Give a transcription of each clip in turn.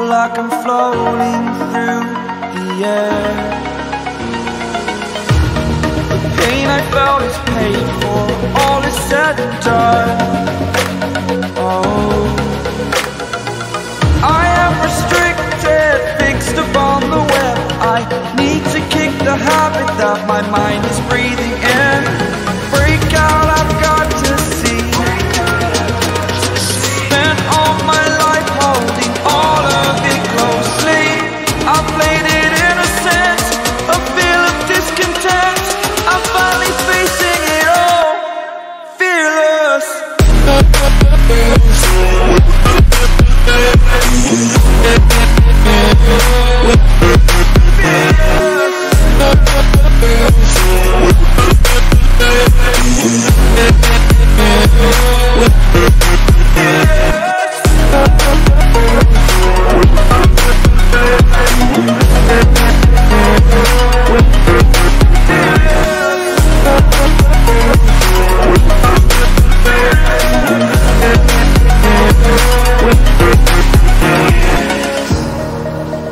Feel like I'm floating through the air. The pain I felt is paid for, all is said and done. Oh, I am restricted, fixed upon the web. I need to kick the habit that my mind is breathing in. Break out, I've got to see. Spent all my life holding all of it closely. I played it innocent, a feel of discontent. I'm finally facing it all, fearless.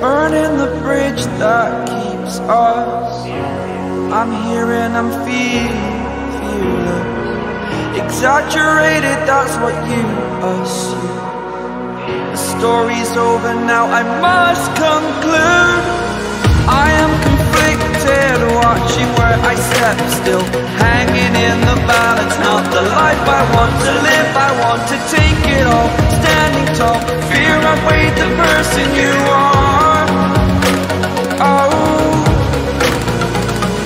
Burning the bridge that keeps us. I'm here and I'm feeling fearless. Exaggerated, that's what you assume. The story's over now, I must conclude. I am conflicted, watching where I step still, hanging in the balance. Not the life I want to live, I want to take it all. Standing tall, fear outweighed the person you are. Oh,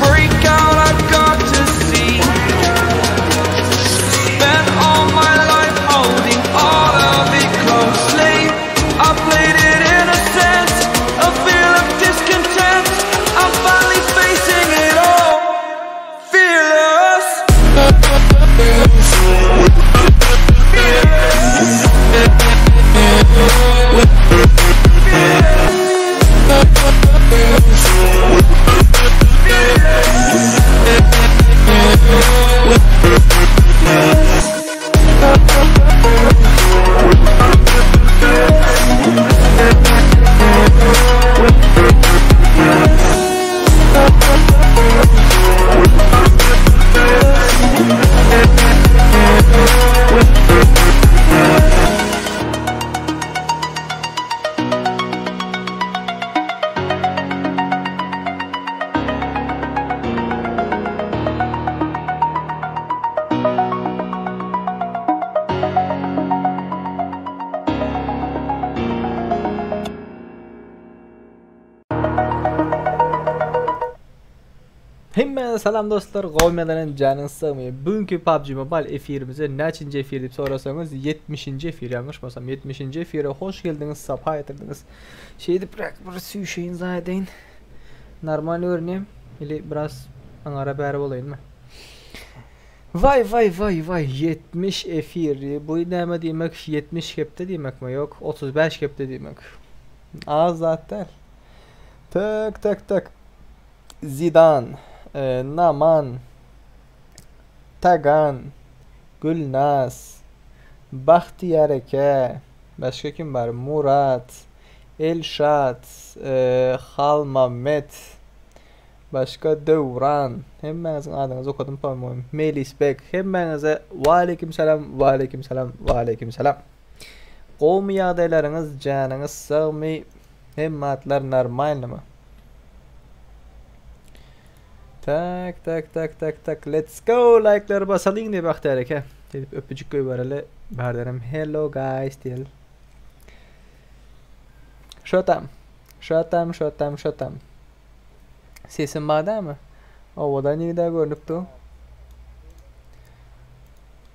break out, I've got to see. Spent all my life holding all of it closely. I played it innocent, a feel of discontent. I'm finally facing it all, fearless. Hemmäňize salam dostlar, gowy medenen janyňyz sagmy? Bugünkü PUBG Mobile efirimize näçinji efir diýip sorasaňyz, 70-nji efir ýalňyşmasam, 70-nji efire hoş geldiňiz, sapa getirdiňiz. Şeýdip bir süýşeýin zaýadaýyn. Normal görünýär. Ili biraz aňara bäri bolaýynmy? Waý waý waý waý 70 efir. Bu näme diýmek? 70 hepde diýmekmi? Ýok, 35 hepde diýmek. Az zat däl. Tak tak tak. Zidan, e, Naman, Tagan, Gülnaz, Bahtiyar eke, başga kim bar? Murat, Elşat, e, Halmammet, başga Döwran. Hemmäňiziň adyňyzy okadym po-moýmu. Melisbek, hemmäňize waleýkim salam, waleýkim salam, waleýkim salam. Gowumy ýagdaýlaryňyz, janyňyz sagmy? Hemme zatlar normalnymy? Tak tak tak tak tak let's go like'lary basalyň diýip Bagtyýar eke. Diýip öpüjik goýbereli. Bardenem hello guys diýeli. Şotam. Şotam şotam şotam. Sesim bar dämi? Owadan ýigidä görnüp dur.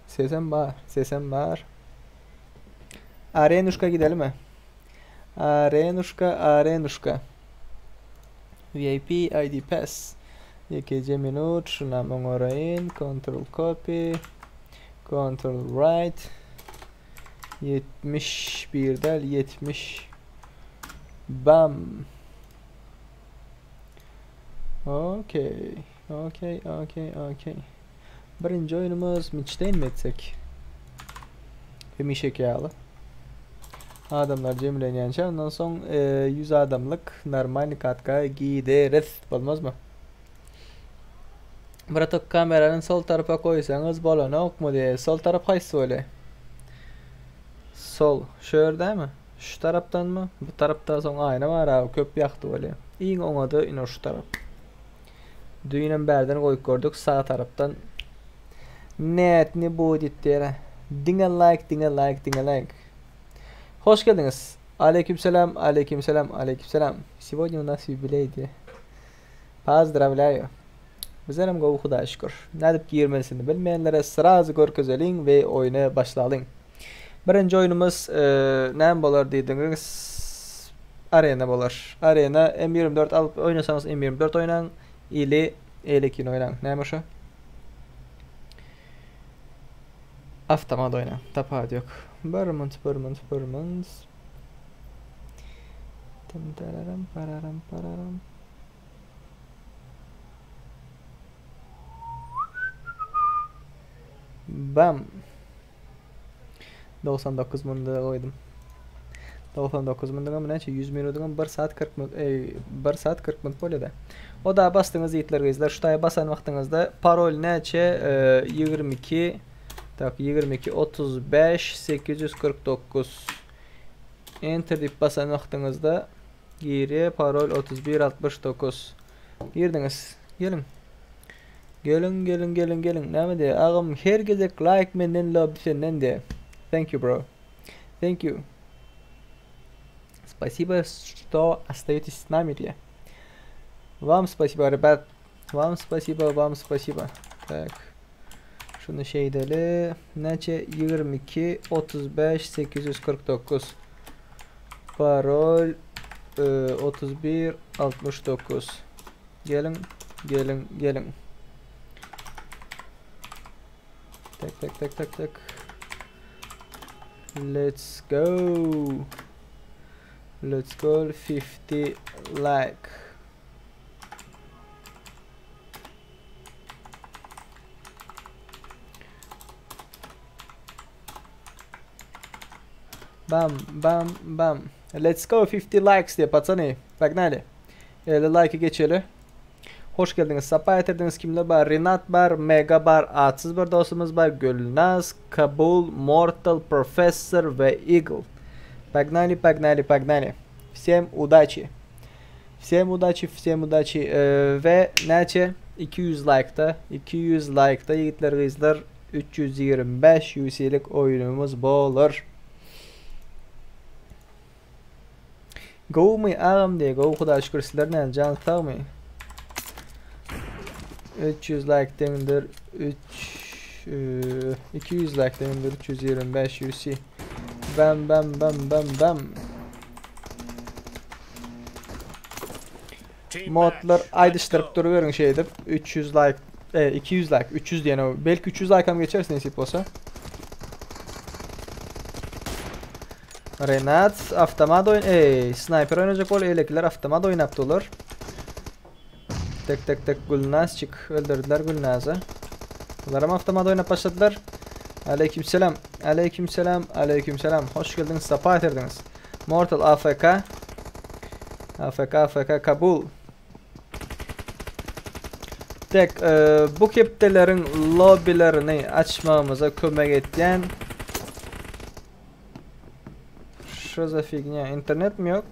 Sesem bar, sesem bar. Arenuşka gidelimi? Arenuşka, Arenuşka. VIP ID Pass. Ýekeje minut, şunam oňaraýyn. Ctrl copy. Ctrl right. 71 däl, 70. Bam. Okey. Okey, okey, okey. Birinji oýnumyz Miçdeýin mi etsek? Hemişeki ýaly. Adamlar jemlenýänçä ondan soň 100 adamlyk normalny katka gideris. Bolmazmy? Bratok kamerany sol tarapa goýsaňyz bolanokmy diýe. Sol tarap haýsy bolýa? Sol şu ýerdämi? Şu tarapdanmy? Bu tarapda soň aýna bar abi köp ýagty bolýa. Iň oňady ine şu tarap. Düýnem bärden goýup gördük sag tarapdan. Net ne будет diýere. Diňe like diňe like diňe like. Hoş geldiňiz. Aleykümselam, aleykümselam, aleykümselam. Сегодня у нас юбилей diýe. Pozdrawlýaýu. Bizlerem gowy Hudaýa şükür. Nädip girmelisini bilmeýänlere srazu görkezeliň we oýna başlalyň. Birinji oýnumyz näme bolar diýdiňiz? Arena bolar. Arena M24 alyp oýnasaňyz M24 oýnaň ili eýlekini oýnaň. Näme şo? Awtomat oýnaň. Tapawut ýok. Bir munt, bir munt, bir munt. Tum tararam pararam pararam. Bam. 99 munda goýdum. 99 mundan näçe 100 minutyň 1 saat 40 minut, ey, 1 saat 40 minut bolýar. O da basdyňyz ýigitler gyzlar, şu taýa basan wagtyňyzda parol näçe? 22 tak 22 35 849 Enter diýip basan wagtyňyzda Giri parol 31 69. Girdiňiz. Geliň. Geliň, geliň, geliň, geliň. Näme diýýär? Agam her gezek like menden lobby senden diýýär. Thank you bro. Thank you. Спасибо, что остаетесь с нами diýýär. Вам спасибо, ребят. Вам спасибо, вам спасибо. Так. Şuny şeýdeli. Näçe? 22 35 849. Parol 31 69. Geliň, geliň, geliň. Tek tek tek tek tek. Let's go. Let's go 50 like. Bam bam bam. Let's go 50 likes diýip patsany. Погнали. 50 like geçeli. Hoş geldiňiz. Sapa getirdiňiz. Kimler bar? Renat bar, Mega bar, Atsyz bir dostumyz bar, Gülnaz, Kabul, Mortal, Professor we Eagle. Погнали, погнали, погнали. Всем удачи. Всем удачи, всем удачи. We näçe? 200 like-da, 200 like-da ýigitler gyzlar 325 UC-lik oýunymyz bolar. Gowumy agam diýe, gowy Hudaýa şükür sizler näme jan sagmy? 300 like deňdir 3 200 like deňdir 325 UC. Bam bam bam bam bam. Modlar aýdyşdyryp duruberiň şeýdip 300 like e, 200 like 300 diýen o belki 300 like hem geçeris nesip bolsa. Renat avtomat oýun ey sniper oýnajak bol eýlekiler avtomat oýnap dular. Tek tek tek Gülnazçyk öldürdüler Gülnaz'ı. Bular hem avtomat oýnap başladylar. Aleykümselam. Aleykümselam. Aleykümselam. Hoş geldiniz. Sapa getirdiňiz. Mortal AFK. AFK AFK Kabul. Tek e, bu kepteleriň lobbylerini açmagymyza kömek etýän Что за фигня? Интернет mi yok?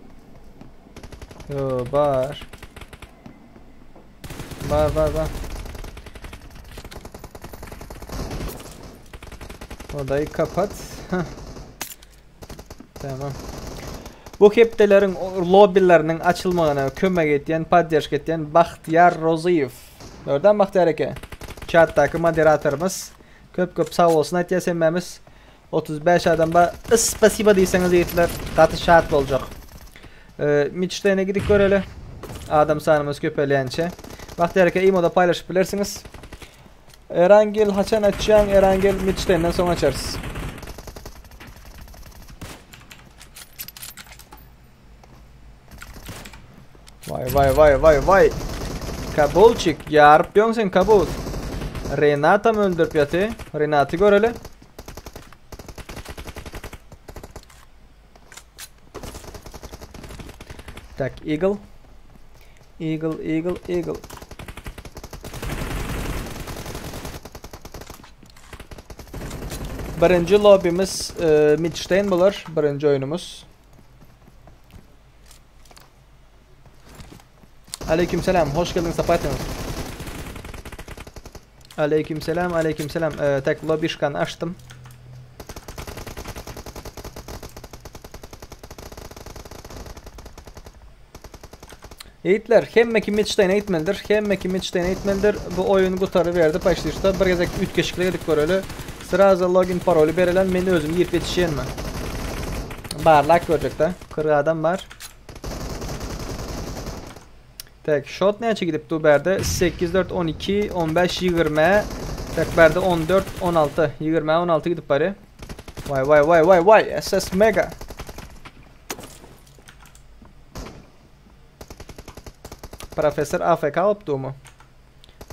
Yo bar. Bar bar bar. Odayı kapat. Tamam. Bu hepdeleriň lobbyleriniň açylmagyna kömek etýän, podderžka etýän Bagtyýar Rozyýew. Dörden Bagtyýar eke. Chatdaky moderatorymyz. Köp köp sag bolsun aýtýas hemmämiz. 35 adam bar. Spasiba diýseňiz ýigitler, gaty şat boljak. Miçtene gidip göreli. Adam sanymyz köpelýänçe. Bagtyýar eke imoda paýlaşyp bilersiňiz. Erangel haçan açýaň? Erangel Miçtenden soň açarys. Vay vay vay vay vay. Kabulçik ýaryp ýoň sen Kabul. Renatam öldürip ýaty. Renaty göreli. Tak Eagle. Eagle, Eagle, Eagle. Birinji lobbymiz e, Midstein bolar. Birinji oýunumyz. Aleyküm selam. Hoş geldin Sapatyn. Aleyküm selam, aleyküm selam. E, tek lobişkan açtım. Ýigitler, hemme kim Midsteine gitmelidir. Hemme kim Midsteine gitmelidir. Bu oýun gutary berdi paşlişde. Bir gezek üýtgeşiklik edip göreli. Sraza login paroly berelen men özüm girip ýetişýänmi? Barlak görjekde. 40 adam bar. Tek shot näçe gidip du berde? 8 4 12 15 20 Tek berde 14 16 20 16 gidip bari. Vay vay vay vay vay SS Mega. Professor AFK olupdymy?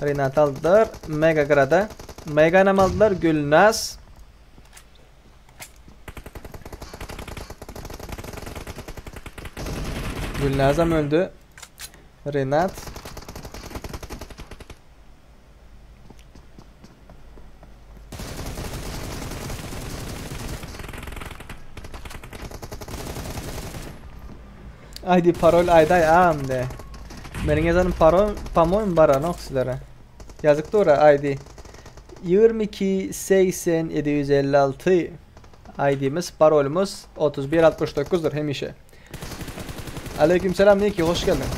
Renat aldylar. Mega grada. Meganam aldylar. Gülnaz. Gülnazam öldü. Renat. ID parol aýdaý agam de. Meniň ýazanym parol pamoým baranok sizlere. Ýazyk dur ID. 22 80 756 ID'miz parolumuz 31 69'dur hemişe. Aleyküm selam Niki hoş geldin.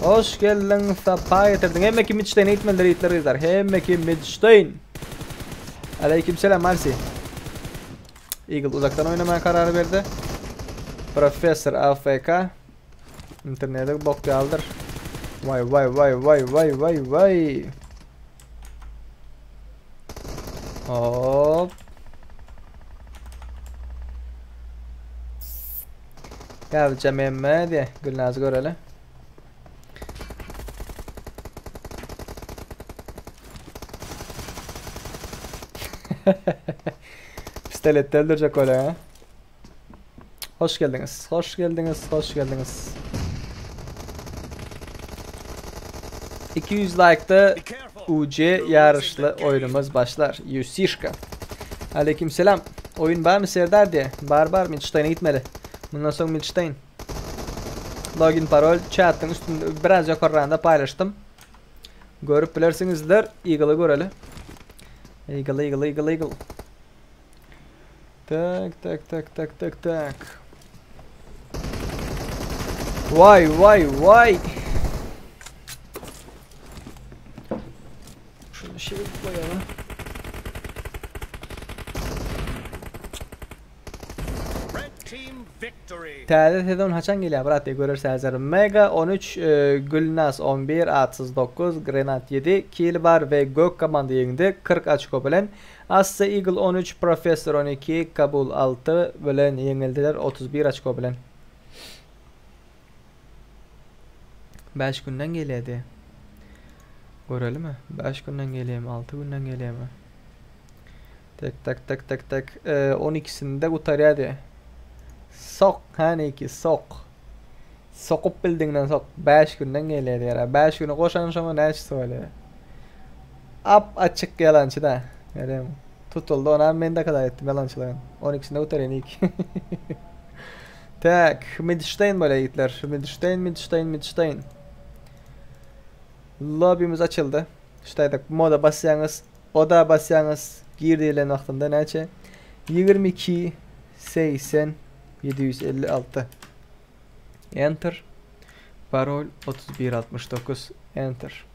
Hoş geldin sapa getirdin. Hemme kim Midstein eğitmenleri yiğitler kızlar. Hemme kim Midstein. Aleyküm selam Marsi. Eagle uzaktan oynamaya karar verdi. Professor AFK. İnternete bok aldır. Vay vay vay vay vay vay vay. Hop. Gel emme diye Gülnaz göreli. Pistolet öldürecek öyle ha. Hoş geldiniz. Hoş geldiniz. Hoş geldiniz. 200 like'da UC yarışlı oyunumuz başlar. Yusişka. Aleykümselam. Oyun var mı Serdar diye. Bar bar Milstein'e gitmeli. Bundan sonra Milstein. Login parol chat'ın üstünde biraz yukarıda paylaştım. Görüp bilirsinizdir. Eagle'ı göreli. Eagle Eagle Eagle Eagle. Tak tak tak tak tak tak. Vay vay vay. Şunu şey koyalım. Täze sezon haçan gelýär brat diye görerseňizler. Mega 13, e, Gülnaz 11, Atsız 9, Grenat 7, Kill bar ve Gök komanda ýeňdi 40 açko bilen. Assa Eagle 13, Professor 12, Kabul 6 bilen ýeňildiler 31 açko bilen. 5 günden gelýärdi. Görelim mi? 5 günden gelýärmi? 6 günden gelýärmi? Tek tek tek tek tek. E, 12'sinde gutarýardy. Sok hani ki sok. Sokup bildiğinden sok. 5 günden gelýär ýara. 5 günü goşan şoňa näçe söyle. Ap açık yalançı da. Göreyim. Tutuldu ona men de kadar ettim yalançılığın. 12'sinde gutarýan ilk. Tak, Midstein böyle gittiler. Midstein, Midstein, Midstein. Lobby'miz açıldı. İşte moda basýaňyz, oda basýaňyz, gir diýilen wagtynda näçe? 22 80 756. Enter. Parol 3169. Enter.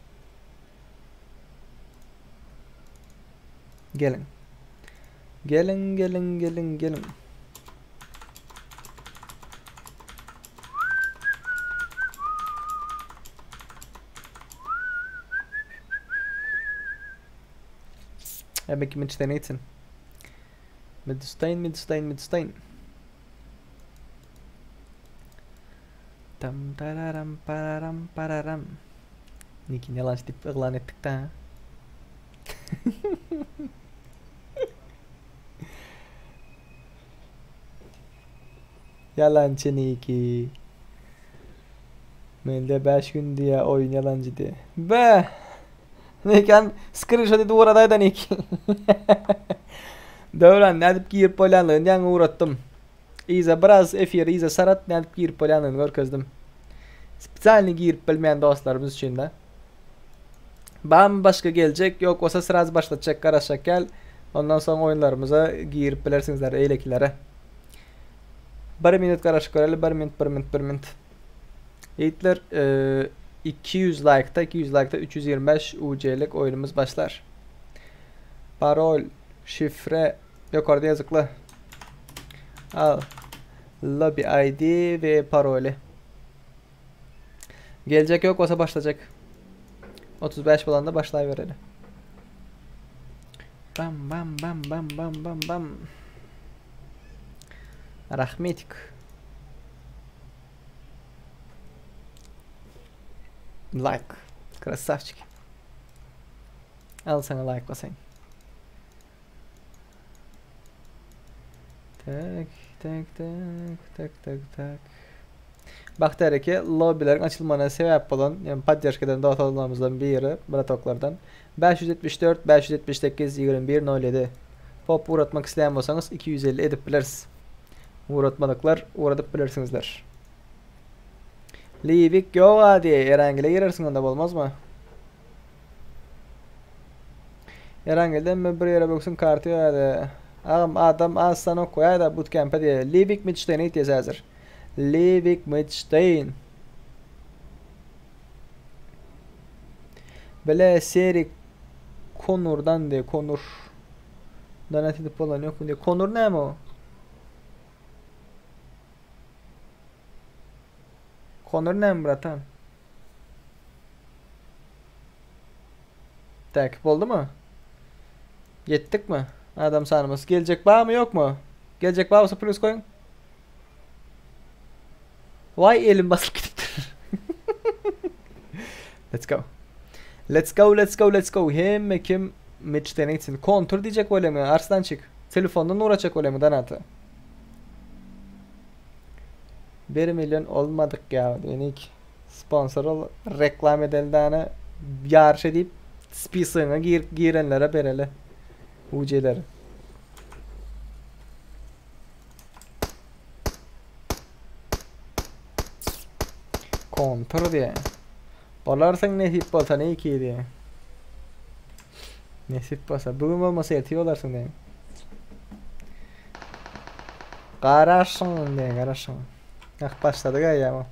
Gelin. Gelin gelin gelin gelin. Hemen kim içten etsin. Midstein, Midstein, Midstein. Tam tararam pararam pararam. Nikin yalan dip yglan etdik da. Yalançı Niki. Mende 5 gün diýä oýun ýalanjy diýä. Be! Mekan screenshot edip ugradaýdan ik. Döwran nädip girip bolýanlygyny ýaňy ugratdym. Yza biraz efiri yza sarat nädip girip bolýanlygyny görkezdim. Spesialny girip bilmeýän dostlarymyz üçin de. Bamy başga geljek ýok bolsa sraz başlatjak garaşjak gel. Ondan soň oýunlarymyza girip bilersiňizler eýlekilere. Bir minut garaşyp göreli bir minut bir minut bir minut. Ýigitler 200 like'da 200 like'da 325 UC-lik oýunumyz başlar. Parol, şifre ýokarda ýazykly. Al. Lobby ID we paroly. Geljek ýok bolsa başlajak. 35 bolanda başlaýbereli. Bam bam bam bam bam bam bam. Rahmetik. Like. Krasavçik. Al sana like basayım. Tak tak tak tak tak tak. Bagtyýar eke lobbileriň açylmagyna sebäp bolan, ýagny podderžka eden dostlarymyzdan biri, bratoklardan 574 578 21 07 Pop ugratmak isleýän bolsaňyz 250 edip bileris. Ugratmadyklar ugradyp bilersiňizler. Liwik ýok ady, Erangele girersiň onda bolmazmy? Erangelden mi bir ýere böksün karty ýa-da Agam adam az sanok goýaýda bootcamp'e diýe. Liwik Midşteýne gitýäs häzir. Liwik Midşteýn. Bile Serik Konurdan diýe Konur. Donat edip bolan ýokmy diýe. Konur näme o? Konur näme bratan? Tak, boldumy? Ýetdikmi? Adam sanymyz. Geljek barmy, ýokmy? Geljek bar bolsa plus goýuň. Waý, elim basyp gidipdir. Let's go. Let's go, let's go, let's go. Hemme kim meçden gitsin. Kontur diýjek bolýan Arslançik. Telefondan uğraşacak bolýan Donata. 1 milyon olmadyk ya. Enik sponsor ol reklam edeli däne ýaryş edip spisyňa gir girenlere bereli UC-leri. Kontur diýe. Bolarsyň nesip bolsa ne iki diýe. Nesip bolsa bugün bolmasa ertir bolarsyň diýe. Garaşyň diýe garaşyň. Ah başladyk aýýam.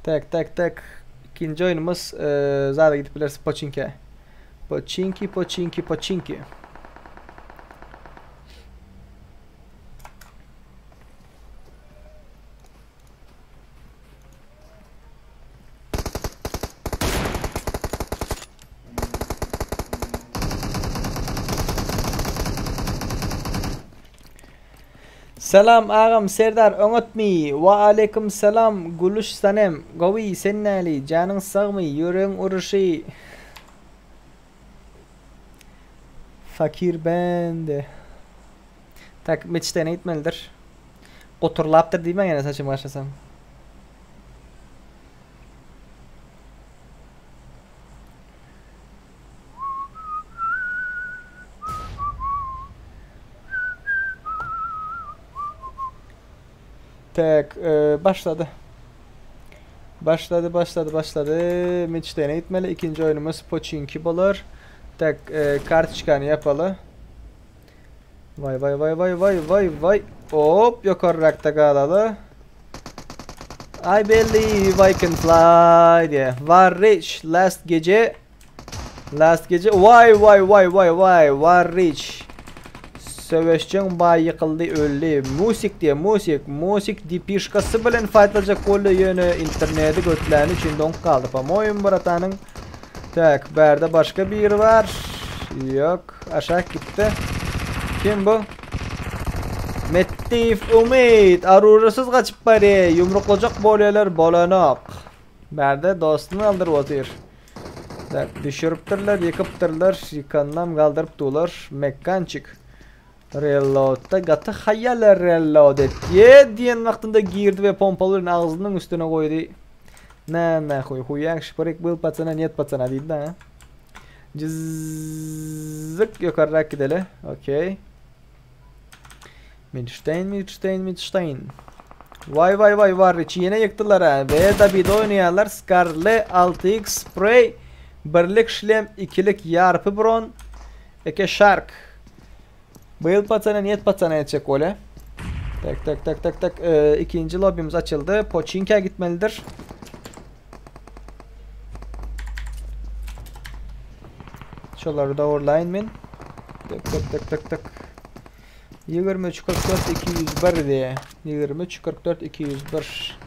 Tak tak tak. İkinci oyunumuz e, zada gidip biliriz Pochinki'ye. Pochinki, Pochinki, Pochinki. Salam agam Serdar oňatmy? Wa aleýkum salam Guluş Sanem gowy sen näli janyň sagmy ýüregiň uruşy Fakir bende Tak meçdene gitmelidir. Goturlapdyr diýmäň ýene saçymy gaşasam. Tek e, başlady. Başlady, başlady, başlady. Meçdene gitmeli. İkinci oyunumuz Pochinki bolar. Tek e, kartoçkany ýapaly. Vay vay vay vay vay vay vay. Hop ýokarrakda galaly. I believe I can fly diye. Var rich last gece. Last gece. Vay vay vay vay vay. Var rich. Söweşjeň baý ýykyldy öldi. Musik diye musik. Musik dipişkasy bilen fightlaşjak boldy ýöne interneti götläni üçin doňup galdy. Po-moýum bratanyň. Tak, bärde başga biri bar. Ýok, aşak gitdi. Kim bu? Mettif Umid arujasyz gaçyp barýar. Ýumruklajak bolýarlar, bolanok. Bärde dostuny aldyryp otyr. Tak, düşüripdirler, ýykypdyrlar, ýykanynam galdyryp dular. Mekkançik. Reloadda gaty haýal reload etdi diýen wagtynda girdi we pompaly bilen agzynyň üstüne goýdy. Na nahuý huýak şpyryk byl pacana net pacana diýdi da. Jyzzyk ýokarrak gideli. Okey. Midstein, Midstein, Midstein. Vay vay vay var içi ýene ýykdylar ha. Ve David oýnaýarlar. Scarle 6x spray. Birlik şlem, ikilik ýarpy bron. Eke Shark. Byl pacana niyet pacana etjek bolýa. Tak tak tak tak tak. Ee, ikinji lobbymiz açyldy. Poçinkä gitmelidir. Şolary dogurlaýyn men. Tak tak tak tak tak. 23 44 201 diye. 23 44 201.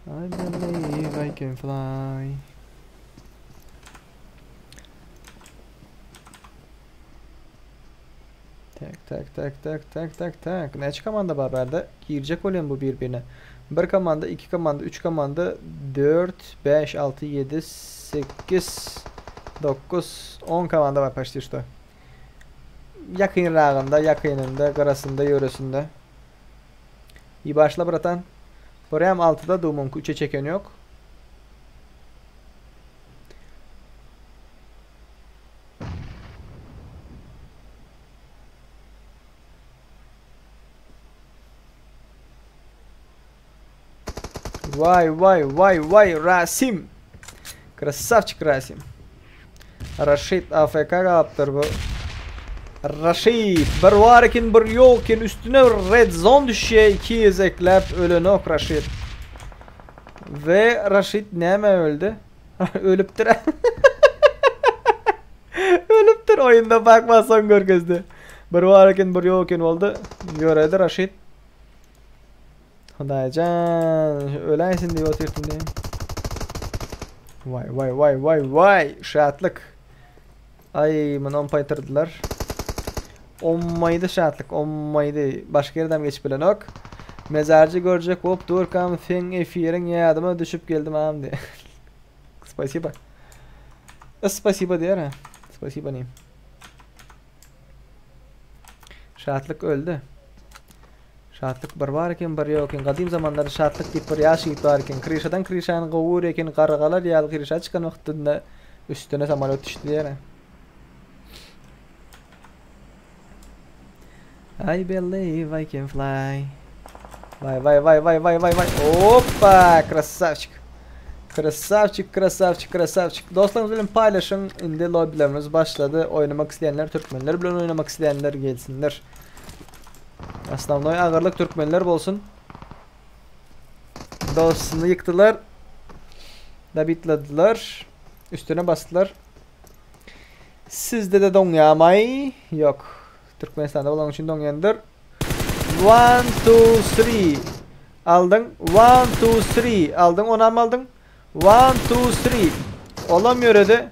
I believe I can fly. Tak tak tak tak tak tak tak. Näçe komanda bar bärde? Girjek bolýan bu bir-birine. Bir komanda, iki komanda, üç komanda, 4, 5, 6, 7, 8, 9, 10 komanda bar почти что. Ýakynragynda, ýakynynda, gyrasynda, ýöresinde. İyi başla bratan. Buraya 6'da Dumunk 3'e çeken yok. Vay vay vay vay Rasim. Красавчик Rasim. Raşit AFK galypdyr bu. Raşit bir bar eken bir ýok eken üstüne red zone düşýär iki gezekläp ölenok Raşit. We Raşit näme öldi? Ölüpdir. Ölüpdir oýunda bakma soň görkezdi. Bir bar eken bir ýok eken boldy. Ýöredi Raşit. Hudaýjan öläýsin diýip otyrdym diýen. Waý waý waý waý waý şatlyk. Aý muny ompaýtyrdylar. Ommaýdy şatlyk ommaýdy. Başga ýerdem geçip bilenok. Mezarjy görjek bolup durkam seň efiriň ýadyma düşüp geldim agam diýe. Spasiba. Spasiba diýer ha. Spasiba diýim. Şatlyk öldi. Şatlyk bir bar eken, bir ýok eken. Gadym zamanlarda Şatlyk diýip bir ýaş ýigit bar eken. Kryşadan kryşany gowy görýär eken. Gargalar ýaly kryşa çykan wagtynda üstüne samolýot düşdi diýýär. I believe I can fly. Vay vay vay vay vay vay vay. Hoppa, krasavçik. Krasavçik, krasavçik, krasavçik. Dostlaryňyz bilen paýlaşyň. Indi lobbylerimiz başlady. Oýnamak isleýänler türkmenler bilen oýnamak isleýänler gelsinler. Osnovnoý agyrlyk türkmenler bolsun. Dostuny ýykdylar. Dabitladylar. Üstüne basdylar. Sizde de doňýamaý? Ýok. Türkmenistanda bolany üçin doňýandyr. One, two, three. Aldyň. One, two, three. Aldyň, onam aldyň. One, two, three. Olam ýöredi.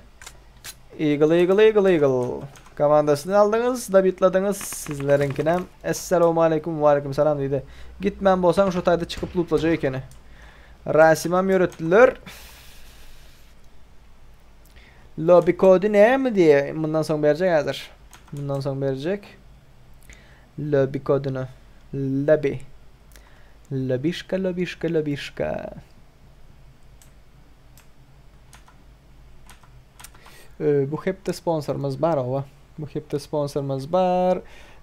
Eagle, Eagle, Eagle, Eagle. Komandasyny aldyňyz, dabitladyňyz. Sizleriňkinem Essalamu aleýkum, we aleýkum salam diýdi. Gitmän bolsaň şu taýda çykyp lutlajak ekeni. Rasimam ýöretdiler. Lobby kody näme diýe? Mundan soň berjek häzir. Mundan soň berjek. Lobby kodyny. Lobby. Lobişka, lobişka, lobişka. Ee, bu hepde sponsorymyz bar owa. Bu hepde sponsorymyz bar.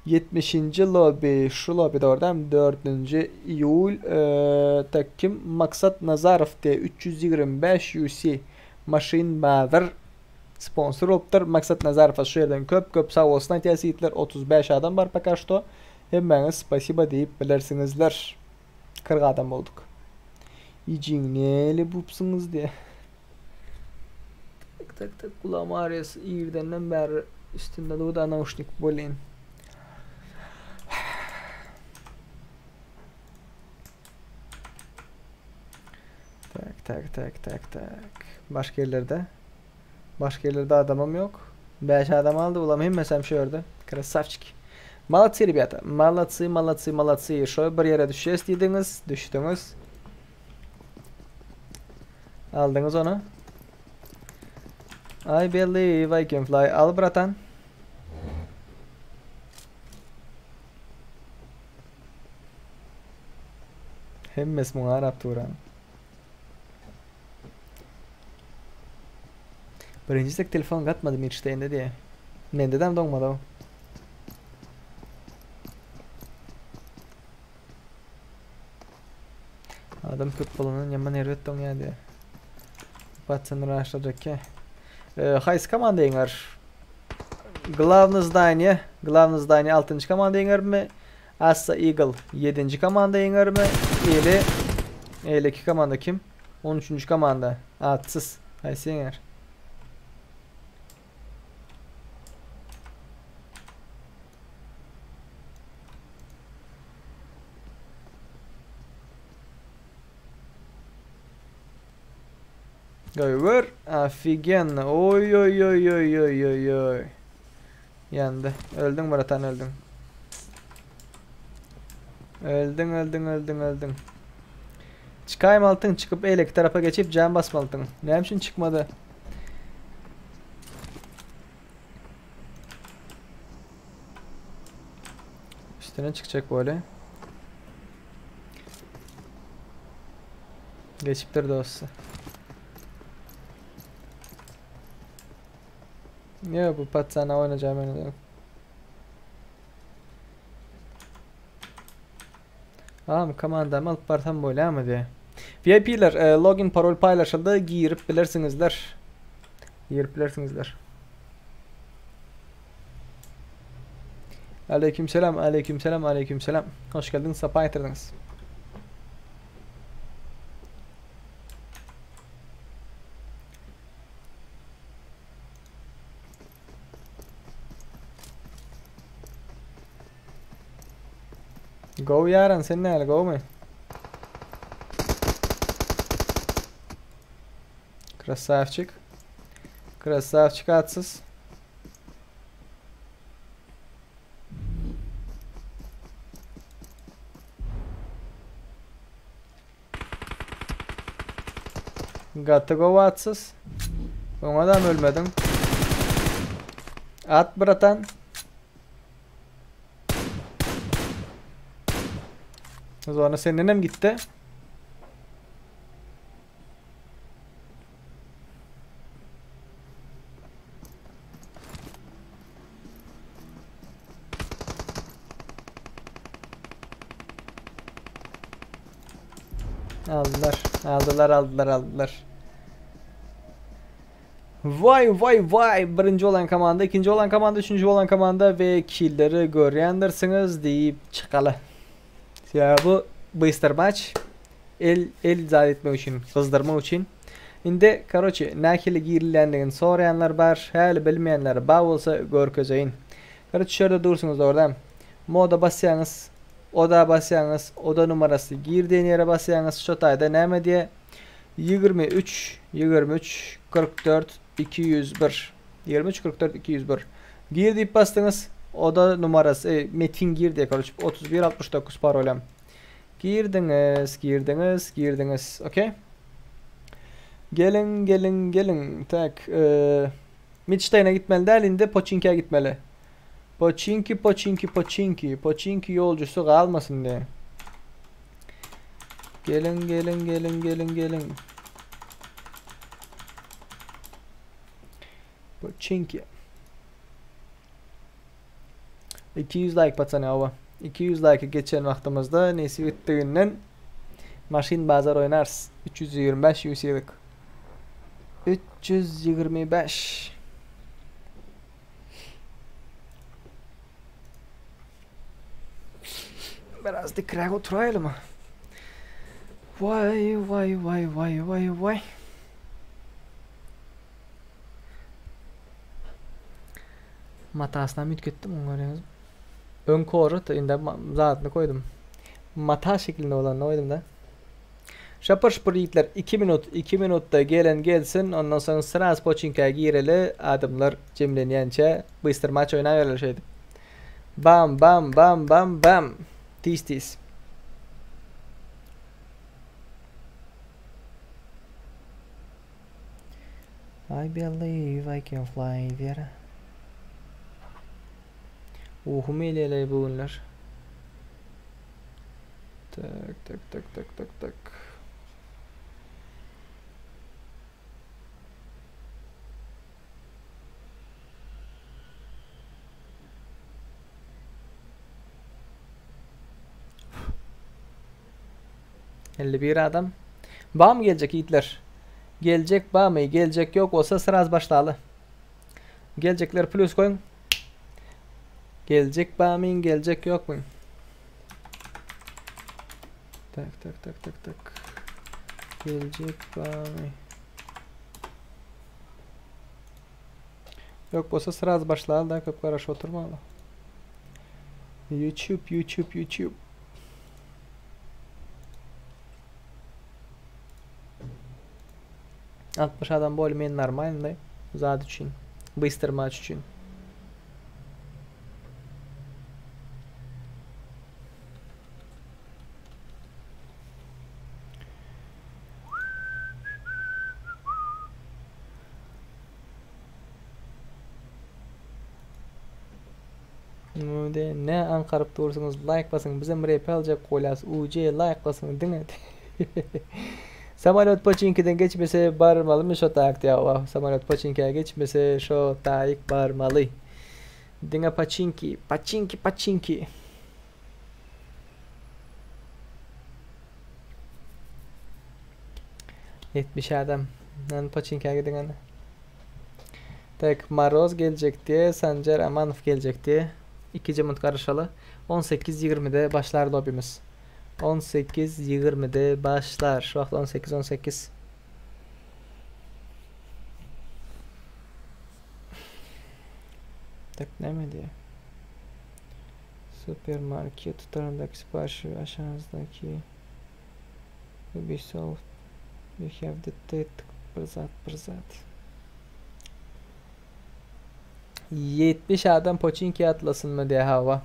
70-nji lobby, şu lobby dogrudan 4-nji iýul e, tak kim Maksat Nazarow diýe 325 UC Maşyn Bazar sponsor bolupdyr. Maksat Nazarowa şu ýerden köp köp sag bolsun aýtýas ýigitler. 35 adam bar пока что. Hemmäňiz spasiba diýip bilersiňizler. 40 adam bolduk. Ijiň näli bupsyňyz diýe. Tak tak tak gulagym agyrýas irdenden bäri üstünde duda nauşnik bolin. Tak tak tak tak tak. Başga ýerlerde Başga ýerlerde adamam ýok. 5 adam aldy bulam hemmesem şu ýerde. Krasavçik. Молодцы, ребята. Молодцы, молодцы, молодцы. Şo bir ýere düşýäs diýdiňiz, düşdüňiz. Aldyňyz ony. I believe I can fly. Al bratan. Hemmesi muňa garap duran. Birinji tek telefon gatmady Mirşteýnde diýe. Mendedem doňmady o. Adam köp bolandan ýaman erbet doňýar diýe. Patsan raşlajak E, haýsy komanda ýeňer? Glawny zdание, glawny zdание 6-njy komanda ýeňermi? Assa Eagle 7-nji komanda ýeňermi? Ili 52 komanda kim? 13-nji komanda atsyz. Haýsy ýeňer? Goýber. Ofigenno. Oý oý oý oý oý oý oý. Ýandy. Öldüň bratan öldüň. Öldüň öldüň öldüň öldüň. Çykaýmalytyň çykyp eýleki tarapa geçip jam basmalytyň. Näme üçin çykmady? Üstüne çykjak bolýa. Geçipdir dosty. Ýok bu patsana oýnajagym ýöne. Am komandamy alyp barsam bolýarmy diýe. VIP-ler e, login parol paýlaşyldy, girip bilersiňizler. Girip bilersiňizler. Aleyküm selam, aleyküm selam, aleyküm selam. Hoş geldiniz, sapa getirdiniz. Go ýaran sen näle gowmy? Krasavçik. Krasavçik atsyz. Gaty gowy atsyz. Oňa da ölmediň. At bratan. Zona senden hem gitti. Aldılar. Aldılar, aldılar, aldılar. Vay vay vay. Birinci olan komanda, ikinci olan komanda, üçüncü olan komanda ve killleri görýändirsiňiz diýip çykaly. Ya bu bıstır maç. El el zat etmek üçin, gyzdyrmak üçin. Indi, karoçe, nähili girilýändigini soraýanlar bar, häli bilmeýänler bar bolsa görkezeýin. Karoçe, şu ýerde dursuňyz dogrudan. Moda basýaňyz, oda basýaňyz, oda numarasy gir diýen ýere basýaňyz, şo taýda näme diýe? 23 23 44 201 23 44 201 Gir diýip basdyňyz, oda numarasy, e, metin gir diýe, karoçe, 31 69 parolem. Girdiňiz, girdiňiz, girdiňiz. Okey. Gelin, gelin, gelin. Tak, e, Midsteýne gitmeli däl, indi Poçinkä gitmeli. Poçinki, Poçinki, Poçinki. Poçinki ýolcusy galmasyn diye. Gelin, gelin, gelin, gelin, gelin. Poçinki. 200 like patsany awa. 200 like geçen wagtymyzda nesip etdiginden maşyn bazar oýnarys. 325 UC-lik. 325. Biraz dikräk oturaýalymy? Vay vay vay vay vay vay. Matasyna üýtgetdim oňa görýäňizmi? Öň koža indi zadyny koýdum. Mata şeklinde bolanyny koýdum da. Şapır şupur ýigitler 2 minut 2 minutda gelen gelsin ondan soň sraz poçinka gireli adamlar jemlenýänçä bystr maç oýnabereli şeýdip. Bam bam bam bam bam. Tiz tiz. I believe I can fly diýer. Uhum elele bu günler. Tak tak tak tak tak tak. 51 adam. Bamy geljek ýigitler? Geljek bamy? Geljek ýok bolsa sraz başlaly. Geljekler plus goýuň. Geljek bamy, geljek ýokmy? Tak tak tak tak tak. Geljek bamy? Ýok bolsa sraz başlaly da köp garaşyp oturmaly. YouTube YouTube YouTube. 60 adam bol men normalny zat üçin. Bystr maç üçin. Node ne aňkaryp dursuňyz like basyň bizem rep aljak bolýas UJ like basyň diňe Samolýot Poçinkiden geçmese barmalymy şo taýak diýýär wah samolýot Poçinkä geçmese şo taýyk barmaly diňe Poçinki Poçinki Poçinki 70 adam Nan Poçinkä gidiň ana Tak Maroz geljekdi, Sanjar Amanow geljekdi. Ikije minut garaşaly. 18.20-de başlar lobimiz. 18.20-de başlar. Şu wagt 18.18. Tak näme diýýär? Supermarket tutaryndaky siparişi aşaňyzdaky Ubisoft we have the date bir zat bir zat. 70 adam poçinki atlasynmy diýe hawa.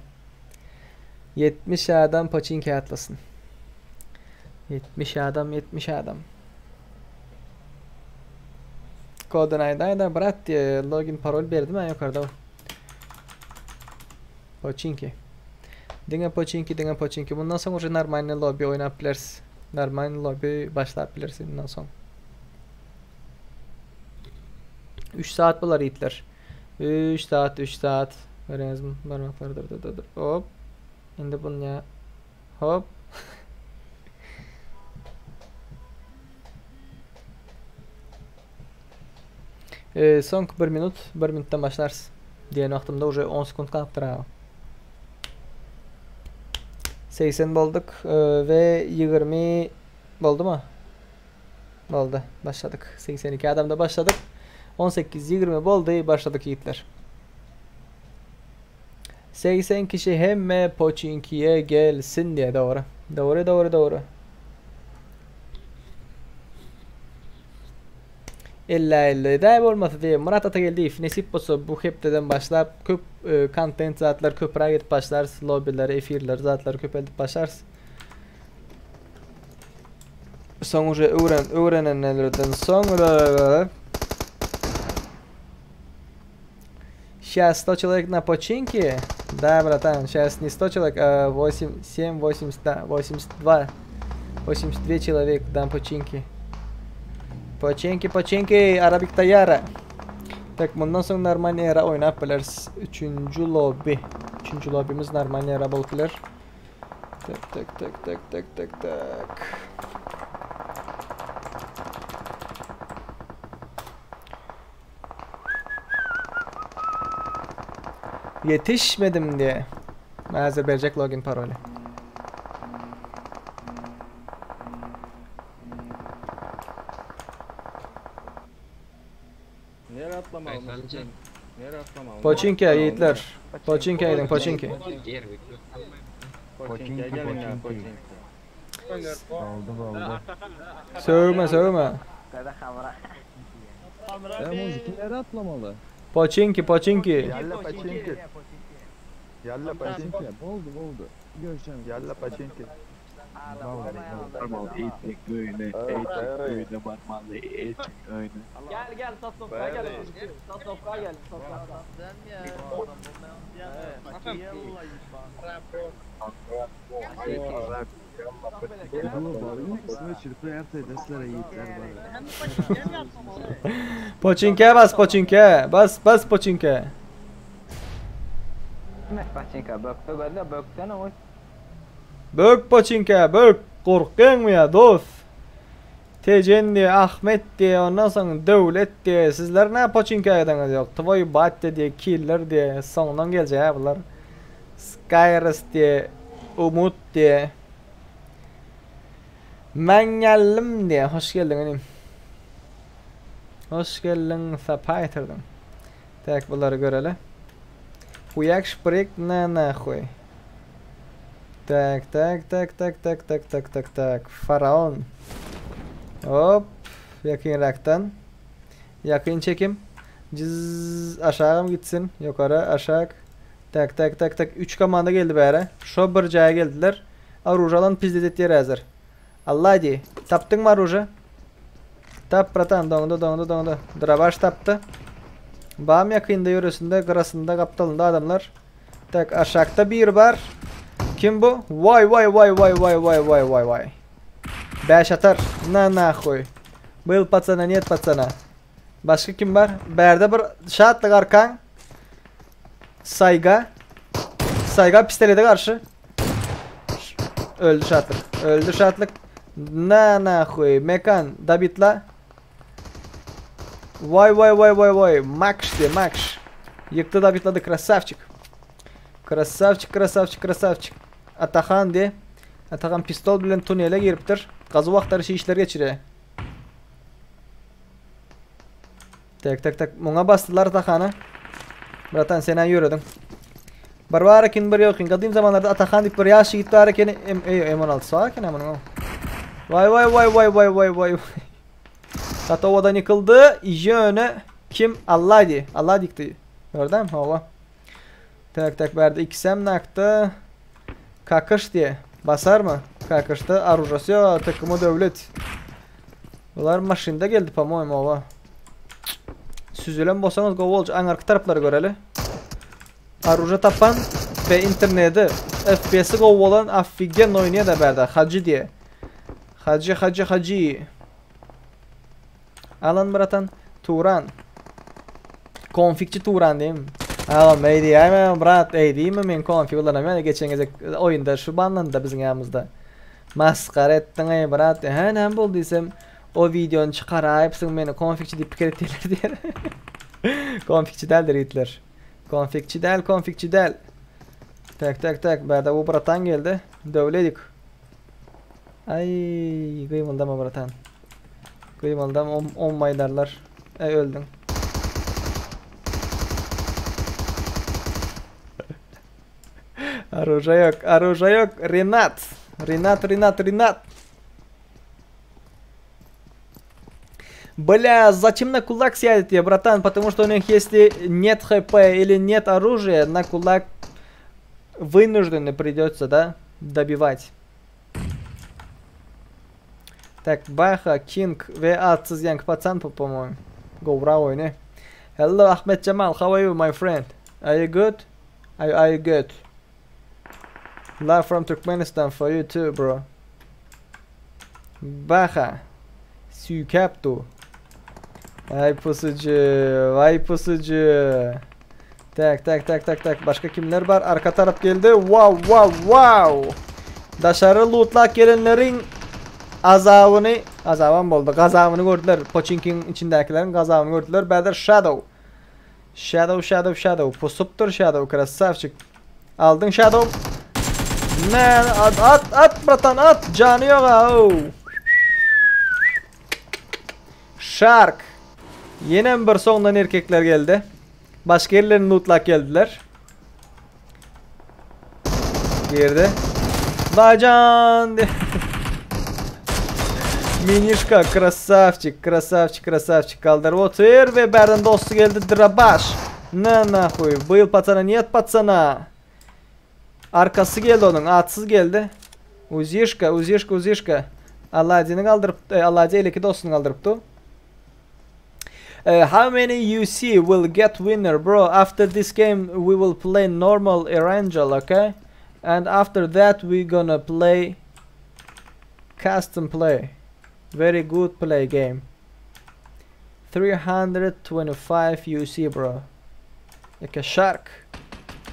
70 adam poçinki atlasyn. 70 adam 70 adam. Kodyny aýdaýda brat diýe login parol berdim ha ýokarda. Poçinki. Diňe poçinki diňe poçinki. Bundan soň уже normalny lobby oýnap bileris. Normalny lobby başlap bileris bundan soň. 3 saat bolar ýigitler. 3 saat 3 saat. Görýäňizmi? Barmaklar dur dur dur dur. Hop. Indi bunu hop. Ee, soňky 1 minut, 1 minutdan başlarys. Diýen wagtymda уже 10 sekund galypdyr aga. 80 bolduk ee, we 20 boldumy? Boldy. Başladyk. 82 adamda başladyk. 18-20 boldy. Başladyk ýigitler. 80 kişi hemme Poçinkiye gelsin diye doğru. Doğru doğru doğru. Ella elli. Däp bolmasa diýe Myrat Atageldiýew nesip bolsa bu hepdeden başlap köp e, kontent zatlar köpräk edip başlarys. Lobbileri, efirleri zatlar köpeldip başlarys. Soň uje öwren öwrenenlerden soň Сейчас 100 человек на починке. Да, братан, сейчас не 100 человек, а 8, 7, 80, да, 82. 82 человек на починке. Починки, починки, Arabik Tayyara. Tak, mundan soň normal era oýnap bileris. Üçünji lobby. Üçünji lobbimiz normal era bolup biler. Tak, tak, tak, tak, tak, tak, tak. Yetişmedim diye. Häzir berjek login paroly. Nereye atlamalı? Nereye atlamalı? Poçinkiýe ýigitler. Poçinkiýe gidiň, Poçinki. Poçinki'ye gelin ya Poçinki. Oldu oldu. Sögme, sögme. Ya Muzi nereye atlamalı? Poçinki, Poçinki. Yalla paçinki. Yalla paçinki. Oldu oldu. Görüşeceğim. Yalla paçinki. Barmaly eýtjek öýüne, eýtjek öýüne barmaly, eýtjek öýüne. Gel gel Sosnowka gel. Sosnowka gel. Sosnowka. Poçinke bas poçinke. Bas bas poçinke. Paçinka bökde gözle böksene oý. Bök poçinke bök. Gorkýaňmy ýa dost? Tejen diýe, Ahmet diýe, ondan soň Döwlet diýe. Sizler nä poçinka edeňiz ýok. Twoý batya diýe, killer diýe. Soňundan geljek ha bular. Skyres diýe, Umut diýe. Men geldim diýe. Hoş geldiň inim. Hoş geldiň, sapa getirdiň. Tak bulary göreli. Huýak şprik na nahuý. Tak tak tak tak tak tak tak tak tak. Faraon. Hop. Ýakynrakdan. Ýakyn çekim. Cız aşagam gitsin. Ýokary aşak. Tak tak tak tak. 3 komanda geldi bäre. Şo bir jaýa geldiler. Oruža alan pizdet etýär häzir. Allah diý. Tapdyňmy oruža? Tap bratan doňdy doňdy doňdy. Drabaş tapdy. Bam ýakynda ýöresinde gyrasynda gapdalynda adamlar. Tak aşakda biri bar. Kim bu? Vay vay vay vay vay vay vay vay vay. Bäş atar. Na nahuý. Byl pacana нет pacana. Başga kim bar? Bärde bir şatlyk arkaň. Sayga. Sayga pistolete garşy. Öldü şatlyk. Öldü şatlyk. Na nahuý. Mekan dabitla. Vay vay vay vay vay. Max diye Max. Ýykdy dabitlady krasavçik. Krasavçik krasavçik krasavçik. Atahan diye. Atahan pistol bilen tunele giripdir. Gazuw agtaryşy işler geçirýär. Tak tak tak. Muňa basdylar Atahana. Bratan sen ýörediň. Bir bar eken bir ýok eken. Gadym zamanlarda Atahan diýip bir ýaş ýigit bar eken. M M16 bar eken munuň. Vay vay vay vay vay vay vay. Gaty owadan ýykyldy. Ýöne kim Allah diý. Allah diýdi. Gördüm hawa. Tak tak bärde ikisem nakda. Kakyş diýe. Basarmy? Kakyşda orужасы ýok, takımı döwlet. Bular maşynda geldi po-moýemu oba. Süzülen bolsaňyz gowy boljak. Aňarky taraplary göreli. Oruža tapan we interneti FPS-i gowy bolan ofigen oýnaýar da bärde. Hajy diýe. Hajy hajy hajy. Alan bratan Turan. Konfikçi Turan diýim. Agam eý diýäýme brat eý diýme men konfig ulanamýan geçen gezek oýunda şu banlandy biziň ýanymyzda. Masgara etdiň eý brat. Hä näme boldy diýsem o wideony çykaraýypsyň meni konfikçi diýip pikir etdiler diýer. Konfikçi däldir ýigitler. Konfikçi däl, konfikçi däl. Tak tak tak bärde bu bratan geldi. Döwledik. Ay gymyldama bratan. Gymyldama om, ommaýdarlar. Ey öldüň. Oruža ýok, oruža ýok. Renat. Renat, Renat, Renat. Бля, зачем на кулак сядете, братан? Потому что у них если нет хп или нет оружия, на кулак вынуждены придется, да, добивать. Так, Baha, King we Atsyz ýaňky paçan po-moýemu. Gowrak oýny. Hello Ahmet Jamal, how are you my friend? Are you good? Are, are you good? Love from Turkmenistan for you too, bro. Baha. Süýkäp dur. Aý pusucu, vay pusucu. Tak tak tak tak tak. Başga kimler bar? Arka tarap geldi. Wow wow wow. Daşary lootlap gelenleriň azabyny, azabam boldy. Gazabyny gördüler. Poçinkiň içindäkileriň gazabyny gördüler. Bäder Shadow. Shadow Shadow Shadow. Pusupdyr Shadow krasavçik. Aldyň Shadow. Man at at at bratan at. Jany ýok ha. Shark. Ýenem bir soňdan erkekler geldi. Başga ýerlerini lootlap geldiler. Girdi. Bacan. Minişka krasavçik krasavçik krasavçik kaldyryp otyr we bärden dosty geldi Drabaş. Na nahuý. Byl pacana нет pacana. Arkasy geldi onuň atsyz geldi. Uzişka, Uzişka, Uzişka. Aladini galdyryp, e, Aladi eleki dostuny galdyrypdy. Uh, how many UC will get winner, bro? After this game, we will play normal Erangel, okay? And after that, we gonna play custom play. Very good play game. 325 UC, bro. Like a shark.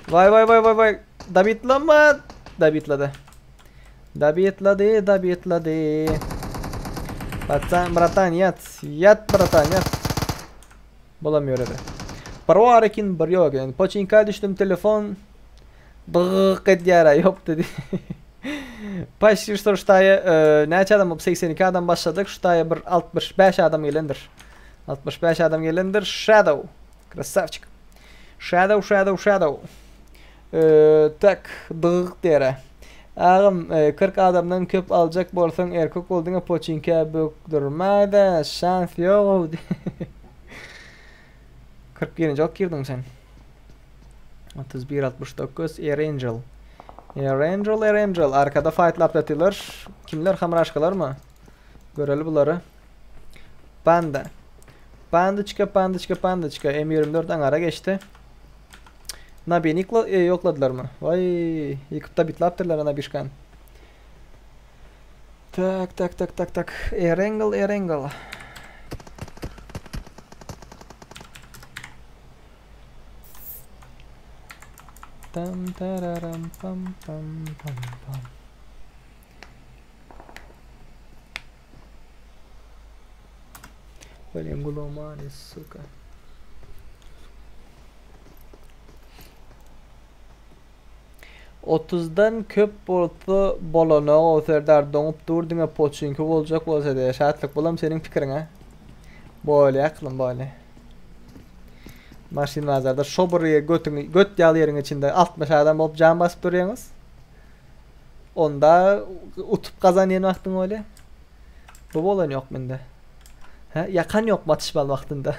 Vay vay vay vay vay. Dabitlama. Dabitlady. Dabitlady, dabitlady. Bratan, bratan yat. Yat bratan yat. Bulamıyor hadi. Barvarekin barıyor yani. Poçinka düştüm telefon. Bıgık edýär yok dedi. Paş ştaýa näçe adam bolup 82 adam başladyk. Ştaýa bir 65 adam gelendir. 65 adam gelendir. Shadow. Красавчик. Shadow, Shadow, Shadow. Tak, dygyk diýere. Agam, 40 adamdan köp aljak bolsaň erkek bolduňa poçinka bökdürmäde şans ýok. 41. ok girdiň sen. 31 69 Erangel. Erangel Erangel arkada fight atıyorlar. Kimler hamraşkalar mı? Görelim bunları. Panda. Pandaçka pandaçka pandaçka M24 Angara geçti. Nabi'ni e, yokladılar mı? Vay yıkıp da bitlaptırlar Nabişkan. Tak tak tak tak tak. Erangel Erangel. Tam tararam pam pam pam pam. Блин, гуломани, сука. Otuzdan köp bolsa bolana o serdar doňup dur diňe poçinki boljak bolsa diye şatlyk bolam seniň pikiriňe. Bole aklym bole. Maşyn bazarda şo bir götüň göt ýaly ýeriň içinde 60 adam bolup jan basyp durýaňyz. Onda utup kazanýan wagtyň öyle. Bu bolan ýok mende. He, yakan yok batışmal vaktinde.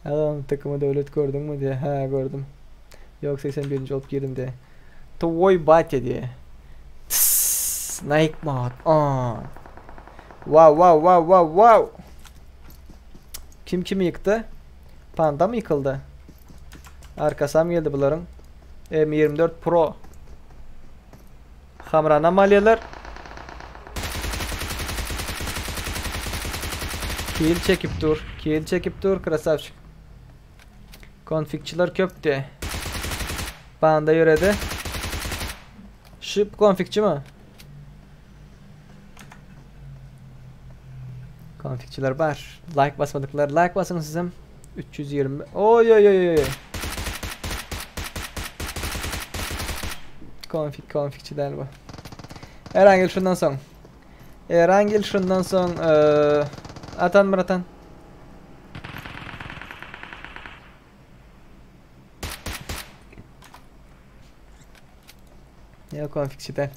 Adam takımı devlet gördün mü diye. He gördüm. Yok 81. olup girdim diye. Tvoy batya diye. Tss, Nike mod on. Wow wow wow wow wow. Kim kimi yıktı? Panda mı yıkıldı? Arkasam geldi bunların. M24 Pro. Hamrana maliyeler. Kill çekip dur. Kill çekip dur. Krasavçık. Konfigçiler köptü. Panda yürüdü. Şu konfigçi mi? Konfigçiler var. Like basmadıklar. Like basın sizin. 320. Oy oy oy oy. Konfig konfigçiler bu. Erangel şundan son. Erangel şundan son. Ee, atan mıratan. Ya konfigçiler.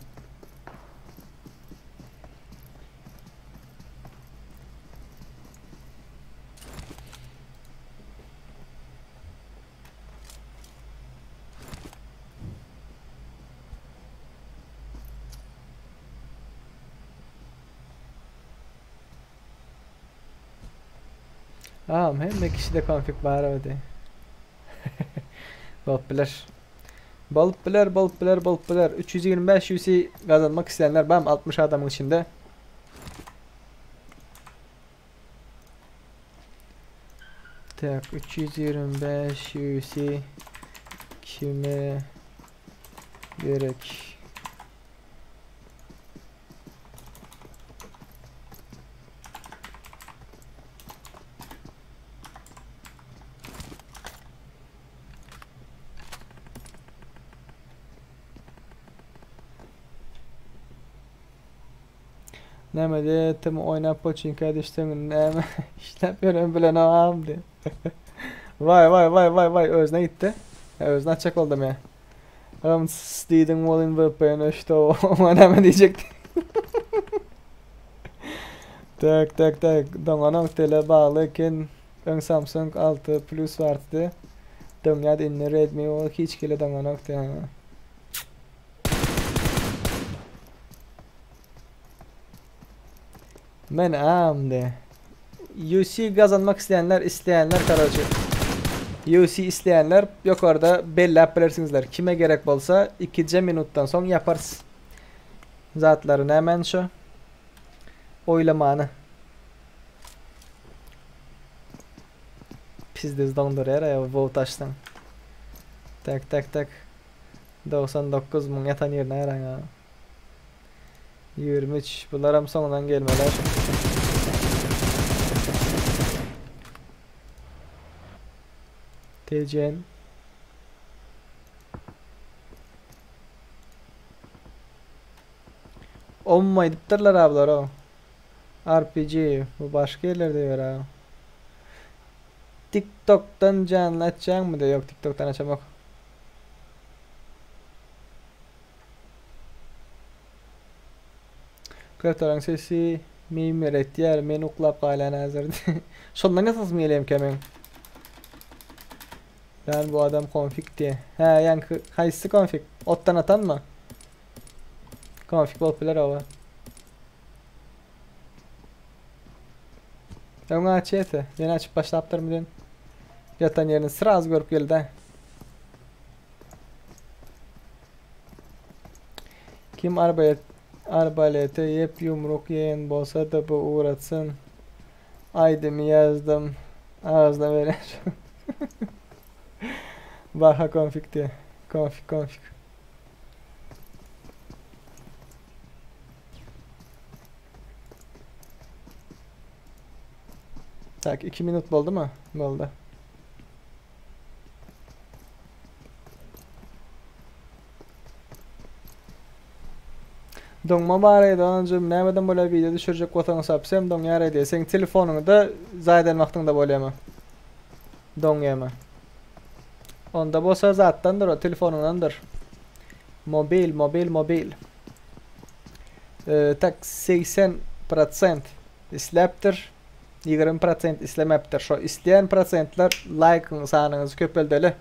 Tamam hemme kişide konfig bar öde. Bolup biler. Bolup biler, bolup biler, bolup biler. 325 UC kazanmak isteyenler bam 60 adamın içinde. Tak 325 UC kime gerek? Näme diye tüm oynap poçinka düştüm näme işlep ýören bilen am diye. Vay vay vay vay vay özüne gitti. Özüne açacak oldum ya. Am diýdiň bolyn VPN işte o näme diyecekti. Tak tak tak doňanok tele bagly eken öň Samsung 6 Plus bardy. Doňýad indi Redmi o hiç kele doňanok diýä. Men amdi. UC gazanmak isleýänler, isleýänler karoçe. UC isleýänler ýokarda belläp bilersiňizler. Kime gerek bolsa 2 minutdan soň yaparys. Zatlary nämen şu? Oýlamany. Pizdiz doňdurýar ya bu taşdan. Tak tak tak. 99 müň ýatan ýerine garaň ha. 23. Bularam soňundan gelmeler. TCN. Omma edipdirler ablar o. RPG bu başga yerlerde ýör ha. TikTok'tan canlı açacaksın mı diyor. Yok TikTok'tan açamak. Kötörüň sesi mimir etýär, men uklap galan hazır. Şondan ýasasym gelýär kemen. Ben bu adam konfig diye. He yani haýsy konfig? Otdan atan mı? Konfig bolup biler owa. Öňe açýarsa, ýene açyp başlapdyr mı diýen. Ýatan ýerini sraz görüp geldi. Kim arbalet arbalete yep yumruk yiyen bolsa da bu uğratsın. Aydımı yazdım. Ağzına veren. Baha konfig diye. Konfig konfig. Tak 2 minut boldu mu? Boldu. Doňma baraydı onuncum nämeden böyle video düşürecek bolsaň sapsam doňýar diye. Sen telefonyňda da zaýdan wagtyňda bolýamy? Doňýamy? Onda bolsa zatdandyr o telefonyňdandyr. Mobil, mobil, mobil. Ee, tak 80% isläpdir. 20% islemepdir. Şo isleýän prosentler like sanyňyzy köpeldeli.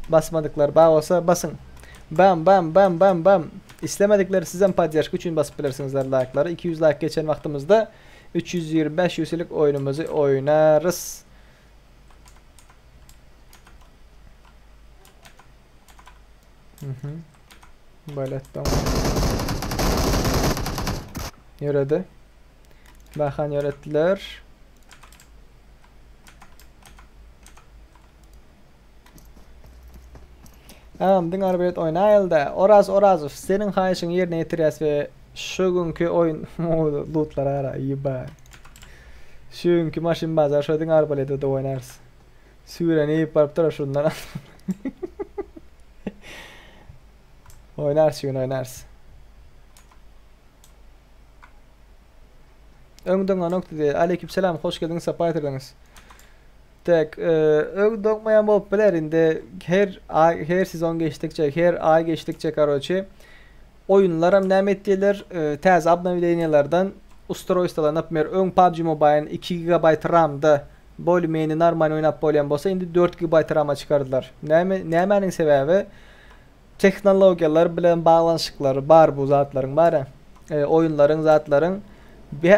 Basmadyklar bar bolsa basın. Bam bam bam bam bam. İslemedikleri sizden podдержка üçin basyp bilersiňizler like'lary. 200 like geçen wagtymyzda 325 ýüzlik oýnumyzy oýnarys. Mhm. Böyle tamam. Ýöredi. Bahan ýöretdiler. Tamam, diň arbelet oýnaýylda. Oraz Orazow, seniň haýyşyň ýerine ýetirýäs we şu günkü oýun lootlara ara, ýeba. Şu günkü maşyn bazar şu diň arbalete de oýnarys. Süýreni ýyp baryp durar şundan. Oýnarys şu gün oýnarys. Öňden anok dedi. Aleykümselam, hoş geldiniz, sapa getirdiniz. Tek e, öň doňmaýan bolup biler indi her ay her sezon geçdikçe, her ay geçdikçe karoçi oyunlaram näme etdiler? E, täze obnovleniýalardan ustroýstwalar naprimер öň PUBG Mobile 2 GB RAM-da bolmeni normal oýnap bolýan bolsa indi 4 GB RAM-a çykardylar. Näme nämäniň sebäbi? Tehnologiýalar bilen baglanyşyklary bar bu zatlaryň bary. E, oýunlaryň zatlaryň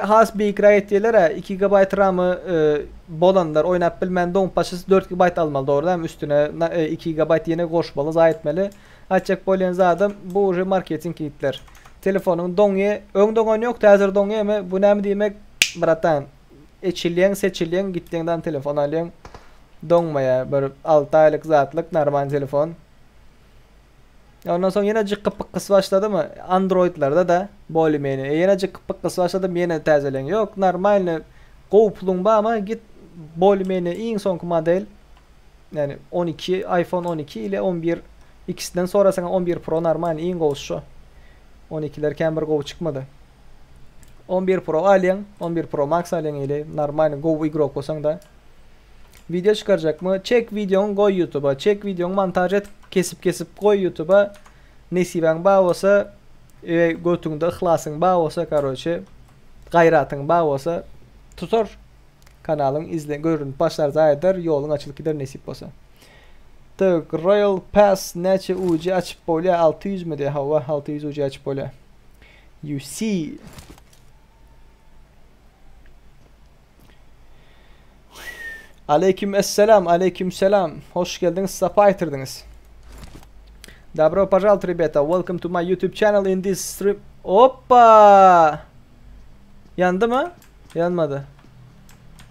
has beýik etdiler 2 GB RAM-y e, bolanlar oýnap bilmän doň paşysy 4 GB almaly dogry hem üstüne e, 2 GB ýene goşmaly zaý etmeli. Açak bolýan zadym bu uje marketing kitler. Telefonyň doňy öň doňan ýok, täzer doňy eme bu näme diýmek bratan. Eçilýän, seçilýän, gitdiňden telefon alýan. Doňmaýa bir 6 aýlyk zatlyk normal telefon. Ondan soň ýene jykky pykgysy başlady mı? Androidlarda da bolmeni. E, ýene jykky pykgysy başlady, ýene täzelen. Ýok, normalny go puluň bar git bolmeni iň soňky model. Yani 12 iPhone 12 ile 11 ikisinden sonra sana 11 Pro normal iň gowusy şu. 12'ler ken bir gowy çykmady. 11 Pro alýan, 11 Pro Max alýan ile normal gowy igrok bolsaň da Video çıkaracak mı? Çek videon koy YouTube'a. Çek videon montaj et kesip kesip koy YouTube'a. Nesiben bağ olsa e, götüňde yhlasyň bar bolsa karoçe gaýratyň bar bolsa tutar kanalyň izle görünüp başlar zaýeder ýoluň açylyp gider nesip bolsa. Tak Royal Pass näçe UC açyp bolýar 600 mi diýe hawa 600 UC açyp bolýar. You see. Aleýkim esselam, aleýkim selam. Hoş geldiňiz, sapa getirdiňiz. Добро пожаловать, ребята. Welcome to my YouTube channel in this stream. Hoppa! Ýandy mı? Ýanmady.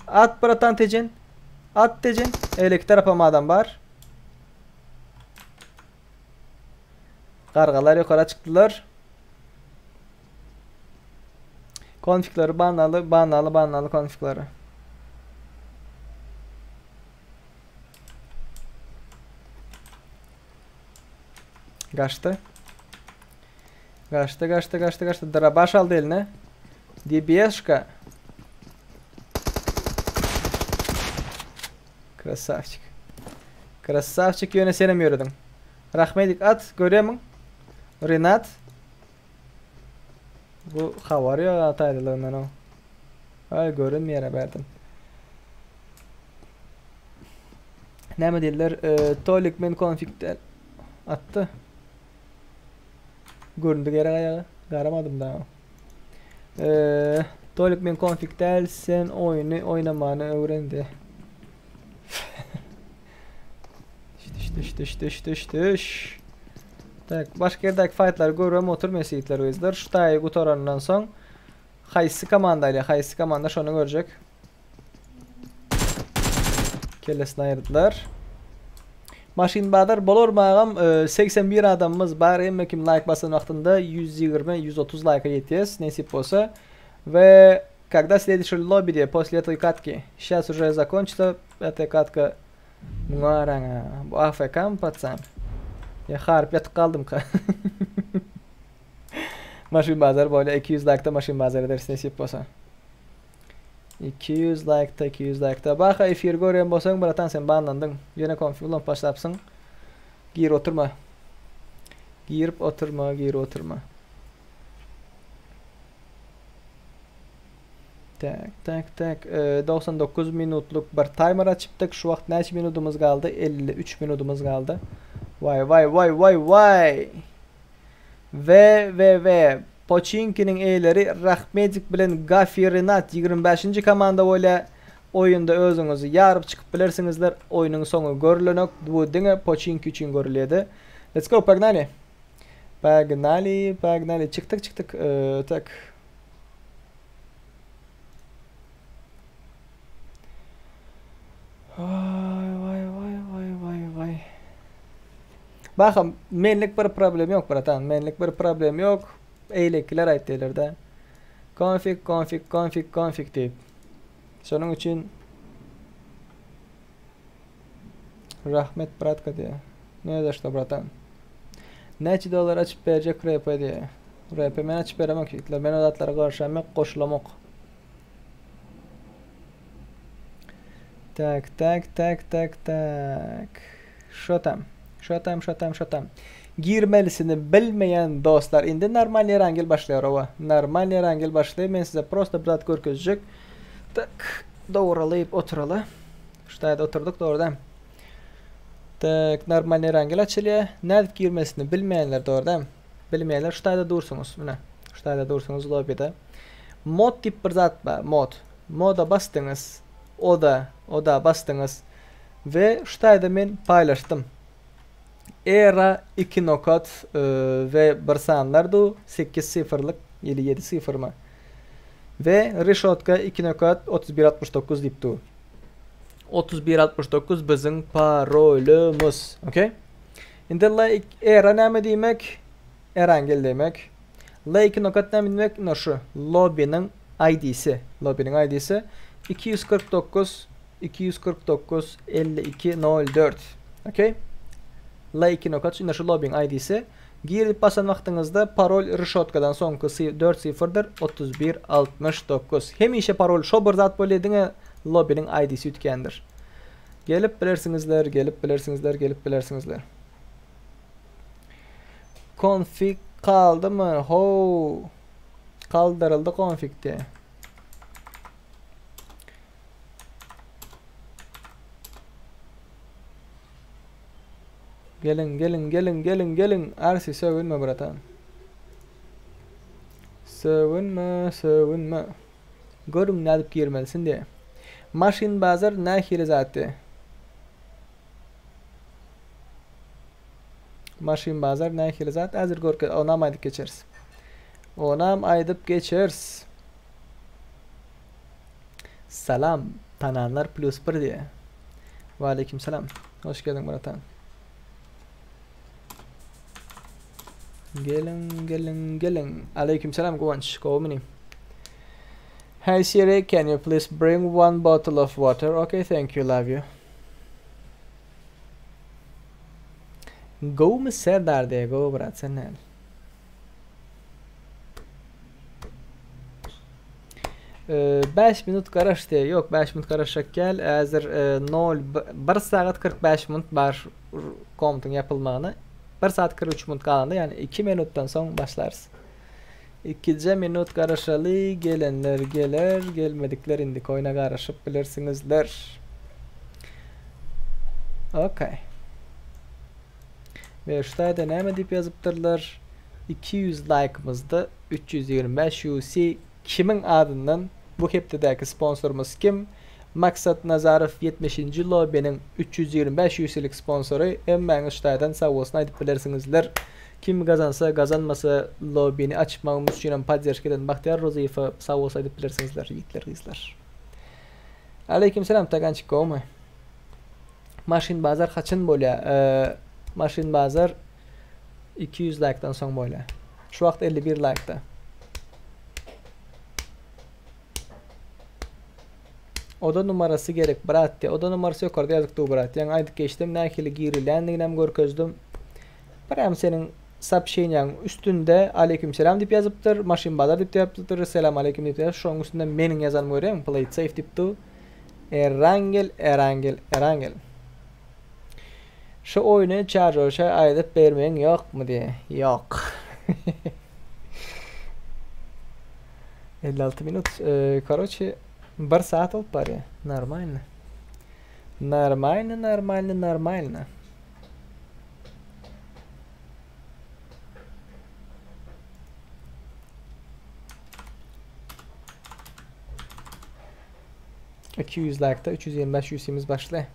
At bratan Tejen. At Tejen. Eýleki tarapam adam bar. Gargalar ýokara çykdylar. Konfigleri banlaly, banlaly, banlaly konfigleri. Gaçdy. Gaçdy, gaçdy, gaçdy, gaçdy. Drabaş aldy eline. DBS-şka. Krasavçik. Krasavçik ýöne senem ýörediň. Rahmedik at, görýärmiň? Renat. Bu habar ýok ataýdylygyndan o. Ay görünmeýär bärden. Näme diýdiler? E, Tolik men konfigde atdy. Göründü gerek aýagy. Garamadym da. E, Tolik men konfig däl, sen oýny oýnamany öwrendi. Düş düş düş düş düş düş. Tak, başga ýerdäki faýtlary görübem oturmaýas ýigitler gyzlar. Şu taýy gutarandan soň haýsy komanda ile haýsy komanda şony görjek. Kellesini aýyrdylar. Maşyn bazar bolar magam 81 adamymyz bar hemme kim like basan wagtynda 120 130 like ýetýäs nesip bolsa we когда следующий lobby diýe после этой катки сейчас уже закончится эта катка Muňa garaň-a, bu AFK-my pacan? Ýa haryp ýatyp galdymka? Maşyn bazar bolýa, 200 laýkda maşyn bazar ederis nesip bolsa. 200 laýkda, 200 laýkda. Baka efir görýän bolsaň, bratan sen banlandyň. Ýene konfig ulanyp başlapsyň. Gir oturma. Girip oturma, girip oturma. Tak, tak, tak. 99 minutlyk bir timer açypdyk. Şu wagt näçe minudymyz galdy? 53 minudymyz galdy. Vay vay vay vay vay. V V V. Poçinkiniň eýeleri Rahmedik bilen Gafi Renat 25-nji komanda bolýar. Oýunda özüňizi ýaryp çykyp bilersiňizler. Oýnuň soňy görülenok. Bu diňe Poçinki üçin görülýärdi. Let's go, pognaly. Pognaly, pognaly. Çykdyk, çykdyk. Tak. Vay vay vay vay vay vay. Bakam menlik bir problem yok bratan. Menlik bir problem yok. Eýlekiler aýtdylar-da. Konfig, konfig, konfig, konfig diýip. Şonuň üçin Rahmet bratka diýýär. Ne za što bratan. Näçe dollar açyp berjek RP diýýär. RP men açyp beremok ýigitler. Men o zatlara garşam ýok, goşulamok. Tak, tak, tak, tak, tak. Şo tam. Şo tam, şo tam, şo tam. Girmelisini bilmeýän dostlar. Indi normalny rangel başlaýar owa. Normalny rangel başlaýar. Men size prosta bir zat görkezjek. Tak, dogrulayıp oturaly. Şu taýda oturdyk dogrudan. Tak, normalny rangel açylýar. Nädip girmesini bilmeýänler dogrudan. Bilmeýänler şu taýda dursuňyz. Mine, şu taýda dursuňyz lobbyda. Mod diýip bir zat bar, mod. Moda basdyňyz. Oda, oda basdyňyz. We şu taýda men paýlaşdym. Era 2 nokat e, we bir sanlar du 8 syfyrlyk ili 7 syfyrmy. We rişotka 2 nokat 3169 diýip dur. 3169 biziň parolymyz. Okey. Indi L era näme diýmek? Erangel diýmek. L2 nokat näme diýmek? Ine şu lobbynyň ID-si. Lobbynyň ID-si 249 249 52 04. Okey. L2 nokat ine şu lobbyň ID-si. Girip basan wagtyňyzda parol rişotkadan soňky 4 syfrdyr 31 69. Hemişe parol şo bir zat bolýar diňe lobbynyň ID-si üýtgändir. Gelip bilersiňizler, gelip bilersiňizler, gelip bilersiňizler. Konfig kaldymy? How. Kaldyryldy konfigde. Geliň, geliň, geliň, geliň, geliň. Arsi sögünme bratan. Sögünme, sögünme. Görüň nädip girmelisin diýe. Maşyn bazar nähili zatdy? Maşyn bazar nähili zat? Häzir görke, onam aýdyp geçeris. Onam aýdyp geçeris. Salam, tananlar plus bir diýe. Waleýkim salam. Hoş geldiň bratan. Geliň, geliň, geliň. Aleýkim salam Guwanç. Gowy mini. Hey Siri, can you please bring one bottle of water? Okay, thank you, love you. Gowmy Serdar diýe, gowy brat, sen näl? 5 minut garaş diýe. Ýok, 5 minut garaşjak gel. Häzir 0 1 sagat 45 minut bar komtyň ýapylmagyna. 1 saat 43 minut galanda, ýagny 2 minutdan soň başlarys. Ikije minut garaşaly, gelenler geler, gelmedikler indiki oýna garaşyp bilersiňizler. Okay. We şu taýda näme diýip ýazypdyrlar? 200 laýkymyzda 325 UC kimiň adyndan bu hepdedäki sponsorymyz kim? Maksat Nazarow 70-nji lobbyniň 325 UC-lik sponsory. Hemmäňiz şu taýdan sag bolsun aýdyp bilersiňizler. Kim gazansa gazanmasa lobbyni açmagymyz üçinem podderşka eden Bagtyýar Rozyýewe sag bolsun aýdyp bilersiňizler ýigitler gyzlar. Aleýkim salam Tagançik gowmy? Maşyn bazar haçan bolýa? Maşyn bazar 200 laýkdan soň bolýa. Şu wagt 51 laýkda. Oda numarasy gerek brat diýe. Oda numarasy ýokarda ýazyk dur brat. Ýaňy aýdyp geçdim nähili girilýändiginem görkezdim. Prям seniň soobşeniýaň üstünde aleýkim selam diýip ýazypdyr, maşyn bazar diýip ýazypdyr, selam aleýkim diýip ýazypdyr. Şonuň üstünde meniň ýazanymy görýäňmi? Play it safe diýip dur. Erangel, Erangel, Erangel. Şu oýny Çarjoşa aýdyp bermegiň ýokmy diýe. Ýok. 56 minut. Karoçe, 1 saat bolup barýar. Normalno. Normalno, normalno, normalno. 200 like'da 325 UC'miz başla.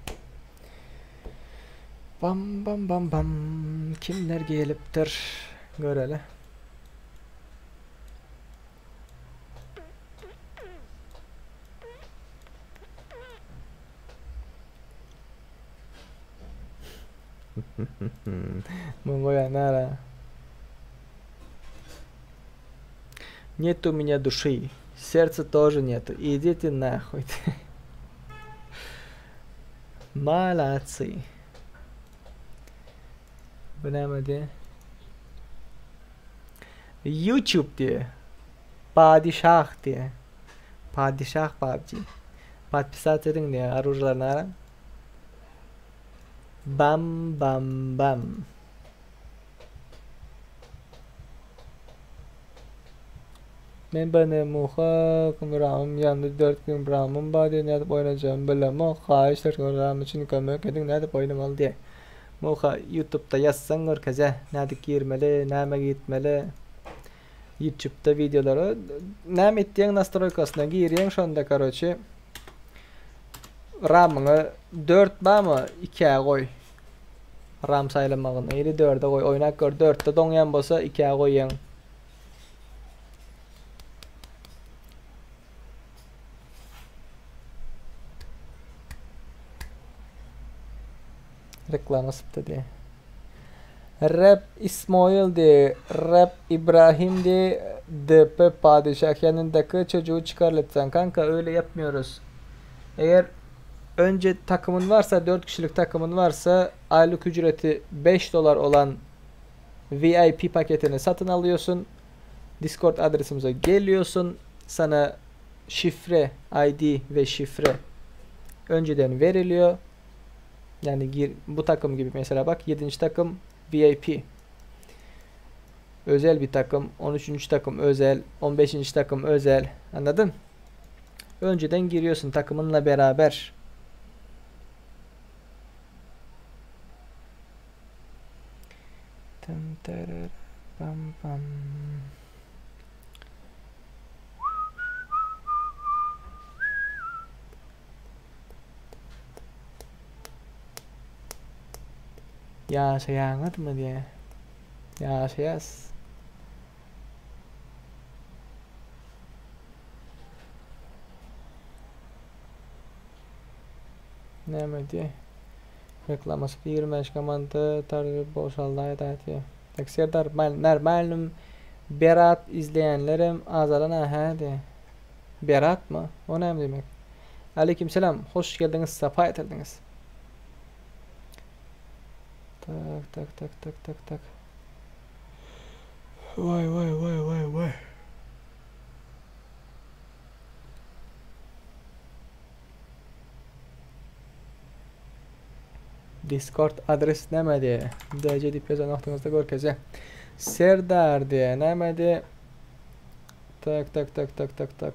Bam bam bam bam. Kimler gelipdir? Göreli. Mongolia nara. Нет у меня души. Сердца тоже нету. Идите нахуй. Молодцы. Bu näme diýe? YouTube diýe. Padişah diýe. Padişah PUBG. Podpisat ediň diýe. Orujlaryny garaň. Bam bam bam. Men bana muha ramym ýandy 4 gün ramym bar diýe nädip oýnajagymy bilemok haýyş ram üçin kömek ediň nädip oýnamaly diýe. Muha ýutubda ýazsaň görkezýä nädip girmeli näme gitmeli ýutubda wideolary näme etýäň nastroýkasyna girýäň şonda karoçe ramyňy 4 bamy 2-ä goý Ram saýlamagyny ili dörde goý oýnap gör dörtde doňýan bolsa ikä goýýaň. Reklama sypdy diýe. Rap Ismoil diýe, Rap İbrahim diýe, DP Padişah yanındaki çocuğu çıkar lütfen. Kanka öyle yapmıyoruz. Eğer önce takımın varsa 4 kişilik takımın varsa aylık ücreti 5 dolar olan VIP paketini satın alıyorsun. Discord adresimize geliyorsun. Sana şifre, ID ve şifre önceden veriliyor. Yani gir, bu takım gibi mesela bak 7. takım VIP. Özel bir takım. 13. takım özel. 15. takım özel. Anladın? Önceden giriyorsun takımınla beraber. Tım tırır, pam pam. Ýaşaýaňyzmy diýýä. Ýaşaýas. Näme diýýä? Reklamasy 25 komanda tarby boşaldy aýdaýdy. Tak Serdar normalnym Berat izleýänlerem azalan aha diýýä. Beratmy? O näme diýmek? Aleyküm selam. Hoş geldiňiz, sapa getirdiňiz. Tak tak tak tak tak tak. Vay vay vay vay vay. Discord adres näme diýe? DC diýip ýazan wagtyňyzda görkezýär. Serdar diýe näme diýe? Tak tak tak tak tak tak.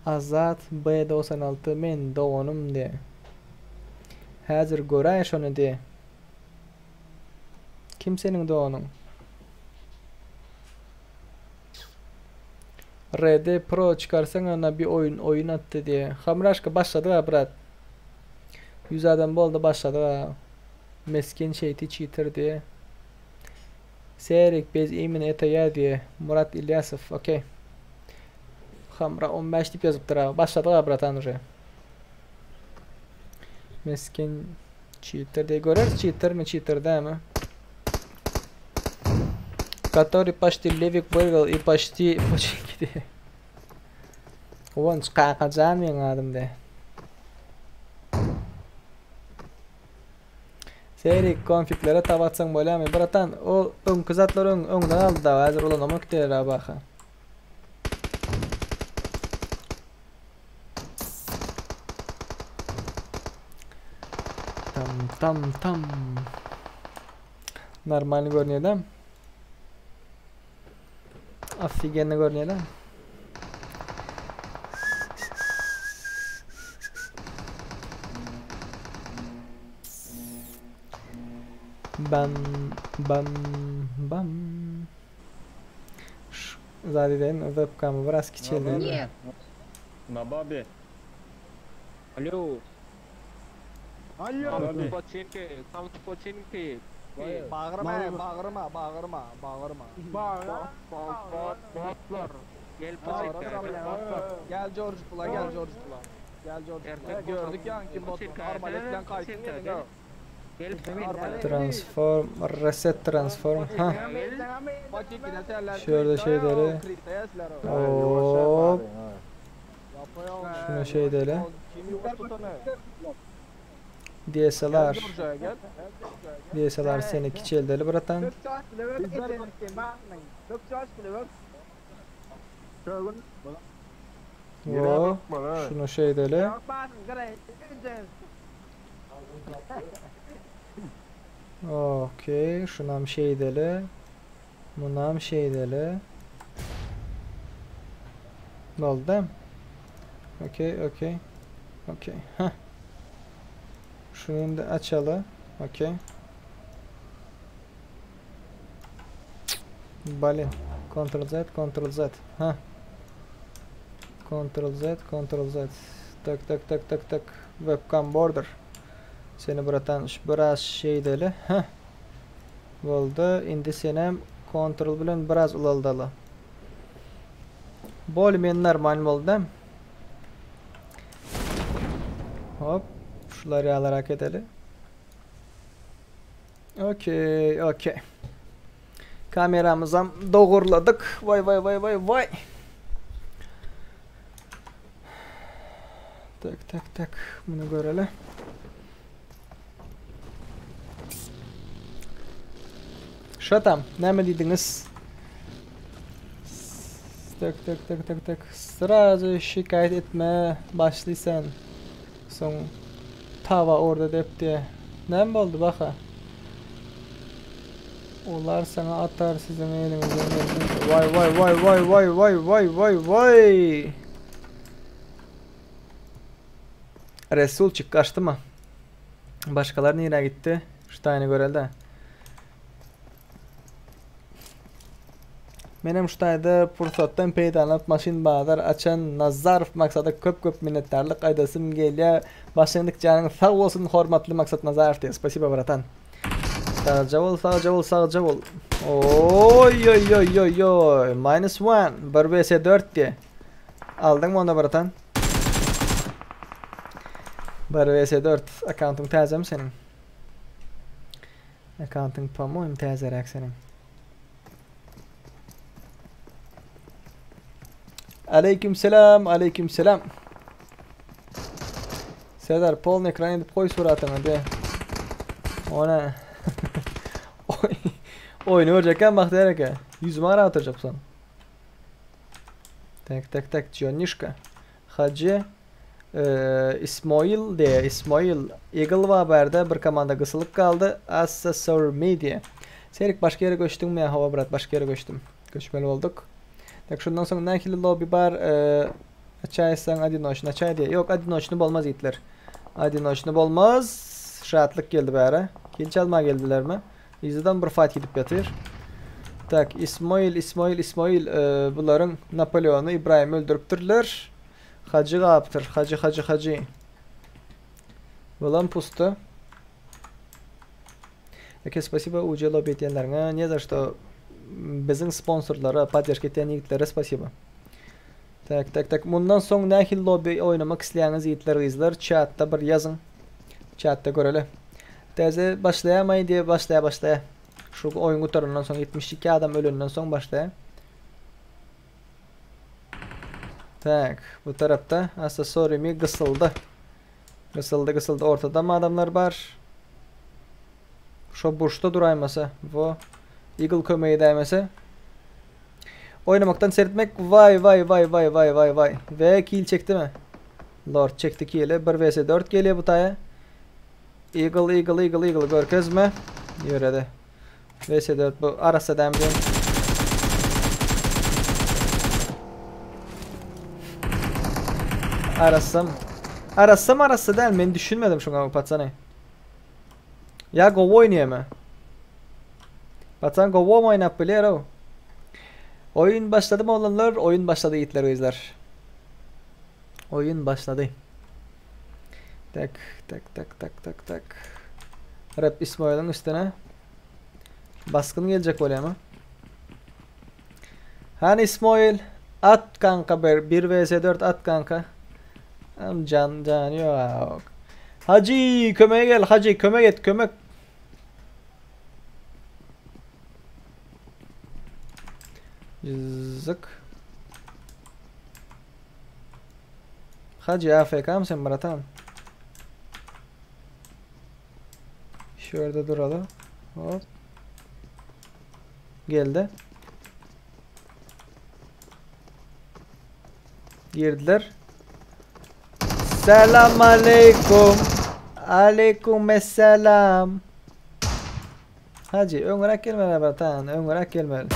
Azat B 96 men doganym diýe. Häzir göräý şony diýe. Kim seniň doganyň? RD Pro çykarsaň ana bir oýun oýun atdy diýe. Hamraşka başladyk ha brat. 100 adam boldy başladyk ha. Meskin şeýti çitir diýe. Serik bez imini eta ýa diýe. Murat Ilýasow okey. Hamra 15 diýip ýazypdyr ha. Başladyk ha bratan uje. Meskin çitir diýe. Göreris çitirmi çitir dämi? Который почти Левик выиграл и почти почти diýe. Guwanç Kakajan meň adym diýe. Serik konfiglere tab atsaň bolýarmy? Bratan, o öňki zatlar öň öňde galdy da, häzir ulanamok diýer baka. Tam tam tam. Normal görünýär-de. Ofigenno görünýär-de. Bam bam bam. Şu zat edeýin, webkamı biraz kiçeldeýin. Na babi. Alo. Alo. Tam poçinki, tam poçinki. Bagyrma, bagyrma, bagyrma, bagyrma. Bot, bot, botlar. Gel poçinki, botlar. Gel George Pula, gel George Pula. Gel George Pula. Gördük ya kim bot. Armaletten kaýtyn gelin. Gel poçinki. Transform, reset transform. Ha. Şurada şeyleri. Hop. Şunu şey edelim. DSLR. DSLR seni kiçeldeli bratan. Hop. Şunu şey edelim. Okey. Şunam şey edelim. Munam şey edelim. Ne oldu? Okey, okey. Okey. Heh. Şunu indi açaly. Okey. Balin. Ctrl Z, Ctrl Z. Heh. Ctrl Z, Ctrl Z. Tak tak tak tak tak. Webcam border. Seni bratan biraz şey deli. Heh. Boldy. Indi senem Ctrl bilen biraz ulaldaly. Bol men normal boldy. Hop. Şuları alarak edeli. Okey, okey. Kameramızam doğurladık. Vay vay vay vay vay. Tak tak tak. Bunu görelim. Şatam, näme diýdiňiz? Tak tak tak tak tak. Srazu şikayet etme başlıysan. Soň tava orada depdi. Näme boldy baka? Olar sana atar sizin elinizden gelsin. Vay vay vay vay vay vay vay vay vay. Resul çık kaçtı mı? Başkaları nereye gitti? Şu tane görelde. Menem şu taýda pursatdan peýdalanyp maşyn bazar açan Nazarow Maksada köp köp minnetdarlyk aýdasym gelýär. Başyň dik janyň sag bolsun hormatly Maksat Nazarow diýýär. Spasibo bratan. Sagja bol sagja bol sagja bol. Oý oý oý oý oý. Minus one. 1 vs 4 diýýär. Aldyňmy onda bratan? 1 vs 4 akkauntyň täzemi seniň? Akkauntyň po-moýmu täzeräk seniň. Aleyküm selam, aleyküm selam. Serdar polny ekran edip koy suratyňy de. Ona. Oýny görjekkä Bagtyýar eke. Ýüzüme garap oturjak soň. Tak tak tak Jonişka. Hajy e, İsmoil de İsmoil Eagle bar bärde bir komanda gysylyp galdy. Assessor Media. Serik başga ýere göçdüňmi ýa hawa brat başga ýere göçdüm. Göçmeli bolduk. Tak şundan soň nähili lobby bar? E, açaýsaň odinoçny açaý diýe. Ýok odinoçny bolmaz ýigitler. Odinoçny bolmaz. Şatlyk geldi bäre. Kill çalma geldilermi? Yzydan bir fight gidip ýatyr. Tak İsmoil İsmoil İsmoil e, bularyň Napoleony İbrahimi öldüripdirler. Hajy gapdyr. Hajy hajy hajy. Bulam pusta. Eke spasibo UC lobby etýänleriňe. Ne za что biziň sponsorlara, podдержка etýän ýigitlere spasibo. Tak tak tak. Mundan soň nähili lobby oýnamak isleýäňiz ýigitler gyzlar chatda bir ýazyň. Chatda göreli. Täze başlaýamaý diýe başlaýa başlaýa. Şu oýun gutarandan soň 72 adam ölenden soň başlaýa. Tak, bu tarapda Assasorimi gysyldy. Gysyldy gysyldy ortada mı adamlar bar? Şo burçda duraýmasa, bu Eagle kömeği edäýmese. Oynamaktan seyretmek vay vay vay vay vay vay vay. Ve kill çekti mi? Lord çekti kill'i. 1 vs 4 geliyor bu taya. Eagle Eagle Eagle Eagle görkezme. Ýöredi. Vs 4 bu arassa dämdi. Arassam. Arassam arassa däl men düşünmedim şoňa patsany. Ya gowy oýnaýamy? Patsan gowy oýnap bilýär o. Oyun başladı mı olanlar? Oyun başladı ýigitler gyzlar. Oyun başladı. Tak tak tak tak tak tak. Rap İsmail'in üstüne. Baskın gelecek bolýar mı? Hani İsmail at kanka bir 1 vs 4 at kanka. Am can can yok. Hacı kömeğe gel hacı kömek et kömek. Zık. Hacı AFK mısın bratan? Şurada duralım. Hop. Geldi. Girdiler. Selam aleyküm. Aleyküm selam. Hacı öňüräk gelmeli bratan, öňüräk gelmeli.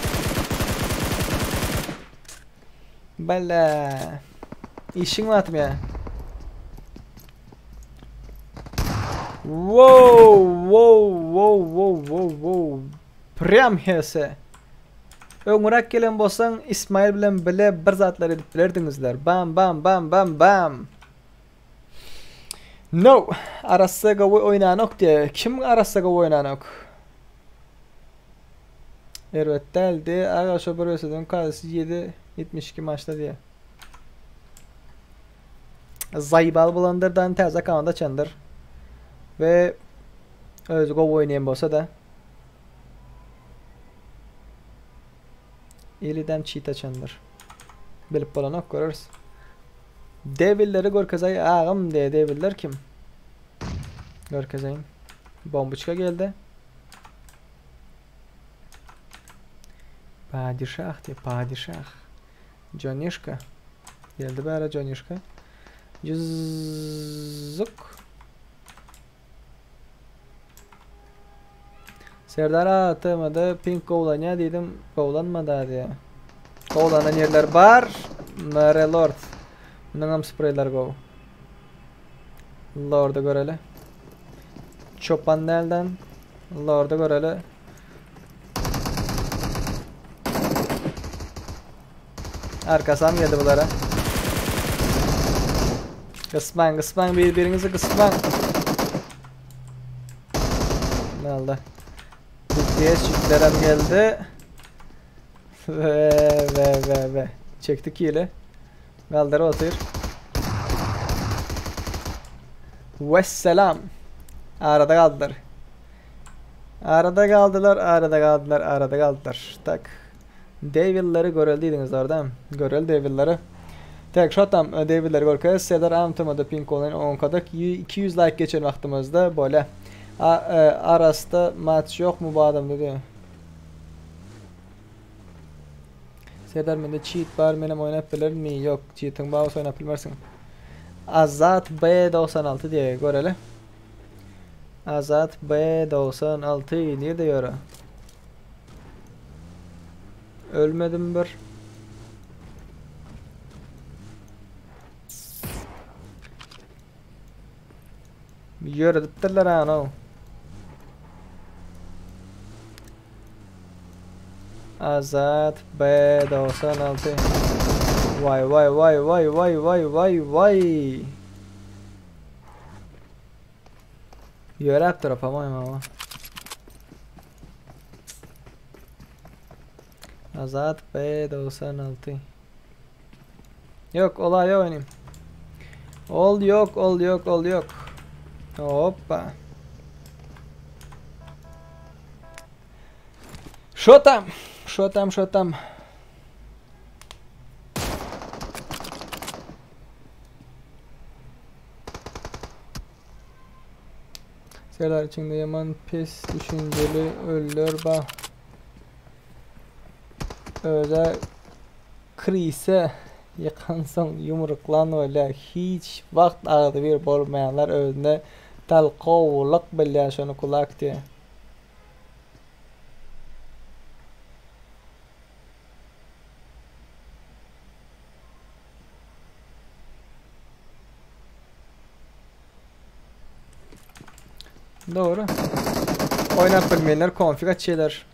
Bala. Işiň batym ya. Wow, wow, wow, wow, wow, wow. Prям hese. Öňüräk gelen bolsaň İsmail bilen bile bir zatlar edip bilerdiňizler. Bam bam bam bam bam. No, arassa gowy oýnanok diye. Kim arassa gowy oýnanok? Erbet däldi. Aga şo bir öseden kadası 7 72 maçta diye. Zaybal bulandırdan täze kanada çendir. Ve özü gowy oýnaýan bolsa da Ilidem cheat açandyr. Bilip bolanok görürüz. Devilleri görkezey agam diye deviller kim? Görkezeyim. Bombuçka geldi. Padişah diye padişah. Canişka. Geldi bäre Canişka. Cızık. Serdar atamadı. Pink kovlanýa dedim. Kovlanmadı diye. Kovlanan yerler bar. Mare Lord. Bunun spreyler go. Lord'u göreli. Çopan nereden? Lord'u göreli. Arkasam geldi bulara. Gysmaň, gysmaň bir-biriňizi gysmaň. Ne oldu? BTS yüklerem geldi. Ve ve ve ve. Çektik hile. Galdyr otyr. Vesselam. Arada galdylar. Arada galdylar, arada galdylar, arada galdylar. Tak. Devilleri görel diýdiňiz orada. Görel Devilleri. Tek şotam e, Devilleri görkez. Serdar Amtamada pink olan 10 kadak 200 like geçen wagtymyzda böyle. A, e, arasda maç yok mu bu adamda diyor. Serdar mende cheat bar menem oynap bilermi? Yok cheating bar bolsa oynap bilmersiň. Azat B96 diye göreli. Azat B96 nirde ýöre? Ölmedim bir. Ýöredipdirler ha no. Azat B96. Vay vay vay vay vay vay vay vay. Ýöräpdir po-moýemu ama. Azat B96. Yok olay yok oynayayım. Ol yok ol yok ol yok. Hoppa. Şo tam? Şo tam şo tam? Serdar içinde yaman pis düşünceli ölüler ba. Öyle krise yıkansan yumruklan öyle hiç vakt ağdı bir bolmayanlar özüne talkovluk bilýän şonu kulak diye. Doğru. Oynap bilmeyenler konfig açıyorlar.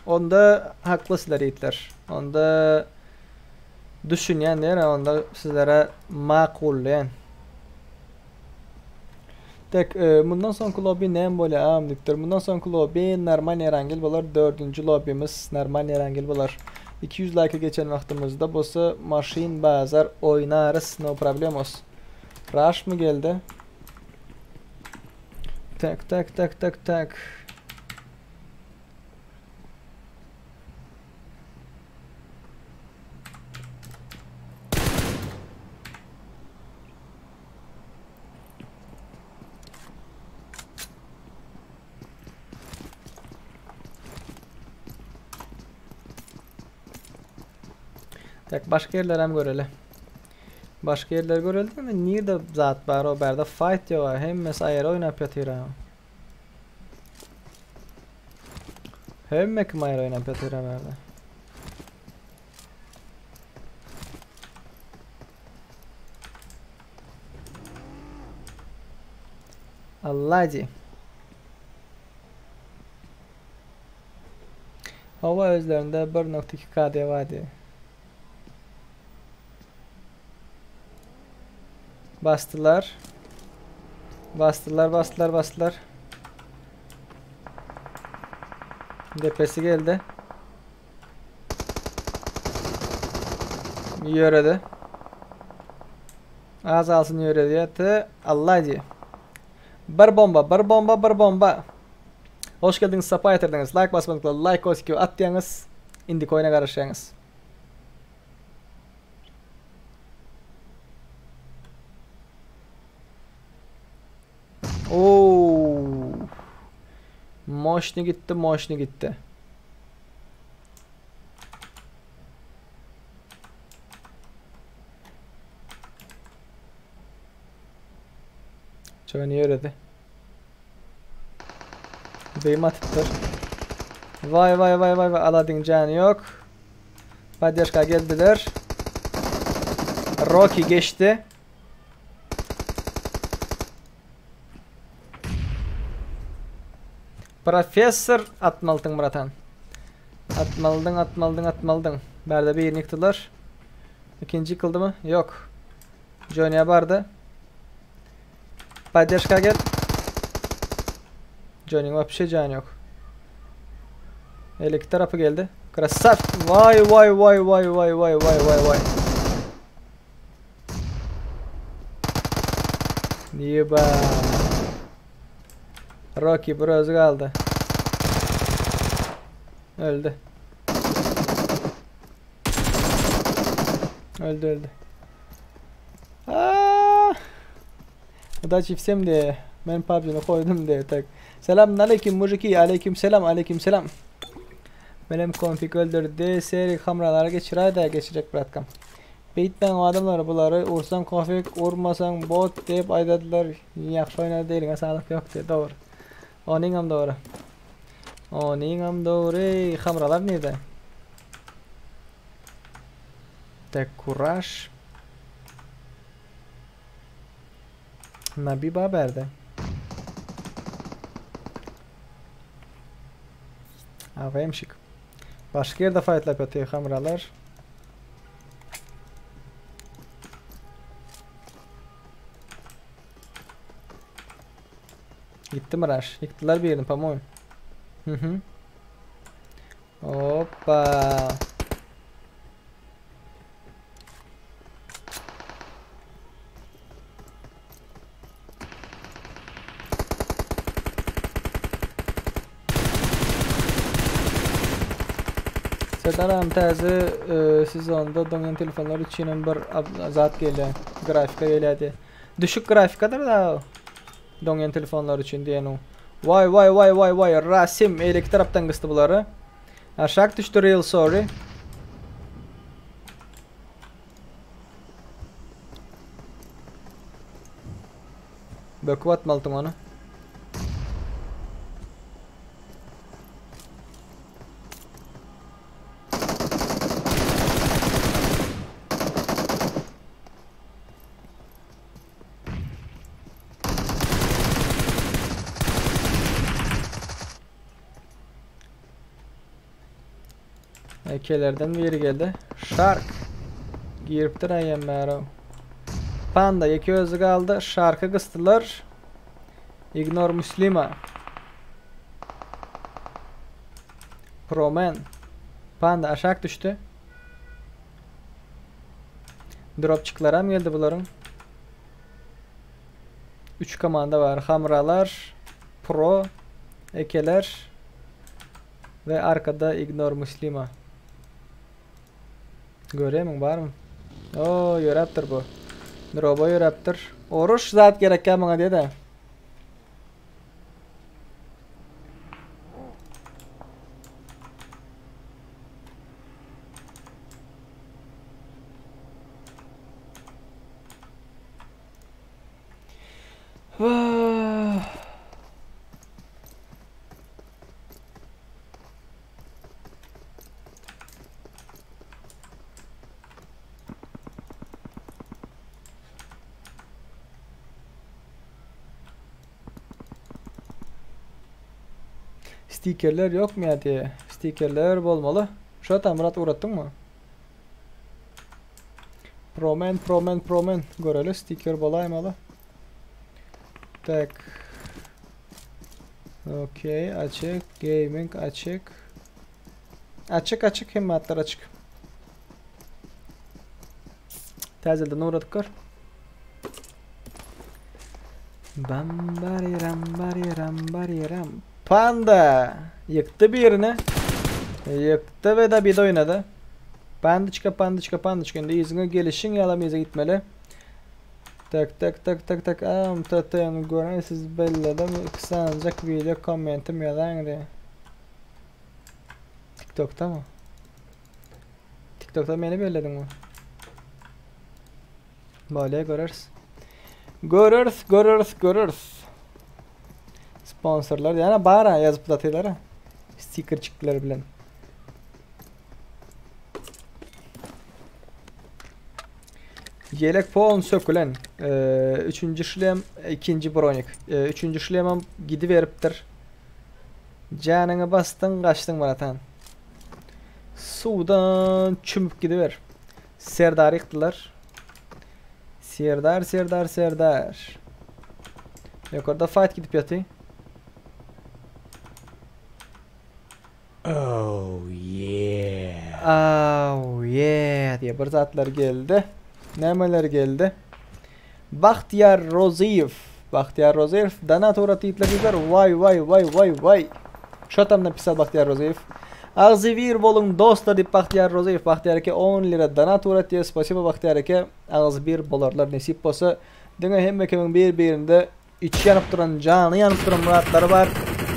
Onda haklı sizler yiğitler. Onda düşünýän onda sizlere makullayan. Tek e, bundan sonraki lobby näme bolýar am diýipdir. Bundan sonraki lobby normal Erangel bolar. Dördüncü lobbymiz normal Erangel bolar. 200 like geçen wagtymyzda bolsa maşyn bazar oynarys no problemos. Rush mı geldi? Tak tak tak tak tak. Tak başka yerler hem göreli. Başka yerler göreli mi? Nirde zat bar o berde fight yok. Hemmesi ayrı oynap ýatyr ha. Hemme kim ayrı oynap ýatyr ha berde. Allah di. Hava özlerinde 1.2 KD vardı. Bastılar. Bastılar, bastılar, bastılar. Depesi geldi. Yöredi. Az alsın yöredi yattı. Allah diye. Bir bomba, bir bomba, bir bomba. Hoş geldiniz, sapa getirdiniz. Like basmadıkla like olsun ki atlayanız. Indik oyuna karışayanız. Oo. Moşni gitti, moşni gitti. Çok niye öyle Deyim atıptır. Vay vay vay vay vay Aladdin canı yok. Padyaşka geldiler. Rocky geçti. Professor atmalydyň Muratan. Atmalydyň, atmalydyň, atmalydyň. Bärde birini ýykdylar. Ikinji ýykyldymy? Ýok. Johnny bardy. Poddeşka gel. Johnnyň wapşe jany ýok. Eleki tarapy geldi. Krassav. Vay vay vay vay vay vay vay vay vay. Niye ba? Rocky bir özü kaldı. Öldü. Öldü öldü. Aa! Удачи всем de. Men PUBG'ni koydum de tak. Selam aleyküm mujiki aleyküm selam aleyküm selam. Benim konfig öldürdü. Seri kameralara geçiray da geçecek bratkam. Beytmen o adamlar bulary ursaň konfig urmasaň bot diýip aýdadylar. Ýagşy oýnady eliňe saglyk ýok diýip. Dogry. Onuňam dogry. Onuňam dogry. Hamralar nirde? Tek kuraş. Nabi Baberde. AVMşik. Başga ýerde fight'lap ýatyr hamralar. Gitti mi Rush? Yıktılar bir yerini pamoyum. Hı hı. Hoppa. Serdaram täze e, sezonda doňan telefonlar üçin hem bir zat gelýär. Grafika gelýär. Düşük grafikadyr da doňan telefonlar üçin diýen o. Vay vay vay vay vay Rasim eýleki tarapdan gysdy bulary. Aşak düşdi real sorry. Böküp atmalydyň ony. Ekelerden biri geldi. Shark. Giripdir aýam bäri. Panda iki özü galdy. Shark'ı gysdylar. Ignore Muslima. Promen. Panda aşak düşdi. Dropçiklar hem geldi bularyň. 3 komanda var. Hamralar, Pro, Ekeler ve arkada Ignore Muslima. Göreyim var mı? Oo, ýöräpdir bu. Droba ýöräpdir. Oruş zat gerek ya maňa diýdi. Vah. Stickerler yok mu ya diye. Stickerler bolmaly. Şu atan Murat uğrattın mı? Promen, promen, promen. Göreli sticker bolaymaly. Tak. Okey, açık. Gaming açık. Açık açık himmatlar açık. Täzelden uğradyk gör. Bam bariram bariram bariram. Panda yıktı birini. Yıktı ve de bir de oynadı. Pandiçka pandiçka pandiçka. Indi yzyňa gelişiň ýalam yza gitmeli. Tak tak tak tak tak. Am TT'ni gören siz belledim. Kısancak video kommentim ýazaň diye. TikTok'ta mı? TikTok'ta beni belledin mi? Böyle görürüz. Görürüz, görürüz, görürüz. Sponsorlar yani bara yazıp dataylar. Sticker çıktılar bilen. Yelek puan sökülen. Üçüncü şlem, ikinci bronik. Üçüncü şlemem gidiveripdir. Canını bastın, kaçtın baratan. Sudan çümüp gidiver. Serdary ýykdylar. Serdar, Serdar, Serdar. Ýokarda fight gidip ýaty. Oh yeah. Oh yeah diye bir zatlar geldi. Nämeler geldi? Bahtiyar Roziyev. Bahtiyar Roziyev dana tura diýipler diýipler. Vay vay vay vay vay. Şo tam napisal Bahtiyar Roziyev. Agzybir boluň dostlar diýip Bahtiyar Roziyev. Bahtiyar eke 10 lira dana tura diýe. Spasibo Bahtiyar eke. Agzybir bolarlar nesip bolsa. Diňe hemme kimiň bir-birinde Içi ýanyp duran, jany ýanyp duran Myratlary bar.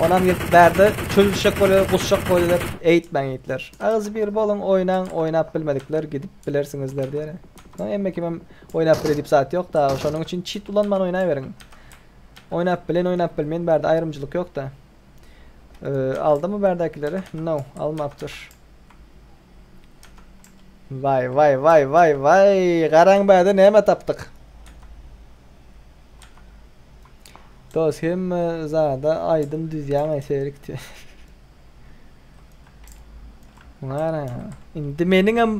Onam gelip bärde çözülişjek bolýar, gusjak bolýarlar. Eýtmäň ýigitler. Agzy bir boluň, oýnaň, oýnap bilmedikler gidip bilersiňizler diýer. Soň hemme kimem oýnap bilýär diýip zat ýok da. Şonuň üçin çit ulanman oýnaýberiň. Oýnap bilen, oýnap bilmeýän bärde aýrymçylyk ýok da. Aldymy bärdäkileri? No, almapdyr. Waý, waý, waý, waý, waý. Garaň bärde näme tapdyk? Dos hemme zada aýdym düzýäňaý Serik diýýär. Mara. Indi meniňem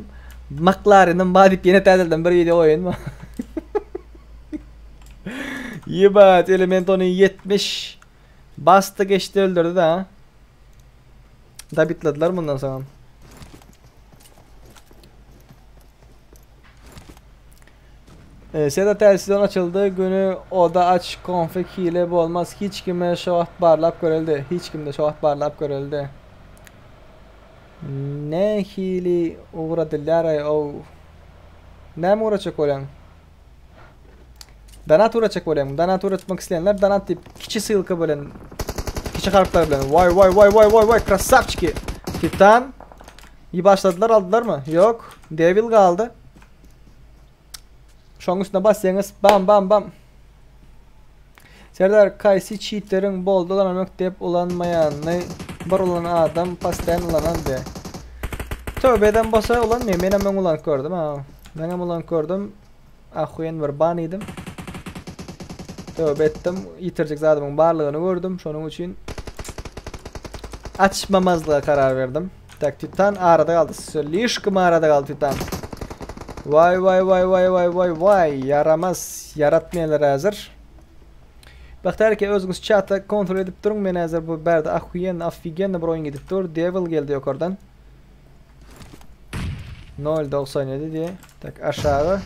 McLarenim bar diýip ýene täzeden bir video goýaýynmy? Ýebat, element ony 70 basdy geçdi öldürdi da. Dabitladylar mundan soňam. Seda täze sezon açyldy güni oda aç konfig hile bolmaz hiç kime şo wagt barlap göreldi hiç kimde şo wagt barlap göreldi nähili ugradylýaraý ow näme ugratjak bolýaň donat ugratjak bolýaň donat ugratmak isleýänler donat diýip kiçi ssylka bilen kiçi harplar bilen waý waý waý waý waý waý krasawçiki titan Iyi başladylar aldylarmy? Ýok. Devil galdy. Şoň üstüne basýaňyz bam bam bam. Serdar kaýsy çitleriň boldy ulanmak dep ulanmaýanyny bir ulan adam pastaýan ulanan de. Tövbe eden bolsa ulanmaýan. Menem öň ulanyp gördüm ha. Menem ulanyp gördüm. Ahuýen bir ban idim. Tövbe etdim. Ýitirjek zadymyň barlygyny gördüm. Şonuň üçin açmamazlyga karar berdim. Tak Titan arada galdy. Slişkom arada galdy Titan. Vay vay vay vay vay vay vay. Ýaramaz. Ýaratmaýarlar häzir. Bagtyýar eke özüňiz çata kontrol edip duruň. Men häzir bu bärde ahuýen, ofigenno bir oýun gidip dur. Devil geldi ýokardan. 0.97 diye. Tak aşağı.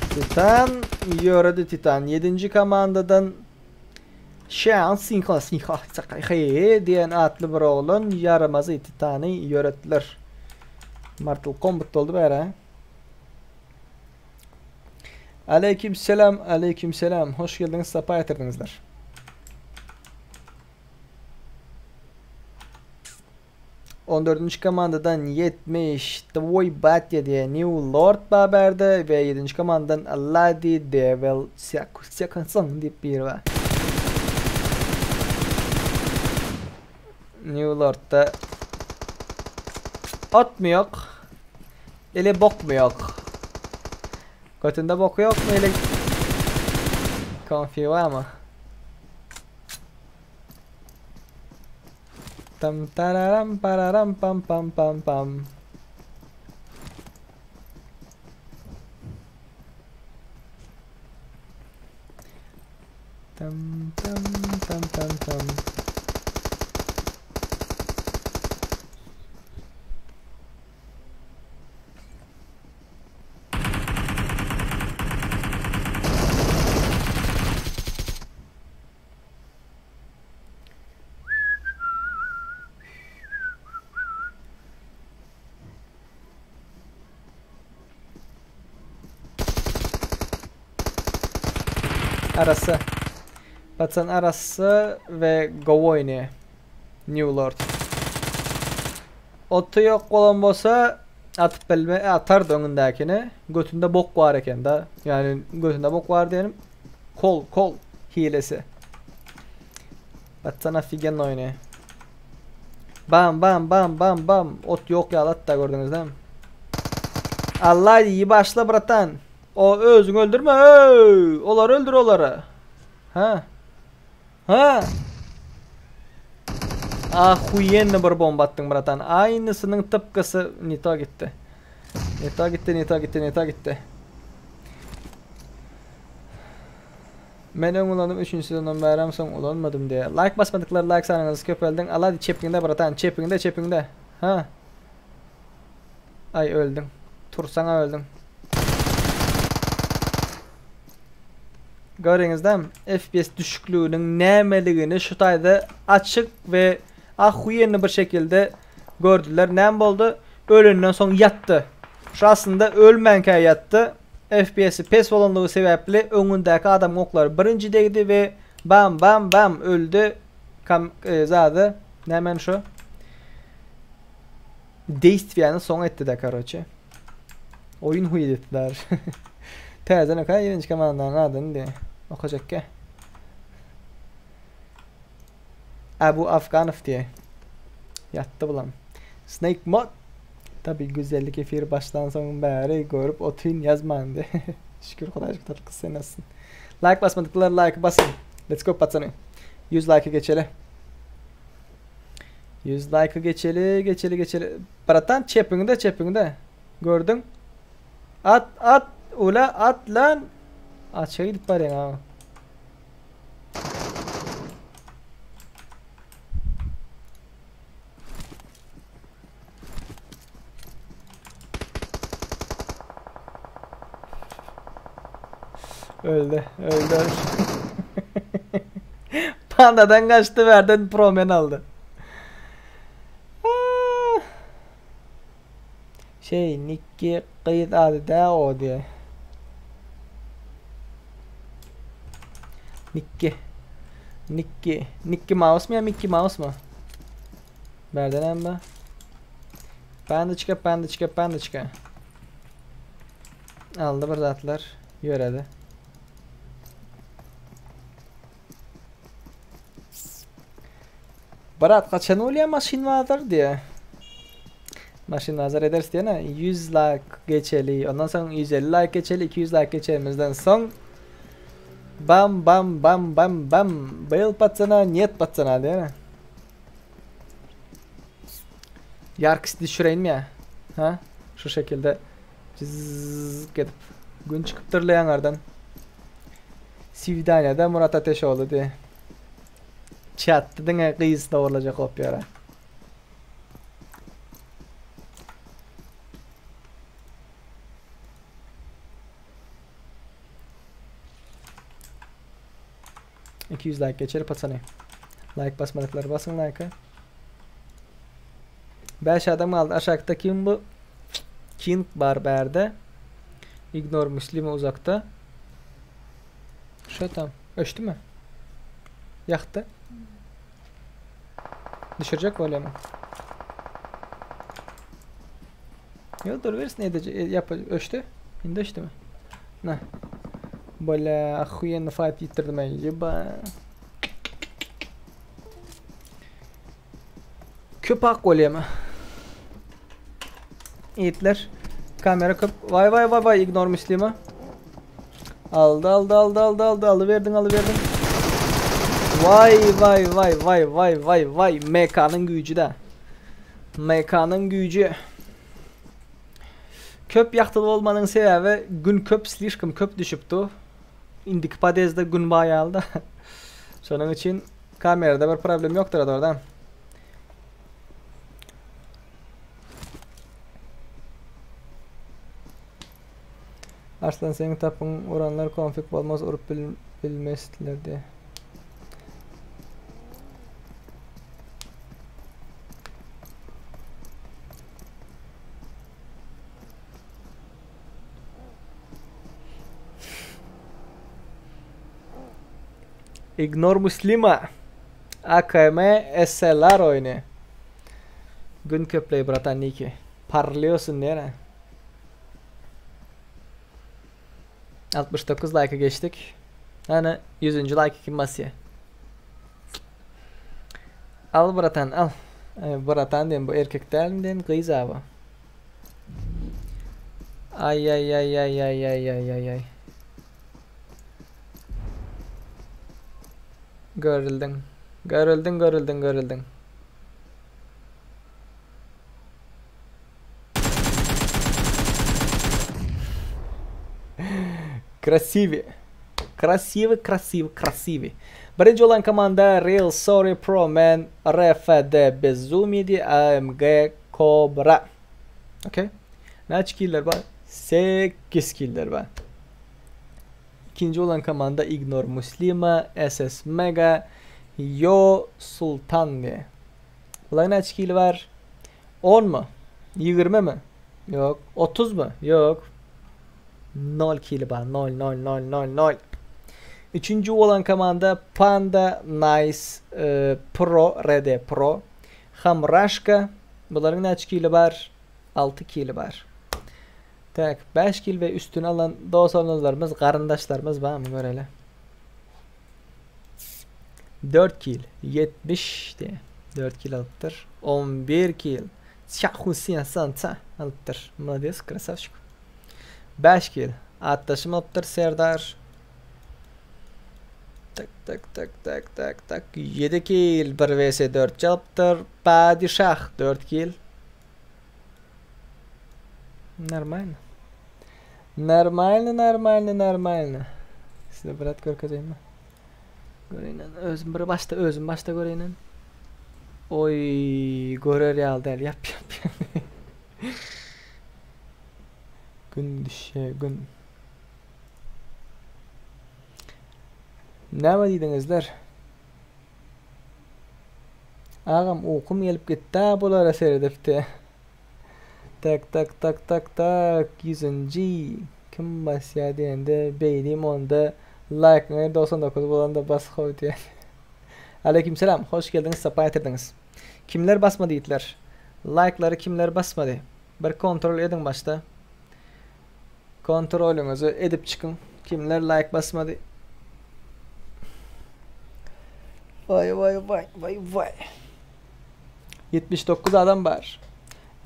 Titan ýöredi Titan. 7. komandadan Şan Sinha Sinha He diýen atly bir oglan ýaramazy Titany ýöretdiler. Mortal Kombat boldy bäri. Aleyküm selam, aleyküm selam. Hoş geldiňiz, sapa getirdiňizler. On dördünji komandadan 70 Tvoy Batya diýen New Lord bar bärde we ýedinji komandadan Lady Devil Secondson diýip biri bar. New Lordda ot mu ýok? Ele bok mu ýok? Götünde boky ýokmy ele? Konfi barmy? Tam tararam pararam pam pam pam pam. Tam tam tam tam tam. Arassa. Patsan arassa we gowy oýnaýar. New Lord. Oty ýok bolan bolsa atyp bilme atardy öňündäkini. Götünde bok bar eken da. Ýani götünde bok bar diýenim kol kol hilesi. Patsan ofigenno oýnaýar. Bam bam bam bam bam. Ot ýok ýaly atda gördüňiz dämi? Allah iyi başla bratan. O özüňi öldürme. Öý! Olary öldür olary. Ha. Ha. Ahuyenni bir bomba atdyň bratan. Aýnysynyň tıpkysy ne to gitdi. Neta gitdi, neta gitdi, neta gitdi. Men öň ulandym üçünji sezondan bärem soň ulanmadym diýýär. Like basmadyklar like sanyňyzy köpeldiň. Alady çepiňde bratan çepiňde çepiňde. Ha. Ay öldüň. Tursaňa öldüň. Göreňizdem FPS düşüklüginiň nämeligini şu taýda açyk we ahuýenny bir şekilde gördüler. Näme boldy? Ölenden soň ýatdy. Şu aslynda ölmänkä ýatdy. FPS-i pes bolanlygy sebäpli öňündäki adamyň oklary birinji degdi we bam bam bam öldi. Kam e, zady nämen şu? Deýstwiýany soň etdi-de karoçe. Oýun huýt etdiler. Täzeden oka ýenji komandanyň adyny diýe. Okajakka. Abu Afganow diýe. Ýatdy bulam. Snake mod. Tabi güzellik efir başlan soň bäri görüp otyn ýazmandy. Şükür Hudaýjyk tatly kız sen nasılsın? Like basmadyklar like basyn. Let's go patsany. 100 like geçeli. 100 like geçeli, geçeli, geçeli. Bratan çepiňde, çepiňde. Gördüň? At, at, ula at lan. Açyk gidip barýaň ha. Öldü, öldü. Pandadan kaçtı, verden promen aldı. Ah. Şey, Nikki gyz ady da o diye. Nikki. Nikki. Nikki Mouse mu ya Mickey Mouse mu? Nereden emmi? Bandaçka, bandaçka, bandaçka. Aldı bir zatlar. Ýöredi. Brat kaçan bolýar maşyn bazar diýe. Maşyn bazar ederis diýene 100 like geçeli. Ondan soň 150 like geçeli, 200 like geçenimizden soň bam bam bam bam bam Byl patsana, niet patsana diýene. Yarkisi düşüreýinmi ýa? Ha? Şu şekilde Zzz edip. Gün çykypdyr ýaňardan. Swidaniýada Murat Ateşoğlu diýe. Çatdy diňe gyz dogurlajak bolup ýöre. 200 like geçer patsany. Like basmadyklar basyň like-a. 5 adam galdy. Aşakda kim bu? King bar bärde. Ignore Muslima uzakda. Şu tam. Öçdü mü? Yaktı. Düşürecek volümü. Yo dur versin edece yap öçdü. Indi öçdü mü? Ne? Bala ahuyenny fight ýitirdim ey. Ýeba. Köp ak bolýamy? Yiğitler. Kamera köp. Vay vay vay vay ignore Müslüma. Aldı aldı aldı aldı aldı alıverdin alıverdin. Vay vay vay vay vay vay vay MK'nın güýji de. MK'nın güýji. Köp ýagtyly bolmanyň sebäbi gün köp slişkom köp düşüpdi. Indiki podezde gün baýalda. Şonuň üçin kamerada bir problem ýokdur adordan. Arslan seň tapyň uranlar konfig bolmaz urup bilmesdiler diýe. Ignore Muslima. AKM SLR oýny. Gün köpleý bratan Niki. Parlıyorsun diýene. 69 like'a geçdik. Hani 100. like kim basýar? Al bratan al. Bratan diýen bu erkek dälmi diýen gyz abi. Ay ay ay ay ay ay ay ay ay. Görüldün. Görüldün görüldün görüldün. Krasiwy. Krasiwy, krasiwy, krasiwy. Birinji bolan komanda Real Sorry Pro Man RFD Bezumidi AMG Cobra. Okey. Näçe killer bar? 8 killer bar. Ikinji bolan komanda Ignor Muslima SS Mega Yo Sultan diye. Bularyň näçe kili bar? 10 mu? 20 mi? Ýok. 30 mu? Ýok. 0 kili bar. 0 0 0 0 0. Üçünji bolan komanda Panda Nice e, Pro RD Pro. Hamraşka. Bularyň näçe kili bar? 6 kili bar. Tak, 5 kil we üstüne alan dost-oglanlarymyz, garyndaşlarymyz barmy göreli. 4 kil 70 diye 4 kil alypdyr. 11 kil Çahusiyan alypdyr. Молодец, красавчик. 5 kil atdaşym alypdyr Serdar. Tak tak tak tak tak tak 7 kil 1 vs 4 alypdyr. Padişah 4 kil. Нормально. Нормально, нормально, нормально. Size brat görkezeyim Göreýin. Özüm bir başda özüm başda göreýin. Oy, görer ýaly däl. Ýap ýap. Gün düşýär, gün. Näme diýdiňizler? Agam ukum gelip gitdi bulara seredipdi. Tak tak tak tak tak 100. Kim basýar diýende beýdim onda like 99 bolanda bas koy diýen. Aleykümselam. Hoş geldiniz. Sapa getirdiniz. Kimler basmadı yiğitler? Like'ları kimler basmadı? Bir kontrol edin başta. Kontrolünüzü edip çıkın. Kimler like basmadı? Vay vay vay vay vay. 79 adam var.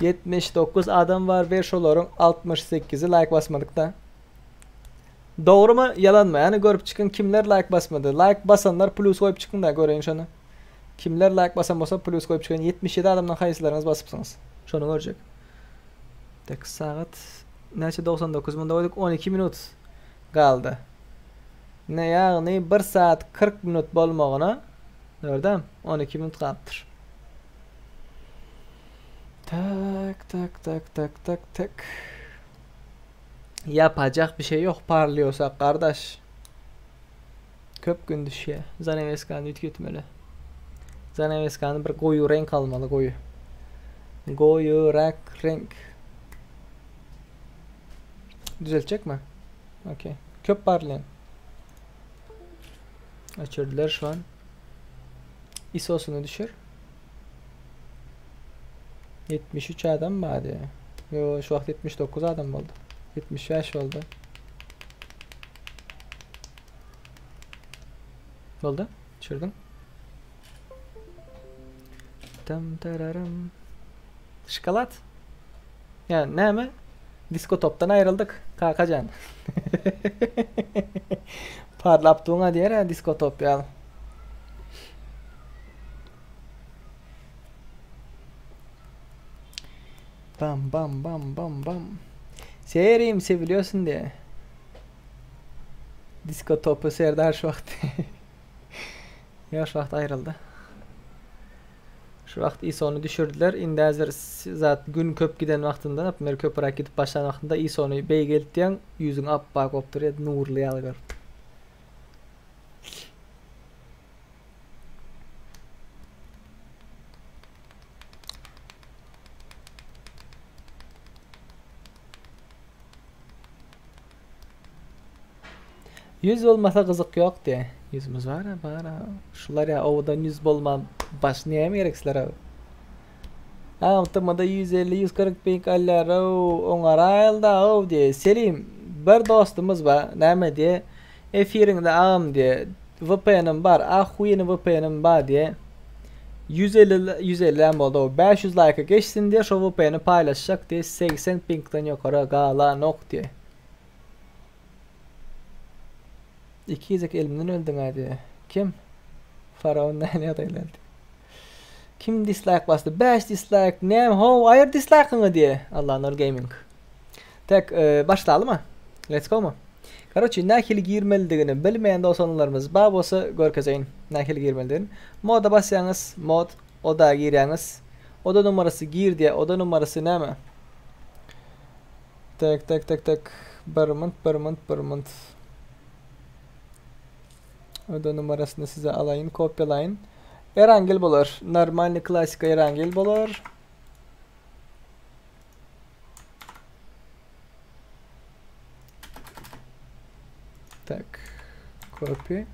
79 adam var ve şolaryň 68'i like basmadyk da. Doğru mu yalan mı? Yani görüp çıkın kimler like basmadı. Like basanlar plus koyup çıkın da göreyim şunu. Kimler like basan bolsa plus koyup çıkın. 77 adamdan haýsylaryňyz basypsyňyz? Şonu görjek. Tek saat näçe 99 munda koyduk 12 minut galdy. Ne ýagny 1 saat 40 minut bolmagyna Gördüm 12 minut galypdyr. Tak tak tak tak tak tak. Yapacak bir şey yok parlıyorsa kardeş. Köp gün düşýär. Zanaveskany üýtgetmeli. Zanaveskany bir goýy reňk almaly goýy. Goýurak reňk. Düzeltecek mi? Okey. Köp parlayan. Açırdılar şu an. ISO'sunu düşür. 73 adam var ya. Yo şu vakt 79 adam oldu. 75 oldu. Oldu. Düşürdüm. Tam tararam. Şokolat. Ya ne mi? Disko toptan ayrıldık. Kakacan. Parlaptığına diğer ha disko top ya. Bam bam bam bam bam. Serim seviliyorsun diye. Disko topu Serdar şu vakt. ya şu vakt ayrıldı. Şu vakt ISO'nu düşürdüler. Indi hazır zat gün köp giden wagtynda, naprimýer köpüräk gidip başlan wagtynda ISO'ny beýgeltýäň, ýüzüň appak bolup durýar, nurly ýaly görüp. Ýüz bolmasa gyzyk ýok diýe. Ýüzümiz bar a, bar a. Şular ýa owadan ýüz bolman baş näme gerek sizlere? Agam tmda 150 140 ping alýar ow oňaraýylda ow diýe. Selim bir dostumyz bar näme diýe efiriňde agam diýe VPN-im bar ahuýeni VPN-im bar diýe. 150 150 boldy ow 500 laýka geçsin diýe şo VPN-i paýlaşjak diýe 80 pingden ýokara galanok diýe. Iki gezek elimden öldüň a diýe. Kim? Faraon näme ýagdaýda Kim dislike basdy? 5 dislike. Näme? Ho, aýyr dislike'yňy diýe. Allah Nur Gaming. Tek e, başlaly mı? Let's go mu? Karoçi nähili girmelidigini bilmeýän dosanlarymyz bar bolsa görkezeýin nähili girmelidigini. Moda basýaňyz, mod oda girýäňiz. Oda numarasy gir diýýär. Oda numarasy näme? Tek tek tek tek. Bir munt bir munt bir munt. Oda numarasyny size alaýyn, kopýalaýyn. Erangel bolar. Normalny klasika Erangel bolar. Tak. Copy.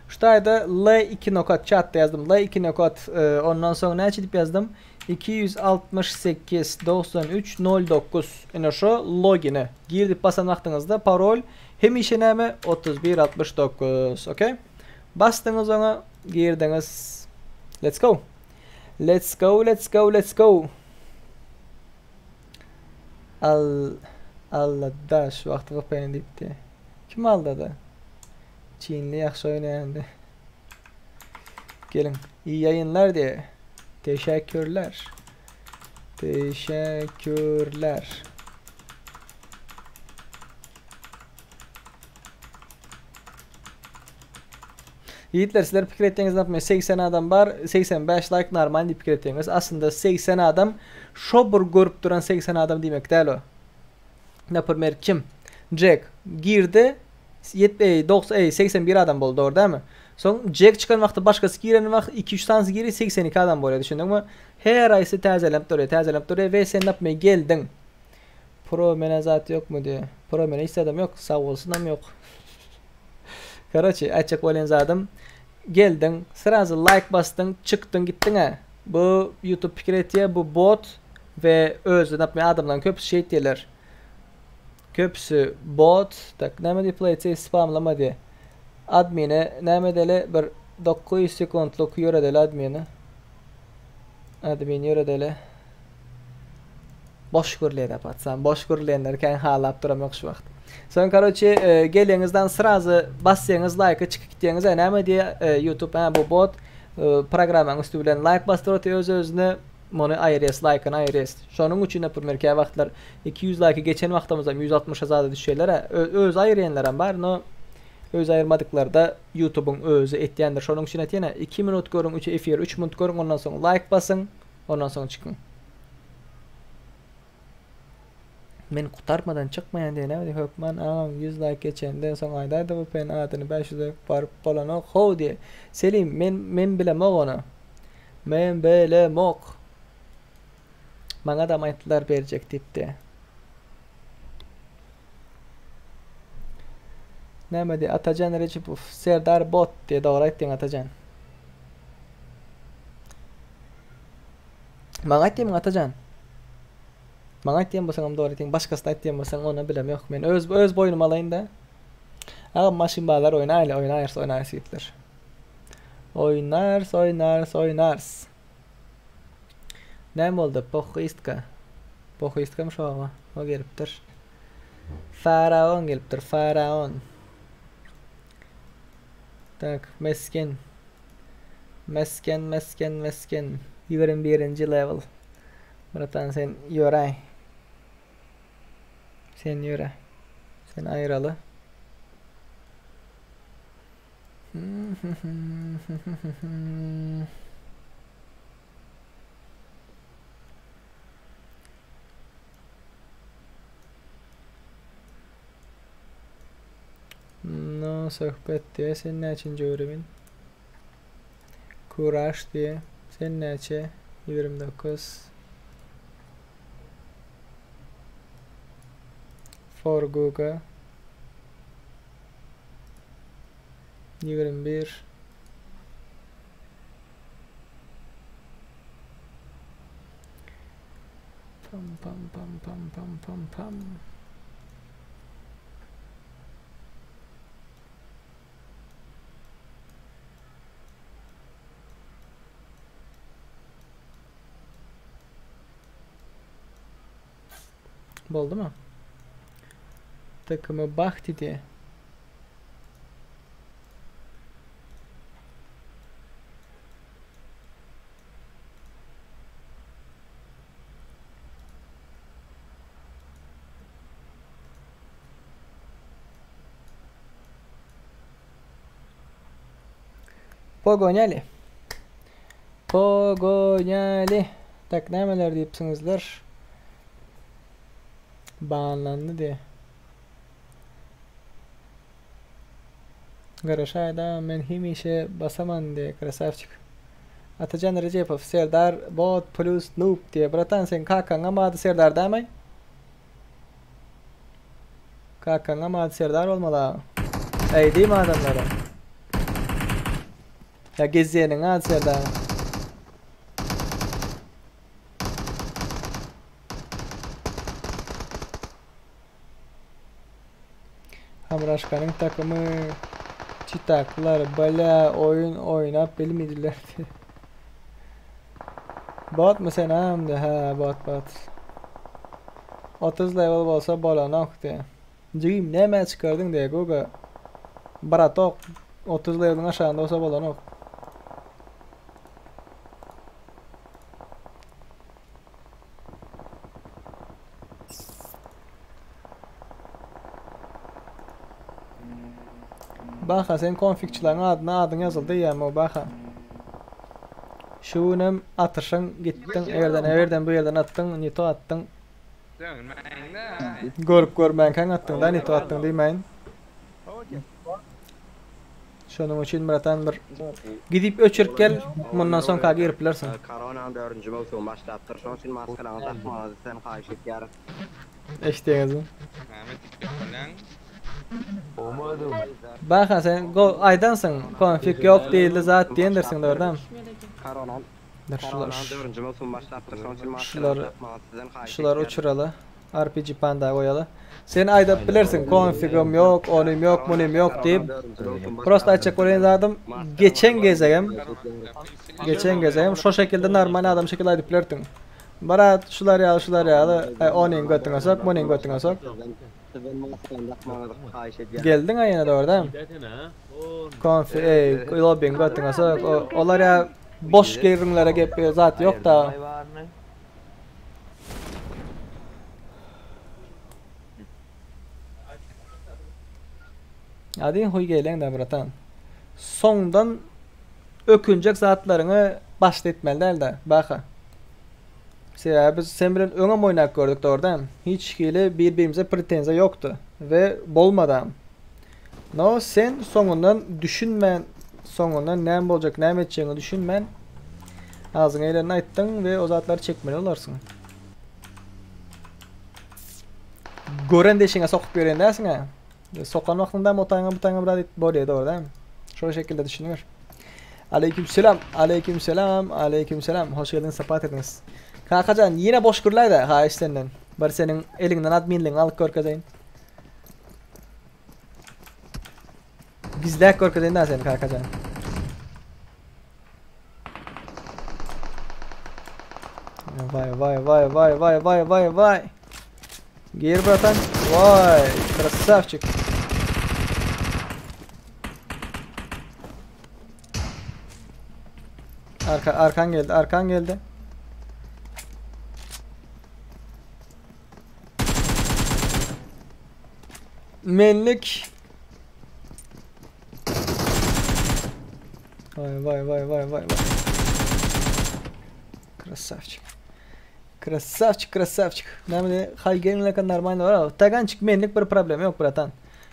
Şu taýda L2 nokat chatda ýazdym. L2 nokat e, ondan soň näçe diýip ýazdym? 268 93 09. Ine şu logini. Gir diýip basan wagtyňyzda parol hemişe näme? 31 69. Okay? Basdyňyz oňa, girdiňiz. Let's go. Let's go, let's go, let's go. Al Alla şu wagty gypaýyn diýipdi. Kim aldady? Çinli ýagşy oýnaýandy. Geliň. Iyi ýaýynlar diýe. Teşekkürler. Teşekkürler. Ýigitler sizler pikir etdiňiz näme 80 adam bar 85 like normal diýip pikir etdiňiz. Aslynda 80 adam şo bir görüp duran 80 adam diýmek däl o. Naprimер kim? Jack girdi 90 81 adam boldy dogry dälmi? Soň Jack çykan wagty başgasy giren wagt 2-3 sanysy girdi 82 adam bolýar düşündiňmi? Her aýsy täzelenip durýar, täzelenip durýar we sen napme geldiň. Pro mene zat ýokmy diýe. Pro mene hiç zadam ýok, sag bolsunam ýok. Karoçe, aýtjak bolýan zadym, geldiň, srazy like basdyň, çykdyň gitdiň-ä. Bu YouTube pikir etýär, bu bot we özi napme adamlaryň köpüsi şeýt diýerler. Köpüsi bot, tak näme diýip play spamlama diýe. Admine näme edeli bir 900 sekundlyk ýöredeli admini. Admin ýöredeli. Boş gürleýär patsan. Boş gürleýänleri kän halap duramok şu wagt. Soň karoçe e, geleňizden srazy basýaňyz like çykyp gitýäňiz. E, näme diýe e, YouTube ha bu bot e, programmaň üstü bilen like basdyryp öz özüne muny aýyrýas, like-yny aýyrýas. Şonuň üçin naprimер kä wagtlar 200 like geçen wagtymyzam 160-a zada düşýärler. Öz aýyrýanlar hem bar, no öz aýyrmadyklarda YouTube'uň özi etýändir. Şonuň üçin aýtýan, 2 minut görüň, 3 efir 3 minut görüň, ondan soň like basyň, ondan soň çykyň. Men gutarmadan çykmaýan diýen näme hökman agam 100 like geçenden soň aýdaýdy bu pen adyny 500 baryp bolanok how diýe. Selim men men bilemok ony. Men bilemok. Maňa da aýtdylar berjek diýipdi. Näme diýe Atajan Rejepow Serdar bot diýe dogry aýtdyň Atajan. Maňa aýtdyň Atajan. Maňa aýtýan bolsaň hem dogry aýtýaň, başgasyna aýtýan bolsaň ony bilem ýok. Men öz öz boýnuma alaýyn da. Agam maşyn bazar oýnaýly, oýnaýarys, oýnaýarys ýigitler. Oýnarys, oýnarys, oýnarys. Näme boldy? Pohyistka. Pohyistka mı şu aga? O gelipdir. Faraon gelipdir, faraon. Tak, mesken. Mesken, mesken, mesken. 21. level. Bratan sen ýöräý. Sen ýöre. Sen aýraly. No söhbet diye sen näçinji öwremin? Kuraş diye sen näçe? 29 For Google 21 Pam pam pam pam pam pam pam. Boldy mı? Takımı Bahti diye. Pogonýaly. Pogonýaly. Tak nämeler diýipsiňizler? Banlandy diýe. Garaşaýda men hemişe basaman diýe krasavçik. Atajan Rejepow Serdar bot plus noob diýe. Bratan sen kakaňam ady Serdar dämi? Kakaňam ady Serdar bolmaly a. Äý diýme adamlara. Ýa gezýeniň ady Serdar. Hamraşkanyň takymy çitaklar bala oýun oýnap bilmediler. Botmy sen amdy ha bot bot. 30 level bolsa bolanok diýe. Jigim näme çykardyň diýe goga. Bratok 30 leveliň aşagynda bolsa bolanok. Baha sen konfigçileriň adyna adyň ýazyldy diýýän bu Baha. Şu günem atyşyň gitdiň egerden egerden bu ýerden atdyň nito atdyň. Görüp görmänkäň atdyň da nito atdyň diýmäýin. Şonuň üçin bratan bir gidip öçürip gel mundan soňka girip bilersiň. Koronanyň dördünji möwsümi başlapdyr. Şonuň üçin maskalaňyzy dakmagyňyzy sizden haýyş etýäris. Eşitýäňizmi? Baha sen go aýdansyň konfig ýok diýildi zat diýendirsiň dogrudan. Koronanyň Dur şular dördünji möwsümi başlapdyr. Şonuň üçin maskalaňyzy şular dakmagyňyzy sizden haýyş şular etýäris. uçuraly. RPG panda goýaly. Sen aýdap bilersiň konfigim ýok, onym ýok, munym ýok diýip. Prosta aýtjak bolýan zadym geçen gezegem geçen gezegem şo şekilde normal adam şekilde aýdyp bilerdiň. Barat şular ýaly şular ýaly onyň götüňe sok, munyň götüňe sok. Geldiň aý ýene dogry Konfi ey lobbyň götüňe sok. Olar ýa boş gürrüňlere gep zat ýok da. Adin huy gelen da bratan. Soňdan ökünjek zatlaryňy başda etmeli däl-de, baka. Sebäbi biz sen bilen öňem oýnap gördük dogrudan. Hiç hili bir-birimize pretenziýa ýokdy we bolmadam. No sen soňundan düşünmän, soňundan näme boljak, näme etjegiňi düşünmän agzyňa gelenini aýtdyň we o zatlary çekmeli bolarsyň. Gören deşiňe sokup ýören dälsiň-ä. Sokan wagtyňda motaňa butaňa biraz et bolýar dogry däl. Şol şekilde düşüniňer. Aleyküm selam, aleyküm selam, aleyküm selam. Hoş geldiňiz, sapa getirdiňiz. Kakajan ýene boş gürläý-de, haýyş senden. Bir seniň eliňden adminligiňi alyp görkezeýin. Gizläp görkezeýin da seni kakajan. Vay vay vay vay vay vay vay vay. Gir bratan. Vay, krasavçik. Arka arkan geldi, arkan geldi. Menlik. Vay vay vay vay vay vay. Krasavçik. Krasavçik, krasavçik. Näme hay gelinlek normal var. Tagançik menlik bir problem yok bratan.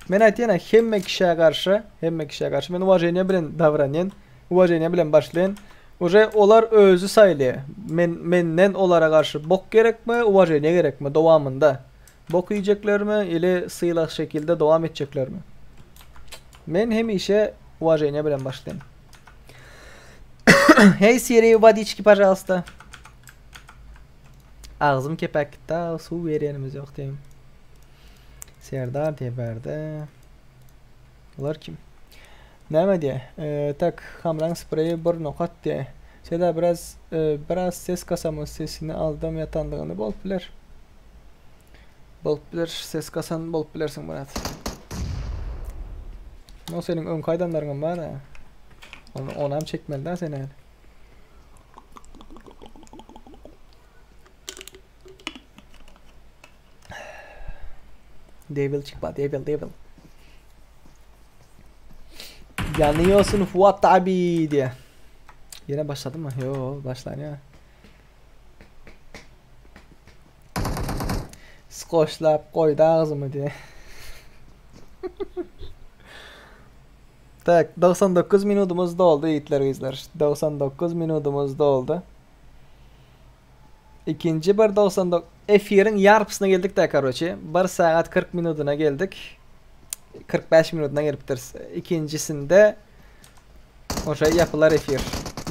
Men aýtýan hemme kişä garşy, hemme kişä garşy men уважение bilen davranýan, уважение bilen başlaýan. Уже olar özi saýlaýar. Men menden olara garşy bok gerekmi, уважение gerekmi dowamynda. Bok iýjeklermi ili sylag şekilde dowam etjeklermi? Men hemişe уважение bilen başlaýan. Hey Siri, водички, пожалуйста. Agzym kepek gitdi, suw berýänimiz ýok diýim. Serdar diýe bärde. Bular kim? Näme diýe? E, tak, Hamraň spreyi bir nokat diýe. Serdar biraz e, biraz ses kasamın sesini aldım ýatandygyny bolup biler. Bolup biler, ses kasan bolup bilersiň Murat. No seniň öňki aýdanlaryňam bar ha. Onu onam çekmeli da seni. Devil çıkma, devil, devil. Ýanýosun Fuat abi diýe. Ýene başladymy? Ýo, başlanýar. Skoçlap goýdy agzymy diýe. Tak, 99 minudumyz doldy ýigitler gyzlar. 99 minudumyz doldy. Ikinji bir 99 efiriň ýarpysyna geldik de karoçe. 1 sagat 40 minudyna geldik. 45 minudyna gelipdiris. Ikinjisinde oşa ýapylar efir.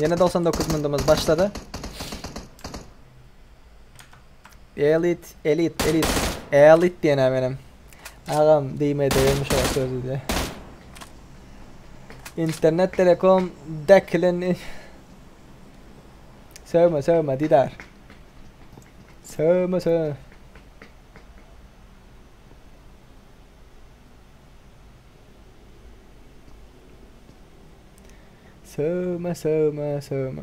Ýene 99 minudumyz başlady. Elit, elit, elit. Elit diýen menem. Agam diýme diýmiş o sözü diýe. Internet telekom dekilen Sövme sövme Didar. Sövme sövme. Sövme sövme sövme.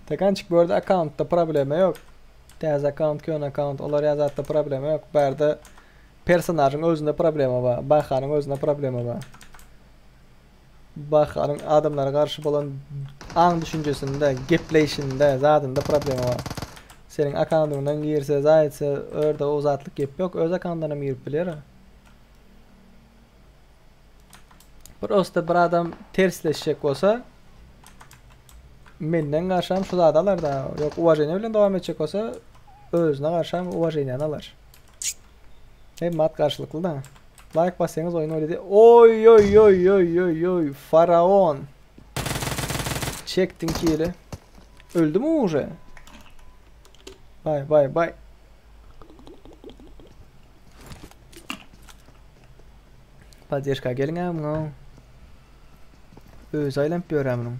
Tekançik bu arada account'ta problemi yok. Täze account, köne account, olar ýa zatda problemi yok. Bärde personažyň özünde problema bar. Bahanyň özünde problema bar. Bahanyň adamlara garşy bolan aň düşünjesinde, gepleýşinde, zadynda problema bar. Seniň akkauntyňdan girse, zat etse, örde o zatlyk gep yok. Öz akkauntyna hem girip bilýär. Prosta bir adam tersleşjek bolsa menden garşam şu zady alar da. Yok uvaženiýe bilen dowam etjek bolsa özüne garşam uvaženiýany alar. Hem mat garşylykly da. Like bassaňyz oýun oýlady. Oy oy oy oy oy oy faraon. Çektin kili. Öldü mü uje? Bay bay bay. Poddeşka geliň ha muňa. Özi aýlanyp ýör munuň.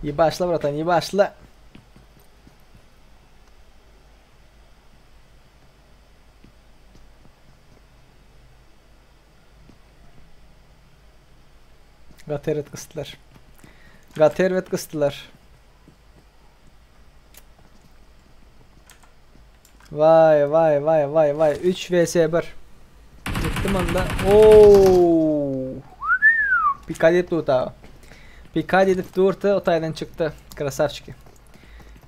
İyi başla bratan, iyi başla. Gateret kıstılar. Gateret kıstılar. Vay vay vay vay vay 3 vs 1. Gittim onda. Oo. Dikkat edip dur Dikkat edip durdu o taydan çıktı. Krasavçiki.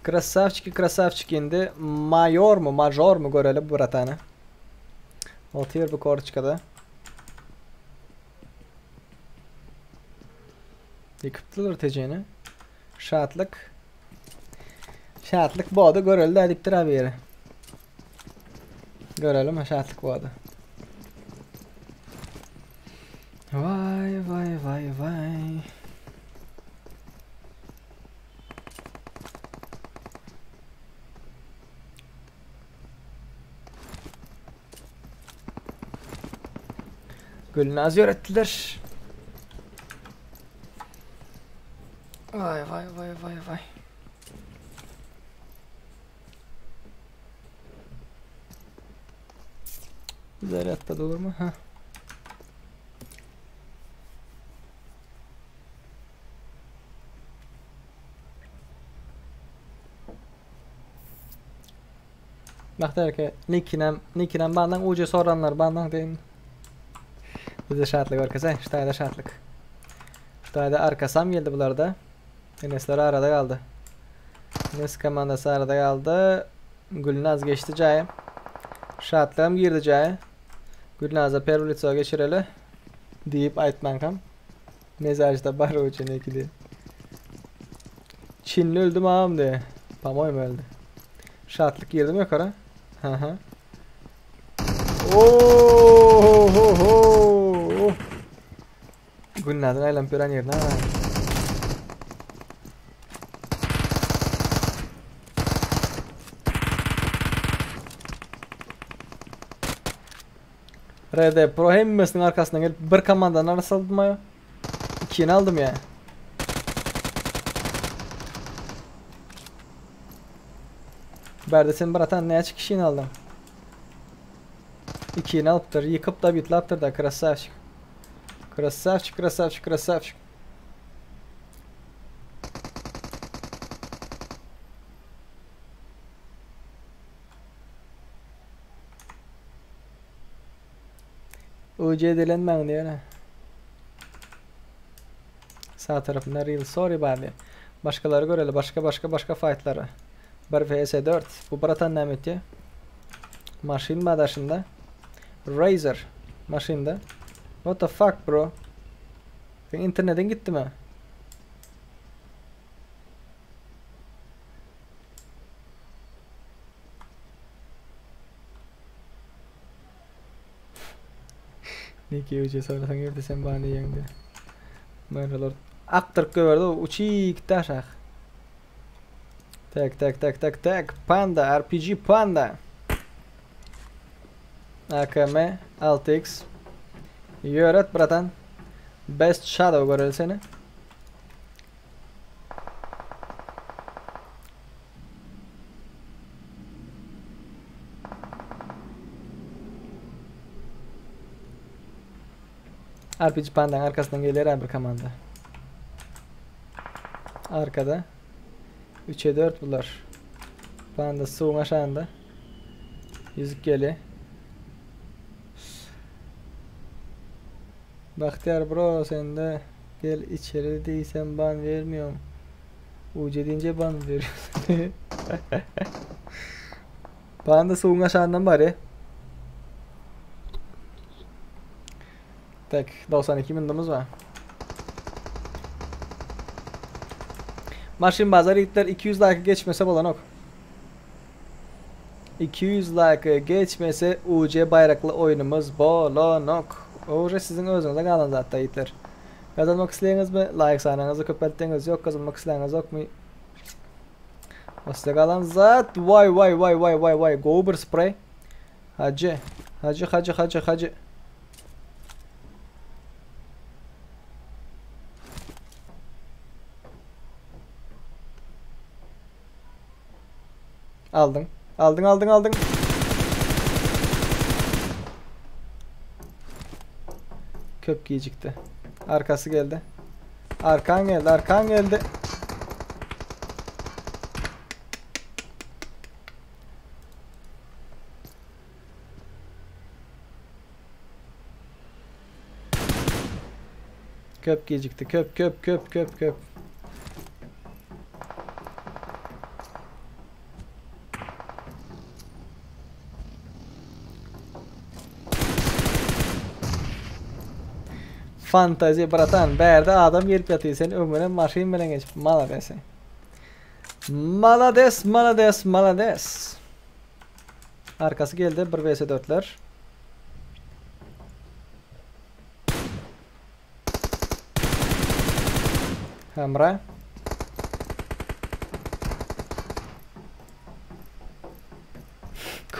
Krasavçiki krasavçiki indi. Mayor mu major mu görelim bu ratany. Otyr bu korçkada. Yıkıptılar tejeni. Şatlık. Şatlık bu adı görüldü ediptir abi yeri. Görelim şatlık bu adı. Vay vay vay vay. Gülnaz öğrettiler. Vay vay vay vay vay. Güzel atladı olur mu? Ha. Bak der ki Nickinem, Nickinem bandan ucu soranlar bandan deyin. Bize şartlık arkası, şurada şartlık. Şurada arkasam geldi bularda. Enesler arada kaldı. Enes komandası arada kaldı. Gülnaz geçti caya. Şartlığım girdi caya. Gülnaz'a Perulitsa geçireli. Deyip aytmankam. Mezajda bar o için ikili. Çinli öldü mü ağam diye. Pamoy mu öldü? Şartlık girdi mi yukarı? Hı hı. Oo ho ho. Gülnaz'ın aylanıp gören yerine ha. RD Pro hemmesiniň arkasyndan gelip bir komandany arasaldym aýo. Ikini aldym ýa. Bärde sen bratan näçe kişini aldyň? Ikini alypdyr, ýykyp da bitlapdyr da krasavçik. Krasavçik, krasavçik, krasavçik. UC edilenmäň diýene. Sağ tarapynda real sorry bar diýe. Başgalary göreli, başga başga başga fightlara. 1 vs 4. Bu bratan näme etýär? Maşyn bar daşynda. Razer maşynda. What the fuck bro? Sen internetiň gitdimi? Niki uca sorasaň ýerde sen bana diýeňde. Merhalar akdyryp goýberdi uçy gitdi aşak. Tak tak tak tak tak Panda RPG Panda. AKM 6X. Ýöret bratan. Best Shadow göreli seni. RPG Panda'nın arkasından geliyor bir komanda. Arkada. 3'e 4 bunlar. Panda suyun aşağında. Yüzük geliyor. Bahtiyar bro sen de gel içeri değilsen ban vermiyorum. UC deyince ban veriyorsun. Panda suyun aşağından bari. Tek 92 minutumuz var. Maşyn bazar ýigitler 200 like geçmese bolanok. 200 like geçmese UC baýrakly oýnumyz bolanok. Uje siziň özüňize galan zatda ýigitler. Gazanmak isleýäňizmi? Like sanyňyzy köpeltdiňiz. Ýok gazanmak isleýäňizokmy? O size galan zat. Waý waý waý waý waý waý gowy bir spray. Hajy. Hajy hajy hajy hajy. Aldyň. Aldyň aldyň aldyň. Köp gijikdi. Arkasy geldi. Arkan geldi, arkan geldi. Köp gijikdi. Köp köp köp köp köp. Fantazi bratan bärde adam gelip ýatyr sen öňüne maşyn bilen geçip malades. Malades malades malades. Arkasy geldi 1 vs 4ler. Hemra.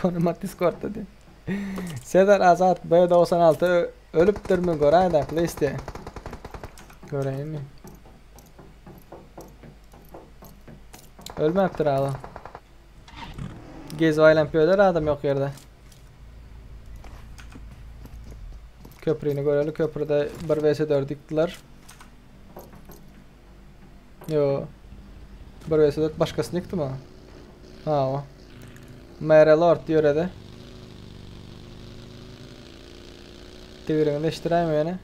Konum at Discord'da diýip. Serdar Azat B96 ölüpdirmi göräýdä please diýe. Göräýinmi? Ölmäpdir aga. Gezip aýlanyp ýörler adam ýok ýerde. Köprüni göreli. Köprüde 1 vs 4 ýykdylar. Yo. 1 vs 4 başgasyny ýykdymy? Ha, o. MR Lord ýöredi. Tigriňi deşdiräýme ýene.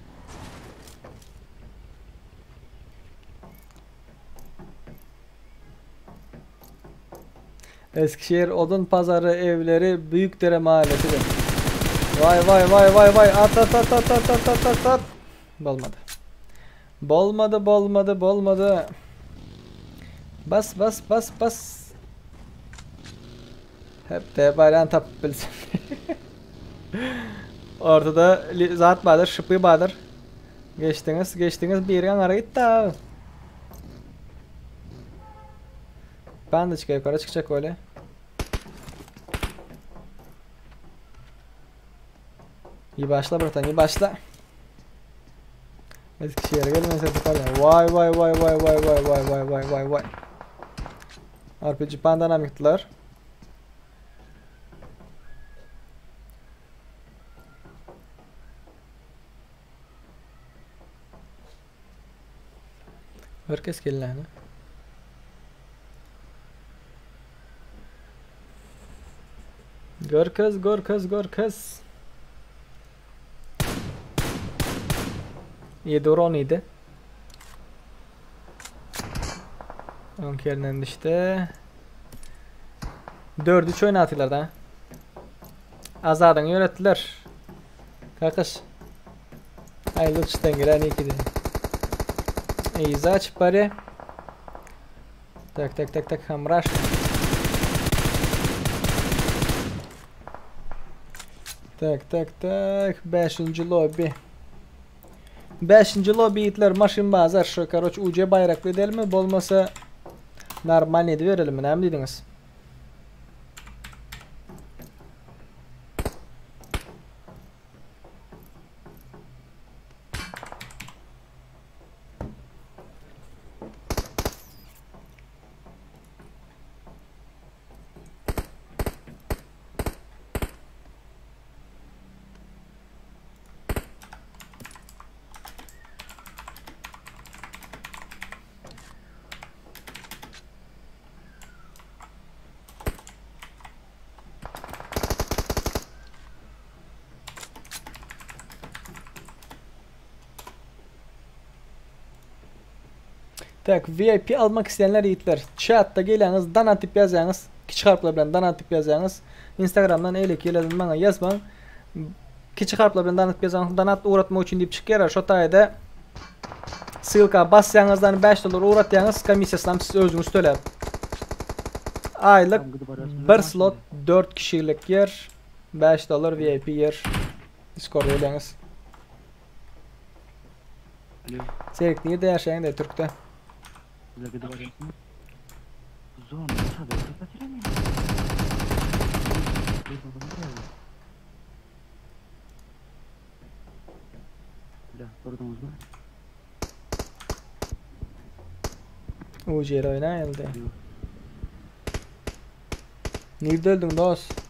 Eskişehir Odun Pazarı evleri Büyükdere mahallesidir. Vay vay vay vay vay at at at at at at at at at. Bolmady. Bolmady bolmady bolmady. Bas bas bas bas. Hep de barýan tapyp bilsem. Ortada zat bardyr, şypy bardyr. Geçdiňiz, geçdiňiz biri aňara gitdi abi. Ben de çıkar yukarı çıkacak öyle. İyi başla bratan, iyi başla. Eskişehir'e gelmese tutarlar. Vay vay vay vay vay vay vay vay vay vay vay. RPG pandanam ýykdylar. Herkes kelläni. Görkez, görkez, görkez. 7 vur 17. Öňki ýerinden düşdi. 4-3 oýnatdylar da. Azadyňy ýöretdiler. Kakyş. Aý luçdan gelen ikidi. Yza açyp barýar. Tak tak tak tak hamraş. Tak tak tak 5-nji lobby. 5-nji lobby ýigitler maşyn bazar şu karoç UC baýrakly edelimi bolmasa normal ediberelimi näme diýdiňiz? Tak VIP almak isleyenler yiğitler. Chatda gelýäňiz, dan atyp ýazýaňyz. Kiçi harplar bilen dan atyp ýazýaňyz. Instagramdan eýleki ýerlerden maňa ýazmaň. Kiçi harplar bilen dan atyp ýazan donat ugratmak üçin diýip çykýar. Şo taýda ssylka basýaňyzdan 5 dollar ugratýaňyz, komissiýasyny siz özüňiz töläp. Aýlyk bir slot 4 kişilik ýer, 5 dollar VIP ýer. Discord gelýäňiz. Serik nirde ýaşaýaň de Türkde? UCL oýnaýyldy. Nirde öldüň dost?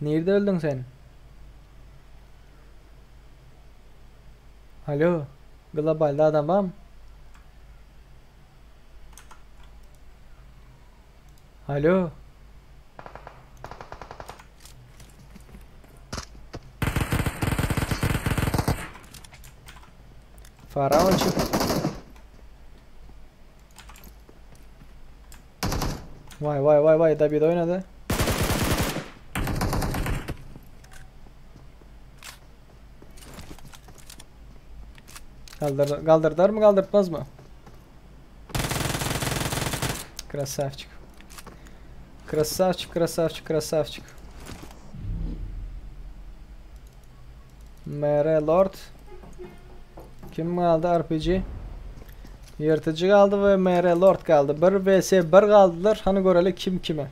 Nirde öldüň sen? Alo, globalda adam barmy? Alo. Faraonçik. Vay vay vay vay David oynady. Galdyr, galdyrdarmy galdyrtmazmy? Krasavçik. Krasavçik, krasavçik, krasavçik. MR Lord. Kim galdy RPG? Ýyrtyjy galdy we MR Lord galdy. 1 vs 1 galdylar. Hany göreli kim kime.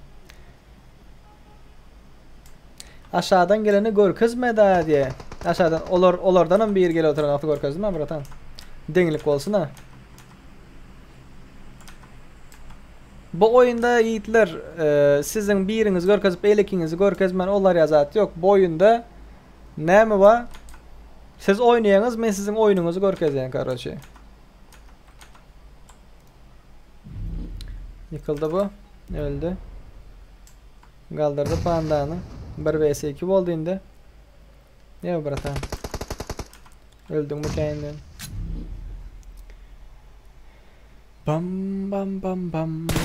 Aşadan geleni görkezme da diye. Aşadan olar olardanam bir gelip oturan wagty görkezdim bratan. Deňlik bolsun ha. Bu oýunda ýigitler e, siziň biriňiz görkezip beýlekiňizi görkezmän olar ýa zat ýok. Bu oýunda näme bar? Siz oýnaýaňyz, men siziň oýnuňyzy görkezýän, karoçe. Ýykyldy bu. Öldi. Galdyrdy pandany. 1 vs 2 boldy indi. Ýa bratan. Öldüňmi käýinden? Bam bam bam bam bam.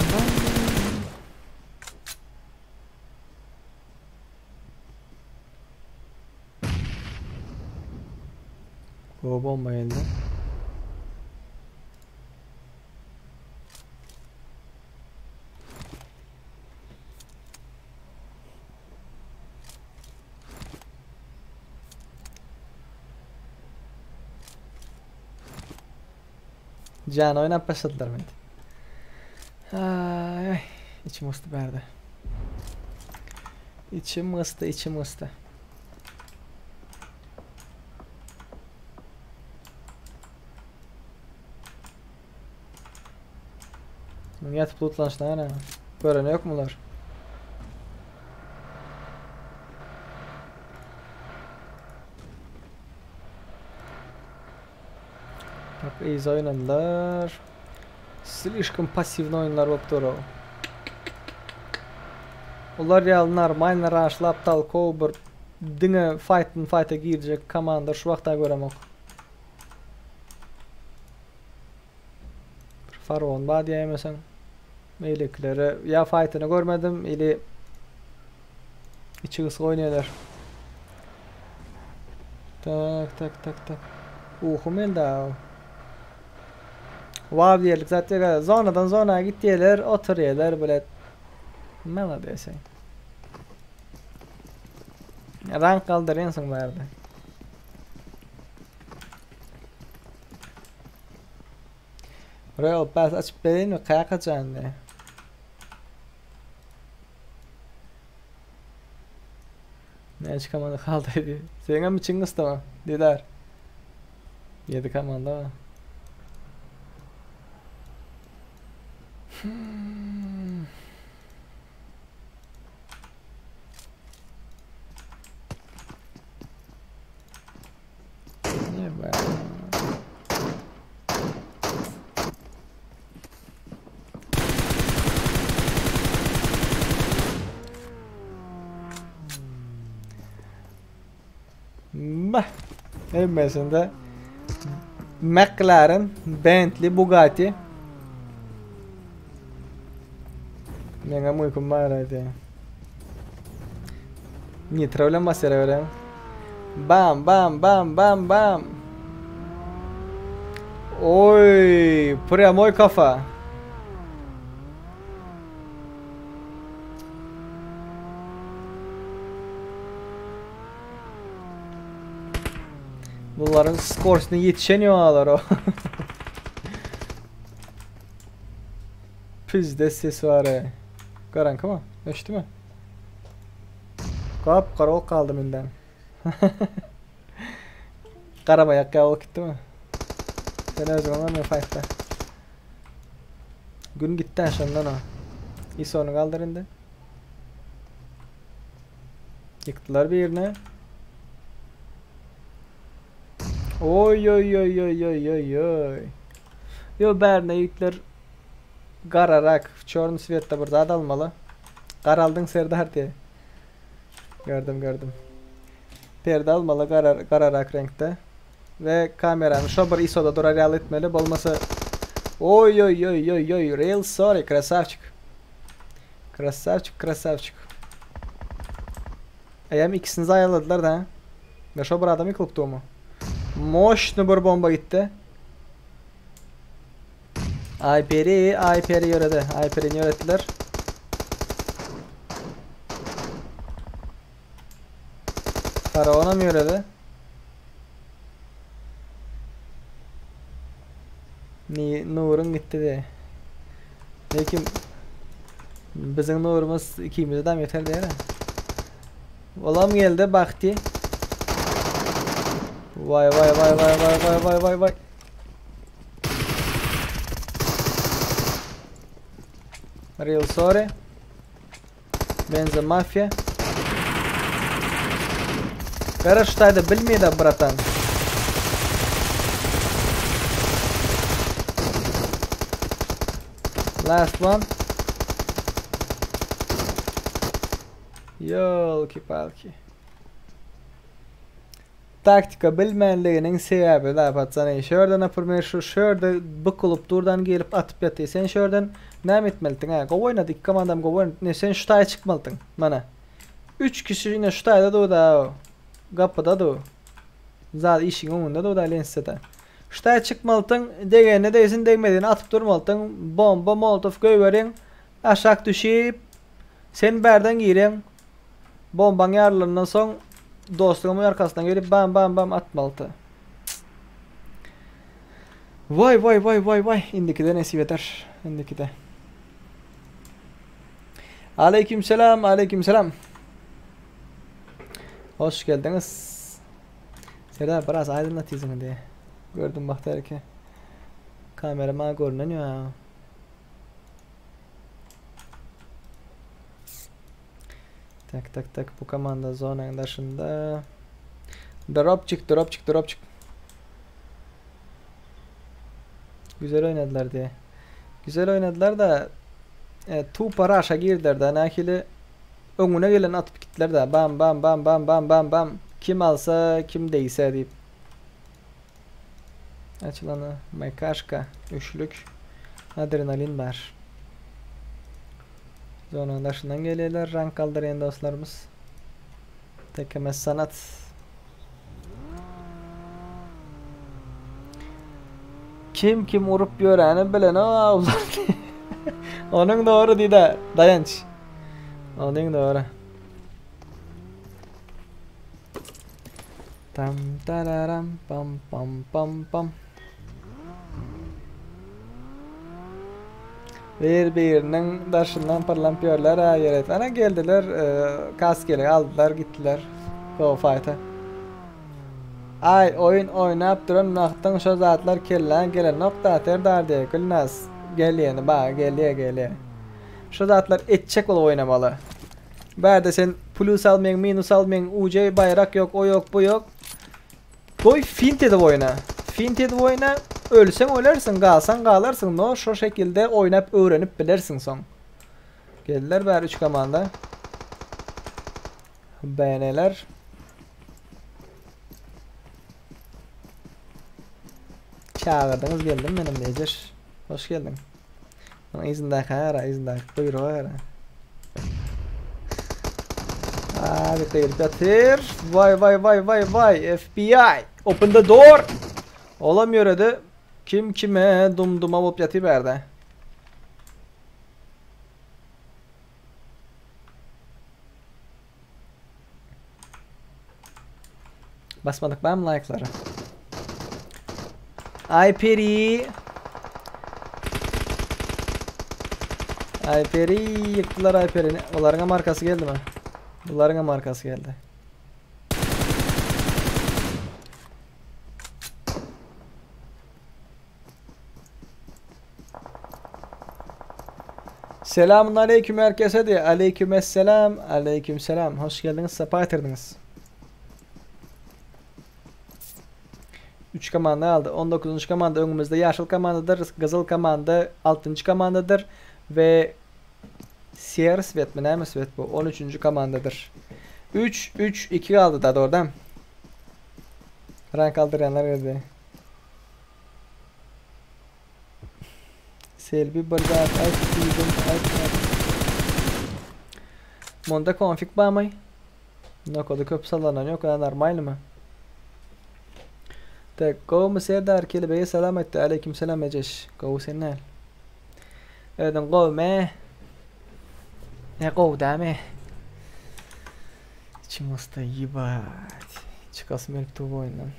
Gowy bomba geldi. Jan oýnap başladylar mende. Ay ay içim ysdy bärde. Içim gysdy, içim gysdy. Muň ýatyp lootlanşyna garaň. Göreni ýok mular. Bak yza oýnadylar. Slişkom passiwny oýunlar bolup dur. Olar ýaly normalny raşlap talkow bir diňe fight'dan fight'a girjek komanda şu wagta göremok. Bir faraon bar diýäýmeseň. Beýlekilere ýa fight'yny görmedim ili içi gysga oýnaýarlar. Tak tak tak tak. Uhum elde. Waw diýerlik zat ýok. Zonadan zona gitýärler, oturýarlar bile. Mala diýseň. Rank galdyrýansyň bärde. Royal Pass açyp bereýinmi kakajan diýe. Näçe komanda kaldy diýdi. Seňem içiň gysdymy? Didar. 7 komanda. Hmm. Ne be? Bah. Hemmesinde McLaren, Bentley, Bugatti. Meňem uýkum bar aýdýa. Nitro bilen basýar görýäň. Bam bam bam bam bam. Oý, prямой kafa. Bularyň skorsyna ýetişen ýok o. Pizde ses var. Garanky mı? Öçtü mü? Kap kara ol kaldı minden. Garamayak ya ol gitdi mi? Sen özüň oňa fight'ta. Gün gitti şondan o. ISO'nu kaldır indi. Yıktılar bir yerine. Oy oy oy oy oy oy oy. Yo bärine ýigitler gararak çorny svetde bir zat almaly. Garaldyň Serdar diýe. Gördüm gördüm. Perde almaly garar, gararak reňkde. Ve kamerany şo bir ISO'da durar ýaly etmeli. Bolmasa Oy oy oy oy oy real sorry krasavçik. Krasavçik krasavçik. Eýem ikisini zaýaladylar da. Ve şo bir adam ýykylypdy mu? Moşny bir bomba gitdi. Ayperi, Ayperi ýöredi. Ayperini ýöretdiler. Faraona mı ýöredi? Ni Nur'un gitti de. Lekin bizim Nur'umuz ikimize de yeter değil mi? Olam geldi Bakti. Vay vay vay vay vay vay vay vay vay. Real sorry. Benza mafia. Kara şutaýda bilmeýdi bratan. Last one. Ýolki-palki. Taktika bilmänliginiň sebäbi da patsany. Şörden naprimер şu şörde bukulup durdan gelip atyp ýatdy. Sen şörden näme etmelidiň ha? Gowy oýnady, iki komandam gowy oýnady. Ne sen şu taýa çykmalydyň. Mana. 3 kişi ýene şu taýda durda. Gapyda dur. Zat işiň öňünde durda lensede. Şu taýa çykmalydyň, degene degsin degmediğini atyp durmalydyň. Bomba, molotow goýberiň. Aşak düşüp sen bärden gireň. Bombaň ýarlaryndan soň dostuňyň arkasyndan gelip bam bam bam atmalydy. Vay vay vay vay vay. Indikide nesip eder. Indikide. Aleykümselam, aleykümselam. Hoş geldiňiz. Serdar biraz aýdynlat ýüzüňi diýe. Gördüm Bagtyýar eke. Kamera maňa görünen ýok. Tak tak tak bu komanda zonanyň daşynda. Dropçik dropçik dropçik. Güzel oynadylar diye. Güzel oynadylar da e, tupa raşa girdiler da nähili öňüne gelen atyp gitdiler da bam bam bam bam bam bam bam kim alsa kim değse diýip. Açylany Maýkaşka üçlük adrenalin bar. Zonanyň daşyndan gelýärler rank galdyrýan dostlarymyz. Tekeme sanat. Kim kim urup ýöräni bilenok ular. Onuň dogry diýdi Daýanç. Onuň dogry. Tam tararam pam pam pam pam. Bir biriniň daşyndan pyrlanyp ýörler ha ýere. Ana geldiler, e, kaskeli aldylar, gitdiler. Go fight'a. Ay oyun oynap duran wagtyň şo zatlar kelläň gelenok da Serdar diýe Gülnaz gelýäni ba gelýä gelýä. Şo zatlar etjek bolup oýnamaly. Bärde sen plus almaň, minus almaň, UJ baýrak ýok, o ýok, bu ýok. Goý fint edip oýna. Fint edip oýna, ölseň ölersiň, galsaň galarsyň. No şo şekilde oýnap öwrenip bilersiň soň. Geldiler bäri 3 komanda. BN'ler. Çağırdınız geldim benim Necer. Hoş geldin. Bana izindäki ara, izindäki kuyruğa ara. Abi gyryp ýatyr. Vay vay vay vay vay FBI. Open the door. Olam ýöredi. Kim kime dumduma bolup ýatyr bärde. Basmadyk bam like'lara. Ay peri. Ay peri yıktılar Ay peri'ni. Onların markası geldi mi? Bunların markası geldi. Selamun aleyküm herkese diye. Aleyküm esselam. Aleyküm selam. Hoş geldiniz. Sefa getirdiniz. 3 komanda aldı. 19. komanda önümüzde yaşıl komandadır. Kızıl komanda 6. komandadır. Ve Siyar svet mi? Näme svet bu? 13. komandadır. 3 3 2 aldı da doğrudan. Rank aldıranlar geldi. Selbi bir zat aýt diýdim aýtmady. Munda konfig barmy? Nokady köp sallanan ýok, ýa normalnymy? Tek gowmy Serdar Kelebege salam aýtdy. Aleyküm selam Ejeş. Gowy sen näl? Özüň gowmy? Ne gowy dämi? İçim usta ýebat. Çykasym gelip dur bu oýundan.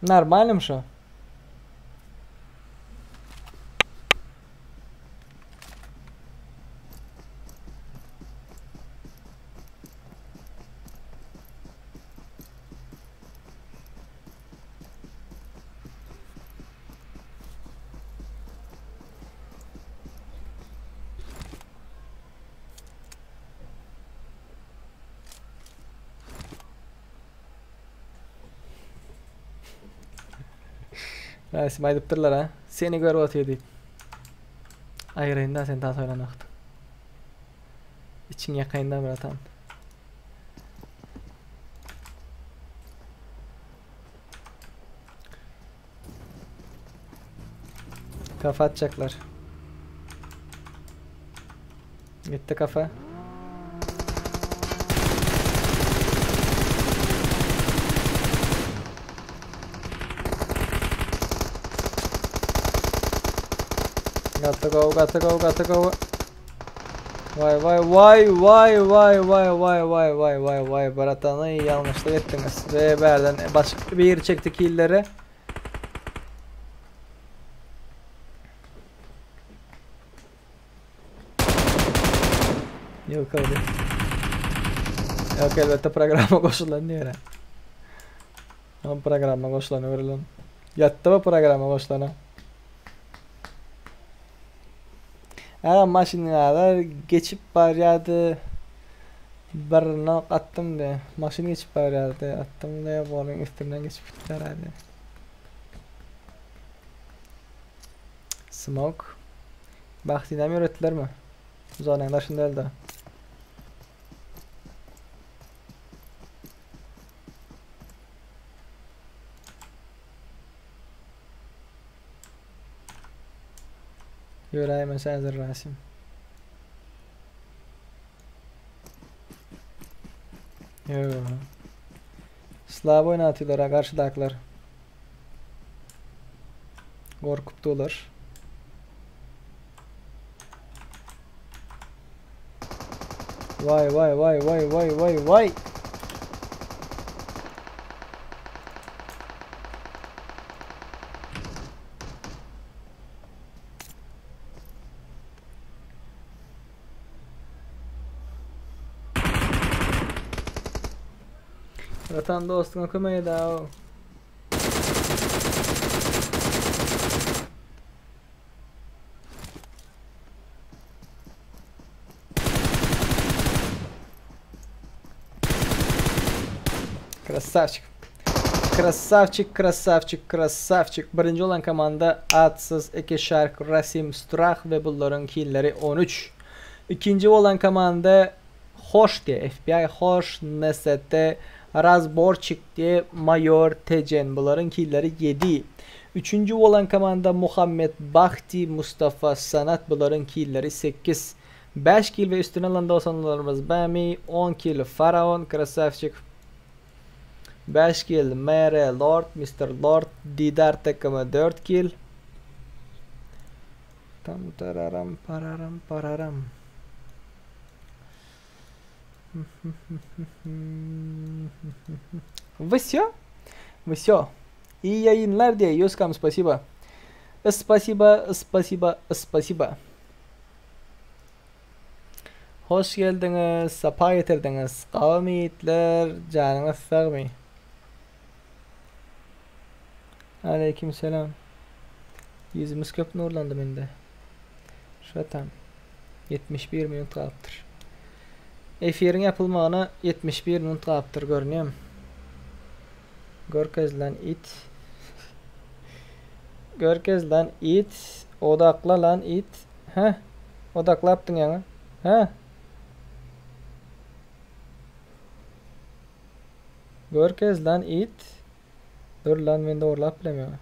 Normalnym şo. Rasim aýdypdyrlar ha. Seni görüp otyr diýip. Aýraýyn da sen tas oýnan wagtyň. Içiň ýakaýyn da bratan. Kafa atacaklar. Gitti kafa. Gotta go, gotta go, gotta go. Vay vay vay vay vay vay vay vay vay vay vay bratany ýalňyşlyk etdiňiz. Ve bärden başga biri çekdi killeri. Yok abi. Yok elbette programa goşulan diýer. Tam programma goşulan öwrülen. Ýatdy bu programma goşulana. Aga maşynlar geçip barýardy. Bir nok atdym de. Maşyn geçip barýardy. Atdym de boluň üstünden geçip gitdi herhalde. Smoke. Bahtinam ýöretdilermi? Zonanyň daşynda öldü. Ýöräýmese häzir Rasim. Ýo. Slaw oýnatylar ha garşydakylar. Gorkup dular. Vay vay vay vay vay vay vay. Vatan dostuna kömek edäw. Krasavçik. Krasavçik, krasavçik, krasavçik. Birinji olan komanda Atsyz, Eke Şark, Rasim, Strah ve bularyň killeri 13. Ikinji bolan komanda Hoş diýe, FBI Hoş, NST, Razborçik diýe, Maýor, Tejen bularyň killeri 7. Üçünji bolan komanda Muhammet Bahti, Mustafa Sanat bularyň killeri 8. 5 kil we üstüne alan dosanlarymyz Bami, 10 kil Faraon, Krasavçik, 5 kil MR Lord, Mister Lord, Didar takımı 4 kil. Tam tararam pararam pararam. Всё? Всё. İyi yayınlar diye Yoskam spasiba. Spasiba, spasiba, spasiba. Hoş geldiňiz, sapa getirdiňiz. Gawmy ýigitler, janyňyz sagmy? Aleyküm selam. Ýüzümiz köp nurlandy mende. Şu tam 71 minut galypdyr. Efiriň ýapylmagyna 71 minut galypdyr görünýär. Görkez lan it. Görkez lan it. Odakla lan it. Heh. Odaklapdyň ýaňy. Heh. Görkez lan it. Dur lan men dogurlap bilemýän.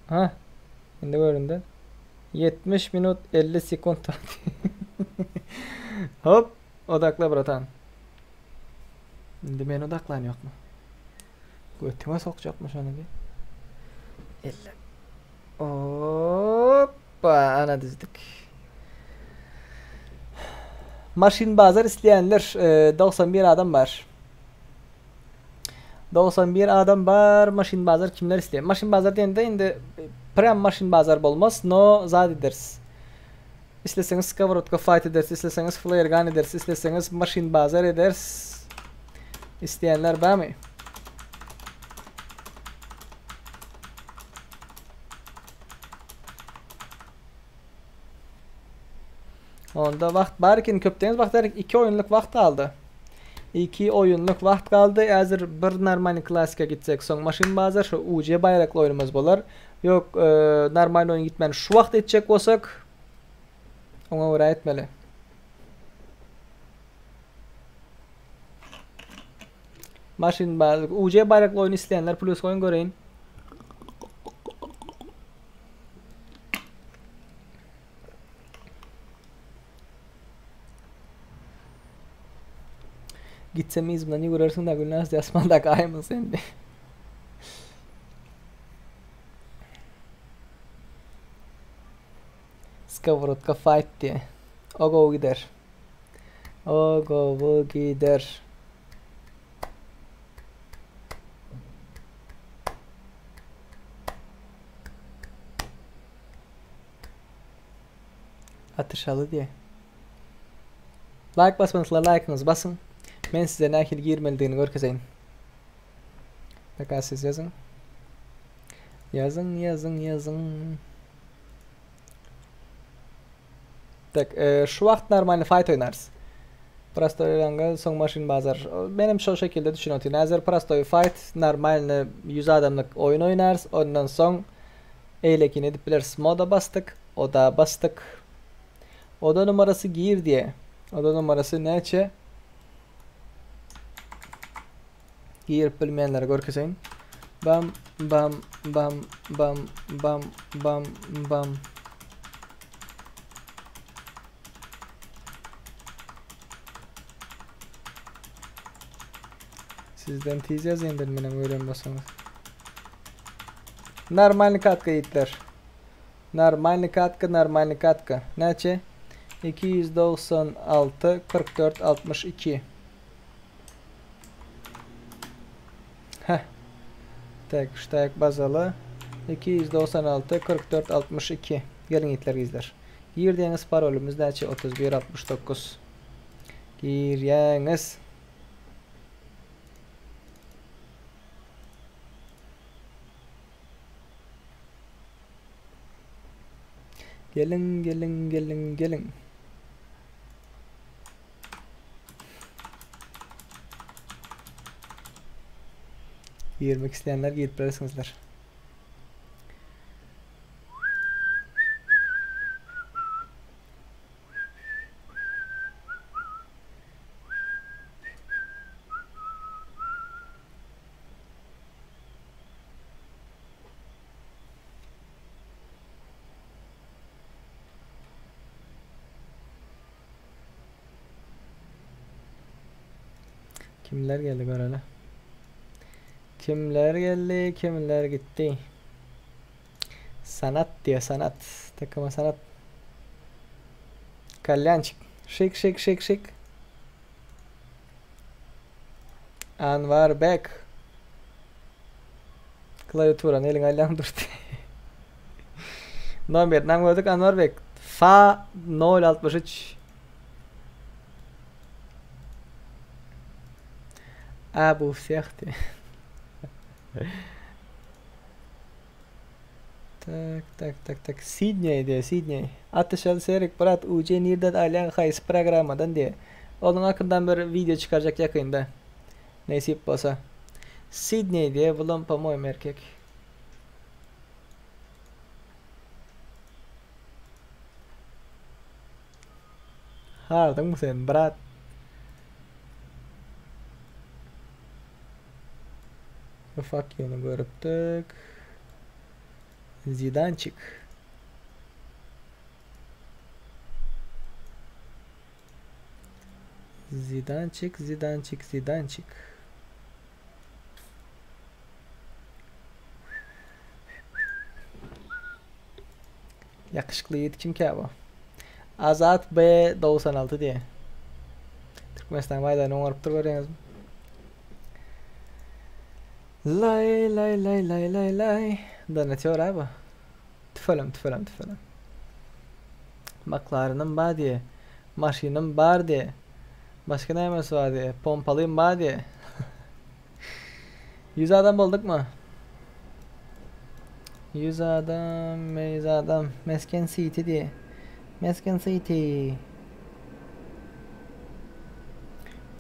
Ha. Indi göründi. 70 minut 50 sekund. Hop, odakla bratan. Indi men odaklan ýokmy? Götüme sokjakmy şony bir? Elle. Hoppa, ana düzdük. Maşyn bazar isleýänler 91 adam bar. 91 adam bar. Maşyn bazar kimler isleýär? Maşyn bazar diýende indi prem maşyn bazar bolmaz, no zat ederis. Isleseňiz skovorodka fight ederis, isleseňiz flare gun ederis, isleseňiz maşyn bazar ederis. Isleýänler barmy? Onda wagt bar eken, köpden wagt bar, 2 oýunlyk wagt galdy. 2 oýunlyk wagt galdy. Häzir bir normal klassika gitsek, soň maşyn bazar şu UC baýrakly oýnumyz bolar. Ýok, e, normal oýun gitmän şu wagt etjek bolsak, oňa görä etmeli. Maşyn bazar, UC baýrakly oýun isleýänler plus goýun göreýin. Gitsem yzymdan ýüwürersiň da Gülnaz diýe asmanda gaýymyn sen diýe. Skowrodka fight diye. O gowy gider. O gowy gider. Atyşaly diye. Like basmadylar like'yňyzy basyň. Men size nähili girmelidigini görkezeýin. Peka siz ýazyň. Ýazyň, ýazyň, ýazyň. Tak, e, şu wagt normalny fight oýnarys. Prostoý ranga, soň maşyn bazar. Menem şo şekilde düşünip otyryn. Häzir prostoý fight, normalny 100 adamlyk oýun oýnarys. Ondan soň eýlekini edip bileris. Moda basdyk, oda basdyk. Oda numarasy gir diýe. Oda numarasy näçe? Girip bilmeýänlere görkezeýin. Bam bam bam bam bam bam bam. Sizden tiz ýazýan menem görýän bolsaňyz. Normalny katka ýigitler. Normalny katka, normalny katka. Näçe? 296 44 62. Heh. Tak, ştaýk bazaly. 296 44 62. Geliň ýigitler gyzlar. Girdiňiz parolymyz näçe? 31 69. Girýäňiz. Geliň, geliň, geliň, geliň. Girmek isleýänler girip bilersiňizler. Kimler geldi göreli. Kimler geldi, kimler gitti. Sanat diýe sanat. Takıma sanat. Kalyançık. Şık şık şık şık. Anwar Bek. Klaviaturany eliňe alýaň durdy. Nomerini gördük Anwar Bek. Fa 063. A bu всех Tak tak tak tak Sidney diýe Sidney. Atyşaly Serik brat UC nirden alýaň haýsy programmadan diýe. Onuň hakyndan bir video çykarjak ýakynda. Nesip bolsa. Sidney diýe bulam po-moýemu erkek. Hardyňmy sen brat? Fuck you-ny görüpdik. Zidançik. Zidançik, Zidançik, Zidançik. Ýakyşykly ýigit kimkä bu? Azat B 96 diýe. Türkmenistan baýdagyny oňarypdyr görýäňizmi? Lay lay lay lay lay lay. Donatör abi. Tüfelem tüfelem tüfelem. McLaren'im bar diýe. Maşynym bar diýe. Başga nämesi bar diýe. Pompalym bar diýe. 100 adam boldukmy? 100 adam, 100 adam. Mesken City diýe. Mesken City.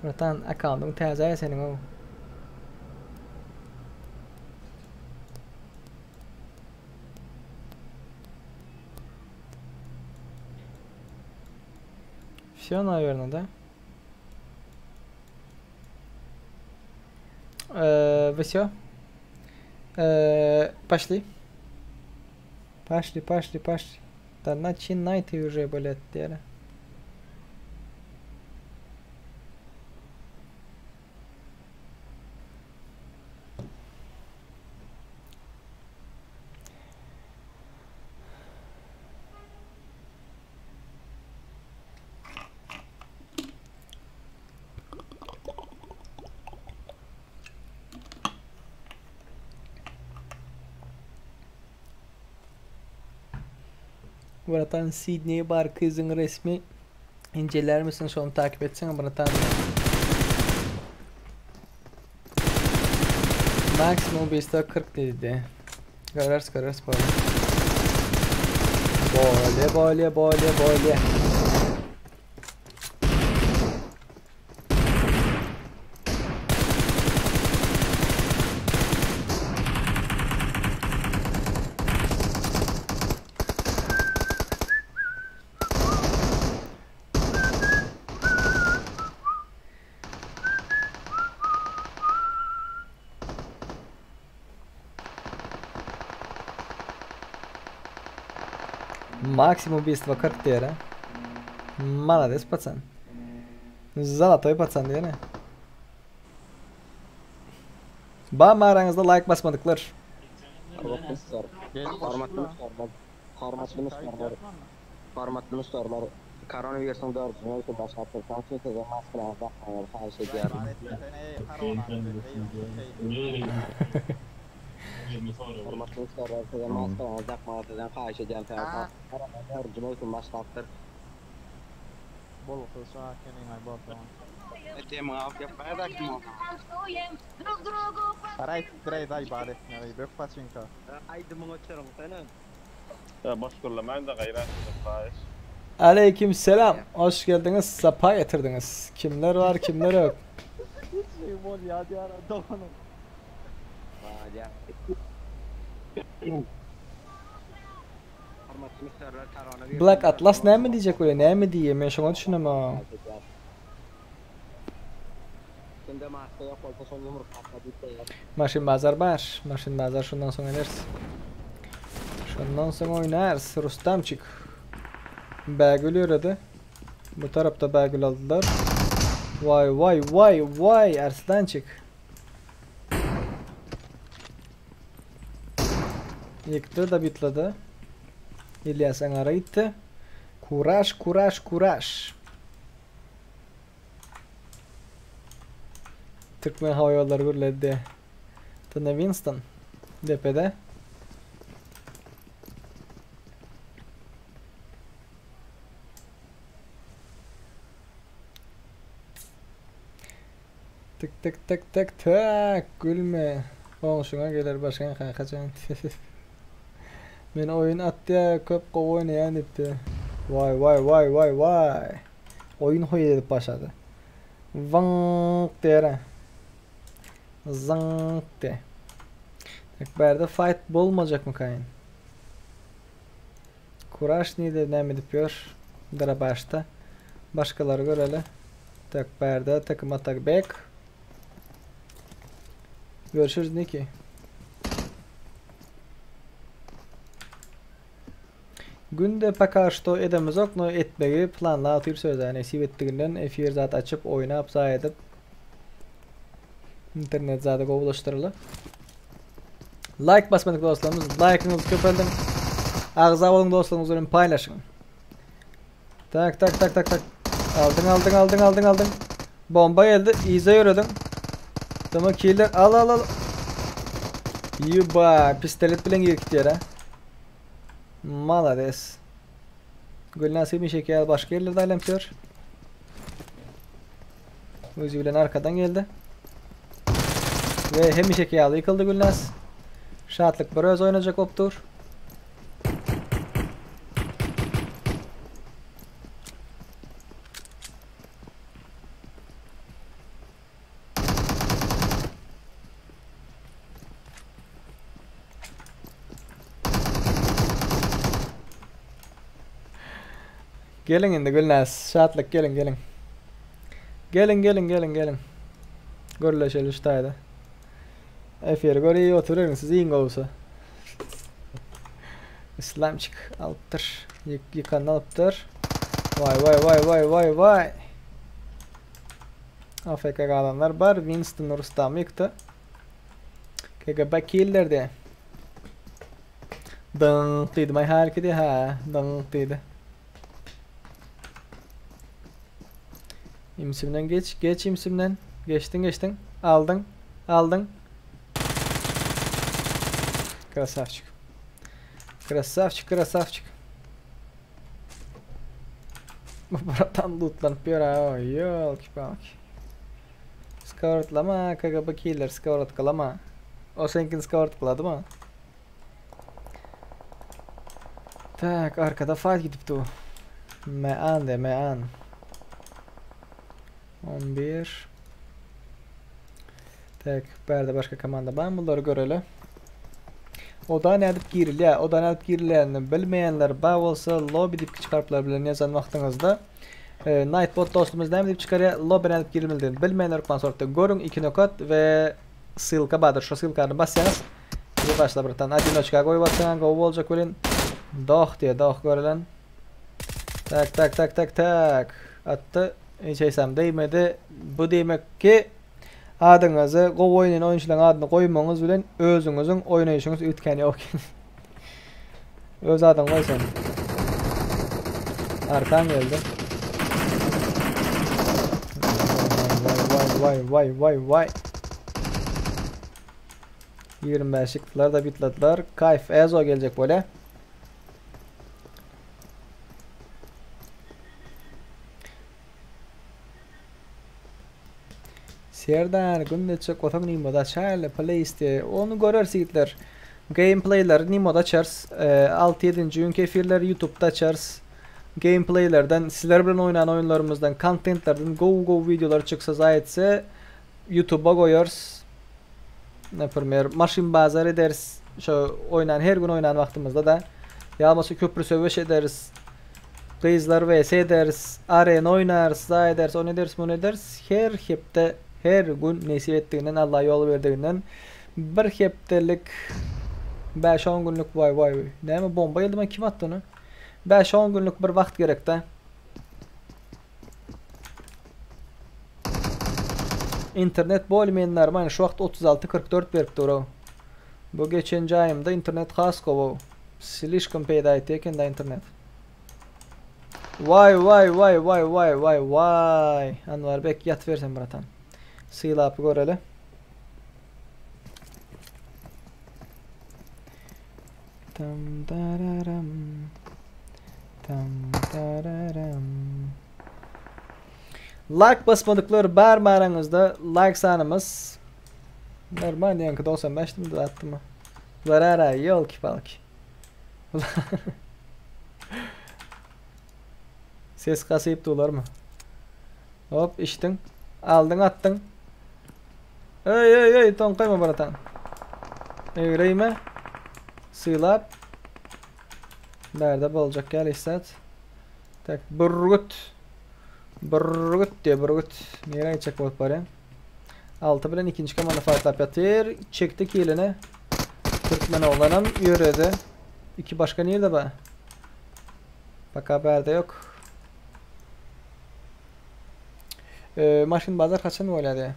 Bratan, akkauntyň täze seniň o. Все, наверное, да? Э, все. Э, пошли. Пошли, пошли, пошли. Да начинай ты уже, блядь, diýeli. Bratan Sidney bar kyzyň resmi inceler misin şony takip etsene bratan. Maksimum 5 40 dedi. Görers görers böyle. Böyle böyle böyle böyle. Maksimum ubiystvo 40 diýer Malades pacan. Zalatoý pacan diýene. Bamy araňyzda like basmadyklar. Hormatly müşderiler, hormatly müşderiler, hormatly müşderiler, koronawirusyň dördünji möwsümi başlapdyr. Şonuň üçin sizden maskalaňyzy dakmagyňyzy haýyş edýärin. Hormatly müşderiler, sizden maskalaňyzy dakmagyňyzy sizden haýyş edýän. Sebäbi korona dördünji möwsümi başlapdyr. Aleýkim selam hoş geldiňiz sapa getirdiňiz kimler bar kimler ýok. Black Atlas näme diýjek bolýar näme diýýär men şoňa düşünemok. Maşyn bazar bar. Maşyn bazar şundan soň ederis. Şundan soň oýnarys Rustamçik. Bägül ýöredi. Bu tarapda Bägül aldylar. Waý waý waý waý Arslançik. Ýykdy da bitledi. İlyas aňara gitdi. Kuraş kuraş kuraş. Türkmen hava ýollary gürledi. Tuna Winston depede. Tık tık tık tık tık gülme. Goňşyňa geler başyňa kakajan. Men oýun atýa köp gowy oýnaýan diýipdi. Waý waý waý waý waý. Oýun hoý edip başlady. Wyňk diýer. Zyňk diýer. Tek bärde fight bolmajakmy kaýyn? Kuraş nirde näme edip ýör? Darabaşda. Başgalary göreli. Tek bärde takım atak bek. Görüşürüz Niki. Günde paka şto edemizok no etmegi planlap otyr sözä nesip etdiginden efir zat açyp oýnap zaý edip internet zady gowulaşdyraly. Like basmadyk dostlarymyz like'yňyzy köpeldiň. Agza boluň dostlaryňyz bilen paýlaşyň. Tak tak tak tak tak. Aldyň aldyň aldyň aldyň aldyň. Bomba geldi. Yza ýörediň. Tamam killer al al al. Ýuba pistolet bilen girip gitýär ha. Malades. Gülnaz hemişeki ýaly başga ýerlerde aýlanyp ýör. Özi bilen arkadan geldi. Ve hemişeki ýaly ýykyldy Gülnaz. Şatlyk bir öz oýnajak bolup dur. Geliň indi Gülnaz, Şatlyk geliň geliň. Geliň geliň geliň geliň. Gürleşeli şu taýda. Efiri görüp oturyň siz iň gowusy. Islamçik alypdyr. Ýyk ýykan alypdyr. Waý waý waý waý waý waý. AFK galanlar bar. Winston Rustam ýykdy. KGB killerdi. Dynk diýdi. Maý hälki diýdi. Ha, dynk diýdi. Imsimden geç, geç imsimden. Geçdiň, geçdiň. Aldyň, aldyň. Krasavçik. Krasavçik, krasavçik. Bratan lootlanyp ýör ha, ýolki-palki. Skowrodlama, KGB killer, skowrodkalama. O seninkini skowrodkaladymy? Tak, arkada fight gidip dur. Mean de, mean. 11. Tak, bärde başga komanda bar, bulary göreli. Oda nädip girilýär? Oda nädip girilýänini bilmeýänler bar bolsa, lobby diýip kiçi harplar bilen ýazan wagtyňyzda e, Nightbot dostumyz näme diýip çykarýar? Lobby nädip girilmelidigini bilmeýänler hökman suratda görüň, iki nokat we ssylka bardyr. Şo ssylkany basýaňyz. Bir başla bratan. Одиночка goýup atsaň gowy boljak welin. Doh diýe, doh görelen. Tak, tak, tak, tak, tak. Atdy. Hiç eýsem diýmedi. Bu diýmek ki adyňyzy gowy oýnaýan oýunçylaryň adyny goýmagyňyz bilen özüňiziň oýnaýşyňyz üýtgän ýok eken. Öz adyňy goý sen. Arkan geldi. Vay vay vay vay vay. 25 çykdylar da bitladylar. Kayf Ezo gelecek böyle. Serdar günde çek bolsaň Nimoda açaýly playlist ony göreris ýigitler. Gameplayleri Nimoda açarys. 6-7-nji gün kefirleri YouTube'da açarys. Gameplaylerden sizler bilen oýnan oýunlarymyzdan kontentlerden gowy gowy wideolar çyksa zaý etse YouTube'a goýarys. Например, maşyn bazar ederis. Şo oýnan her gün oýnan wagtymyzda da. Ýa bolmasa köprü söweş ederis. Gyzlar vs ederis, arena oýnarys, zaý ederis, ony ederis, muny ederis. Her hepde, her gün nesip etdiginden, Allah ýol berdiginden bir hepdelik 5-10 günlük waý waý. Näme bomba geldi kim atdy ony? 5-10 günlük bir wagt gerekde. Internet bolmeýän normal şu wagt 36-44 berip dur. Bu geçen jaýymda internet has gowy. Slişkom peýda etdi eken da internet. Vay vay vay vay vay vay vay. Anwar bek ýat bersen bratan. Sylapy göreli. Tam dararam. Tam dararam. Like basmadıklar bar mı aranızda? Like sanımız. Normal yankı 95 mi attı mı? Zarara yol ki palki. Ses kasayıp dolar mı? Hop içtin. Aldın attın. Ey ey ey ton koyma bratan. Egreyme. Sylap. Nerede bolacak gel istat. Tak burgut. Burgut diye burgut. Nereye gidecek bolup barýan? 6 bilen ikinji komanda fightlap ýatyr. Çekdi kilini. Türkmen oglanam ýöredi. İki başga nirde ba? Bak haberde yok. Ee, maşyn bazar haçan bolýar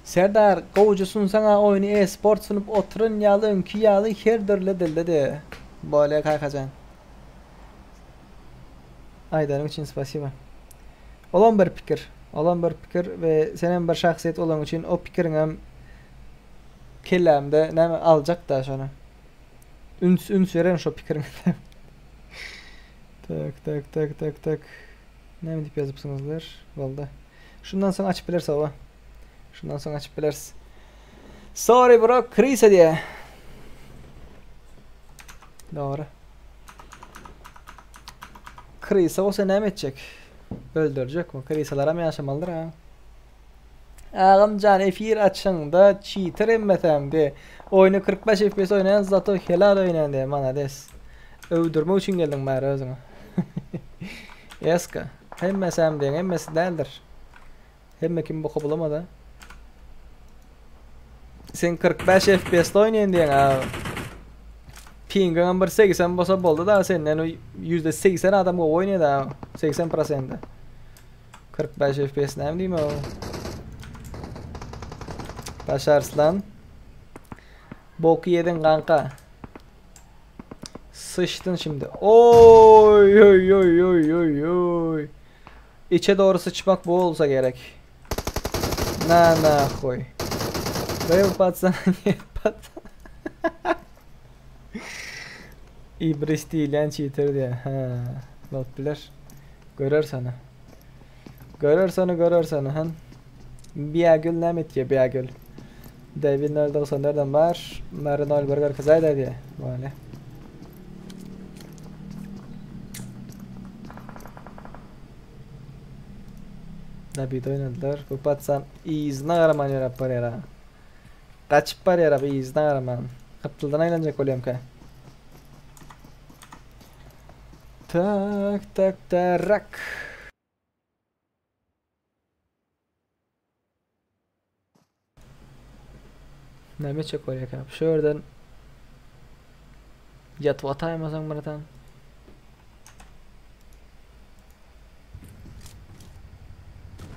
Serdar, gowuja sunsaňa oýny e-sport sunup oturan ýaly öňki ýaly her dürli dilde de. Bolýa kakajan. Aýdanyň üçin spasiba. Olam bir pikir. Olam bir pikir we senem bir şahsyýet olaň üçin o pikiriňem kellämde näme aljak da şony. Üns üns beren şo pikiriňe. Tak tak tak tak tak. Näme diýip ýazypsyňyzlar? Boldy. Şundan soň açyp bileris oba. Şundan soň açyp bileris. Sorry bro, krisa diýe. Dogry. Krisa bolsa näme etjek? Öldürjek mi? Krisalaram ýaşamalydyr ha. Agam jan efir açyňda cheater emmesem de. Oýny 45 FPS oýnaýan zato helal oýnaýan de. Malades. Öwdürmek üçin geldiň bäri özüňe. Eska. Hemmesem diýen, hemmesi däldir. Hemme kim boka bulamady. Sen 45 FPS-de oýnaýan diýen ha. Pingiň bir 80 bolsa boldy da senden %80 adam gowy oýnaýar da 80%. 45 FPS näme diýme o? Baş Arslan. Boku yedin kanka. Sıçtın şimdi. Oy oy oy oy oy oy. İçe doğru sıçmak bu olsa gerek. Na na koy. Böyle patsan niye patsan? Ibris diýilýän çiter diýýär. Hä, bolup biler. Göreris ony. Göreris ony, göreris ony, han. Biýagül näme etýär, Biýagül? David 094-em bar. Mary 01 görkezäýdä diýýär. Bolýa. David oýnadylar. Bu patsan yzyna garaman ýöräp barýar ha. Gaçyp barýar abi yzyna garaman. Gapdaldan aýlanjak bolýamka. Tak tak tarak. Näme etjek bolýarka? Şu ýerden ýatyp ataýmasaň bratan.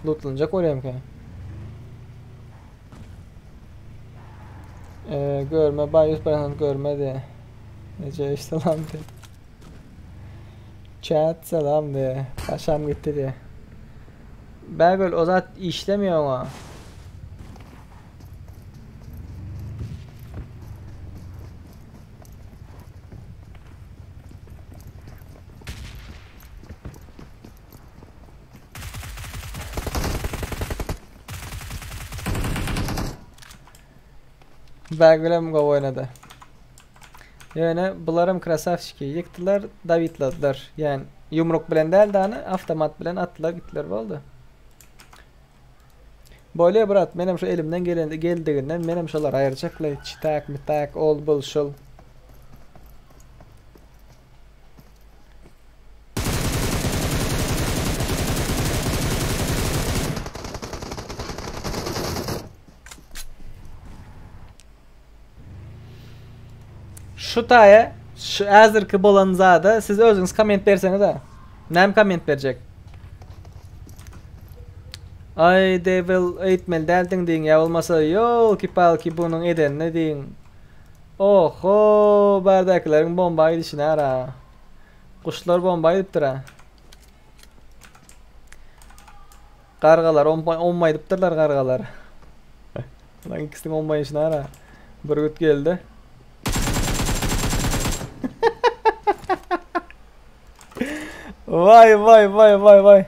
Lootlanacak bolýarmyka? Ee, görme Bayus bratan görmedi. Nece salam de. Chat salam de. Paşam gitti de. Bägül o zat işlemiyor oňa. Bägülem gowy oýnady. Ýöne bularam krasawçiki ýykdylar, dawitladylar. Ýani ýumruk bilen däl dany awtomat bilen atdylar gitdiler boldy. Bolýa brat menem şu elimden gelen geldiginden menem şolary aýyrjaklaý çitak mitak ol bul şul. Şu taýa şu häzirki bolan zada siz özüňiz komment berseňiz ha. Näme komment berjek? Ay devil eýtmeli däldiň diýiň ýa bolmasa ýolki palki bunuň edenini diýiň. Oho bärdäkileriň bomba gidişini ara. Guşlar bomba gidipdir ha. Gargalar ommaýdypdyrlar gargalar. Lan ikisiniň ommaýşyny ara. Bürgüt geldi. Vay vay vay vay vay.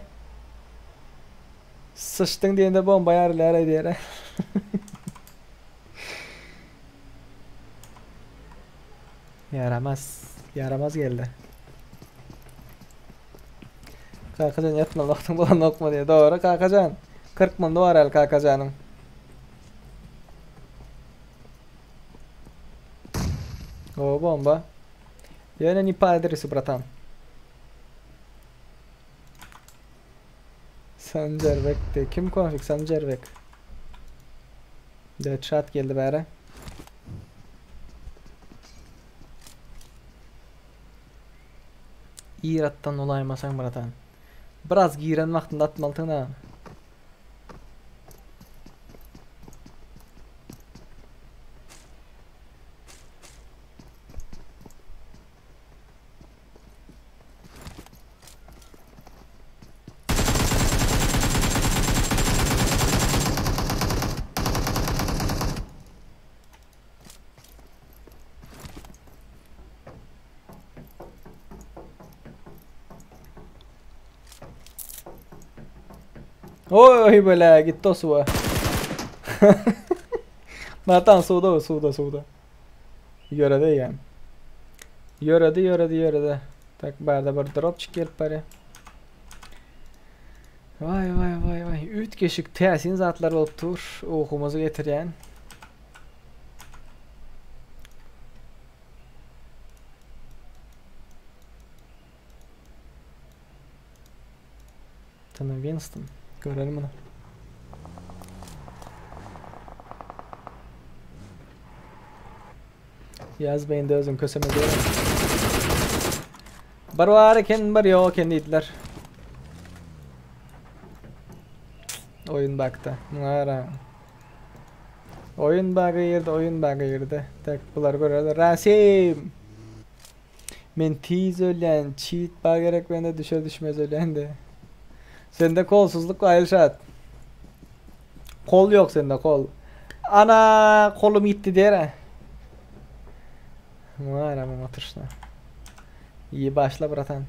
Sıçtın diýende bomba ýarylar diýer. Ýaramaz. Ýaramaz geldi. Kakajan ýatmaly wagtyň bolanokmy diýýär. Dogry Kakajan. 40 munda bar häli Kakajanyň. O bomba. Ýöne ne po adresu, bratan. Sanjarbek de. Kim konfig Sanjarbek? Deadshot geldi bäri. Ir atdan olaýmasaň bratan. Biraz giren wagtynda atmalysyň da. Oy bele gitti o suwa. Nathan suwda o suwda suwda. Ýöredi yani. Ýöredi ýöredi ýöredi. Tak bärde bir dropçik gelip barýar. Vay vay vay vay. Üýtgeşik täsin zatlar bolup dur. Ukumyzy getirýän. Tana Winston. Görelim bunu. Ýaz beýinde özüň köseme diýerin. Bir bar eken, bir ýok eken diýdiler. Oýun bakda. Muňa garaň. Oýun baga girdi, oýun baga girdi. Tek bular görerler. Rasim! Men tiz ölýän, çit bar gerek mende düşer düşmez ölýän de. Sende kolsuzlyk bar Elşat. Kol ýok sende kol. Ana kolum gitdi diýer. Muaramyň oturyşyna. İyi başla bratan.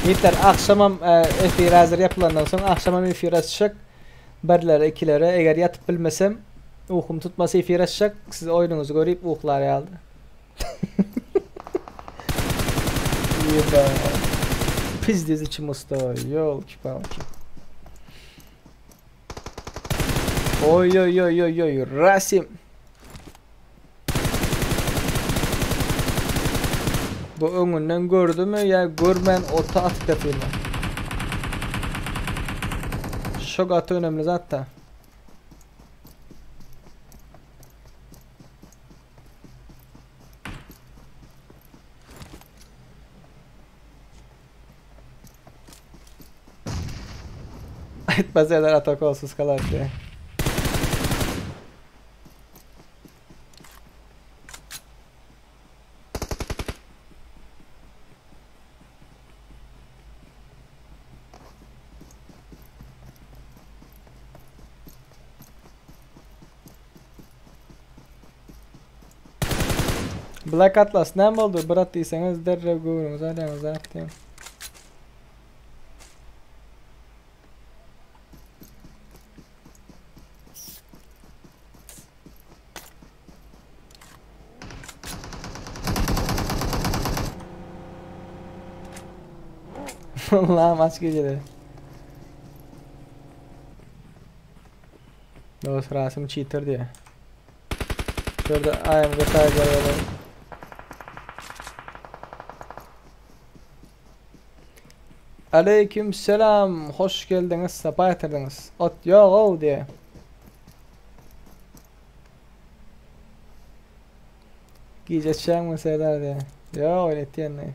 Ýigitler agşamam efir häzir ýapylandan soň agşamam efir açjak. Birlere ikilere eger ýatyp bilmesem ukum tutmasa efir açjak siz oýnuňyzy görüp uklar ýaly. Ýeba. Pizdez içim usta ýolki palki. Oý oý oý oý oý Rasim. Bu öňünden gördümi ýa görmän ota atyp ýatyrmy? Şu gaty önemli zatda. Aýtmaz eder atak olsuz kalar diye. Black Atlas näme boldy? Brat diýseňiz derrew göwnüňizi alýaňyz zat diýen. Allah'ım aç geceleri. Dost Rasim cheater diye. Şurada I am the tiger olalım. Aleyküm selam. Hoş geldiniz. Sapa getirdiniz. Ot yok ol diye. Gije çäňmi Serdar diye. Yo öyle diýen.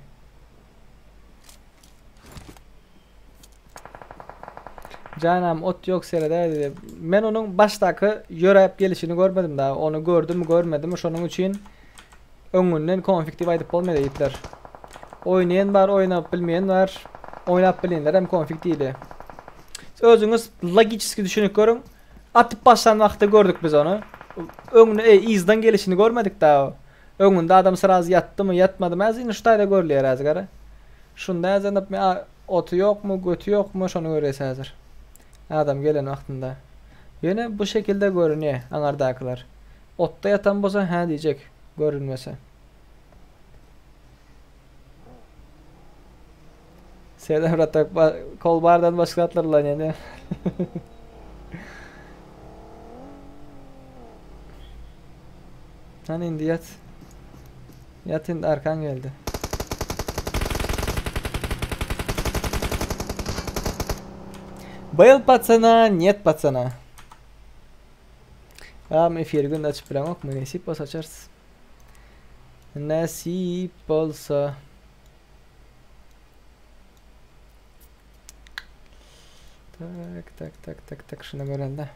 Janam ot yok seredär dedi. Men onun başdaky ýöräp gelişini görmedim daha. Onu gördüm mü görmedim mi? Şonuň üçin öňünden konfig diýip aýdyp bolmaýar ýigitler. Oýnaýan bar, oýnap bilmeýän bar. Oýnap bilenler hem konfig diýdi. Özüňiz logiçki düşünip görüň. Atyp başlan wagtda gördük biz onu. Öňüne e, izden gelişini görmedik daha. Öňünde adam sraz ýatdy mı, ýatmady mı? Indi şu taýda görülýär häzir gara. Şunda häzir oty ýokmy, götü ýokmy, şonu görýäs häzir. Adam gelen wagtynda. Ýene bu şekilde görünýär aňardakylar. Otda ýatan bolsa hä diýjek görünmese. Selam Ratak kol bardan başga atlar lan ýene. Hani indi ýat. Ýat indi arkan geldi. Был пацана, нет пацана. Am efir gün açıp bilemok mu? Nesip olsa açarız. Nasip olsa. Tak tak tak tak tak şuna görende.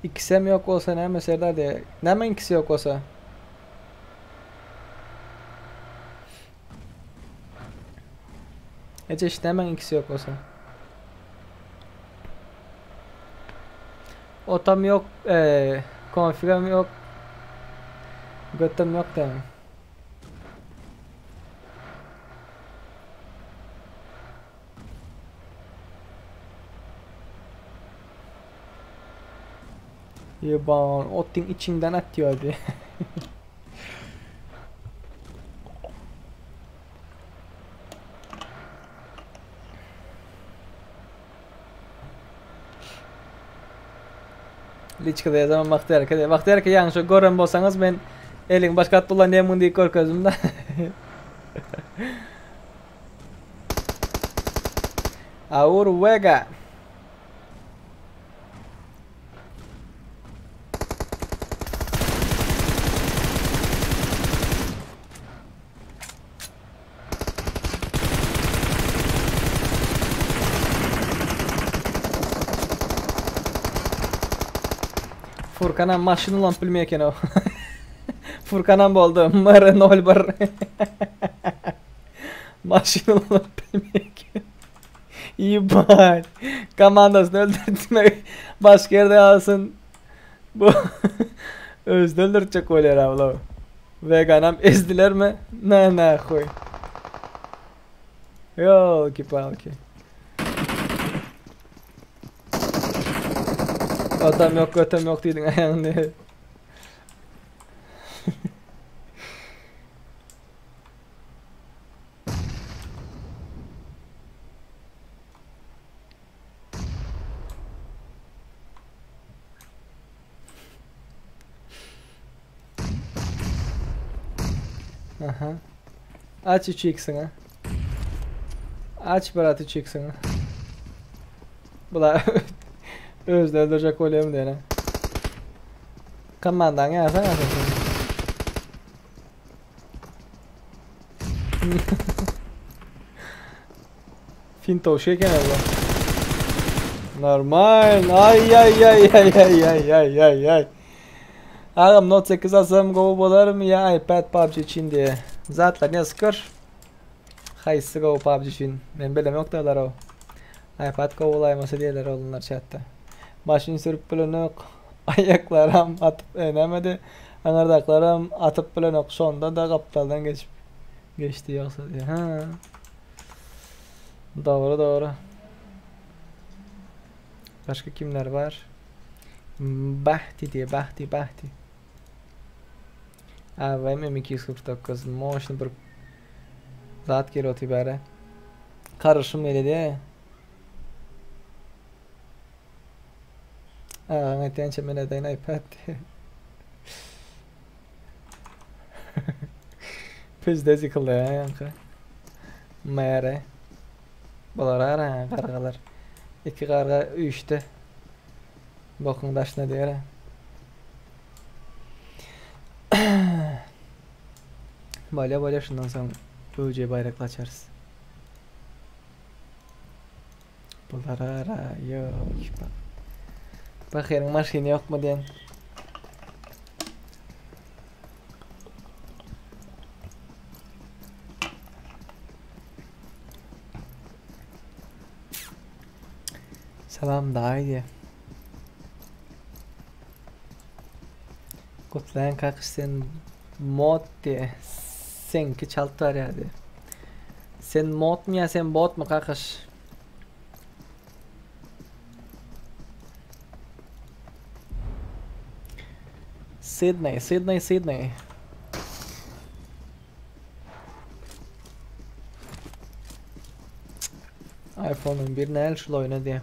İkisi yok olsa ne mesela diye. Näme ikisi yok olsa? Ece işte hemen ikisi yok olsa. Otam yok, konfigam yok. Götüm yok demek. Yaban, otin içinden atıyor hadi. Liçkada yazamam Bahtiyar aka. Bahtiyar aka ýagny şu gören bolsaňyz men elin başga at dolan diýen muny diýip görkezdim da. Aur Vega. Furkanam maşyn ulanyp bilmeýär eken o. Furkanam boldy. MR01. Maşyn ulanyp bilmeýär eken. Ýebat. Komandasyny öldürtmek başga ýerde galsyn. Bu özüni öldürtjek bolýar abla. Veganam ezdilermi? Na nahuý. Ýolki palki. Atam yok, götem yok diýdiň aýagyny. Aha. Aç 3x'ini. Aç brat 3x'ini. Bular özüni öldürecek bolýarmy diýene. Komandan ýazan ýazan. Fintowşy eken bu. Normal. Ay ay ay ay ay ay ay ay ay. Agam Note 8 alsam gowy bolarmy ya iPad PUBG üçin diye. Zatlar ne sıkır? Haýsy gowy PUBG üçin? Men bilem yok diýerler o. iPad gowy bolaýmasa diýerler oglanlar chatda. Maşyn sürüp bilenok. Aýaklaram atyp enemedi. Aňyrdaklaram atyp bilenok. Şonda da gapdaldan geçip geçdi ýogsa diýe. Ha. Dogry dogry. Başga kimler bar? Bahti diýe, Bahti, Bahti. AVM M249 moşny bir zat gelip otyr bäre. Karyşym geldi diýe. Agaň aýtýança men edeýin iPad diýe. Pizde ýykyldy ya ýaňky. Mere. Bular ara gargalar. Iki garga üýşdi. Bokuň daşyna diýer. Bolýa bolýa şundan soň UC baýrakly açarys. Bular ara ýok. Bahyryň maşyny ýokmy diýen. Salam daýy diýe. Gutlaýan kakyş sen mod diýe. Seňki çalt barýar diýe. Sen modmy ýa sen botmy kakyş? Sidney, Sidney, Sidney. iPhone 11 näl şul oýna diýe.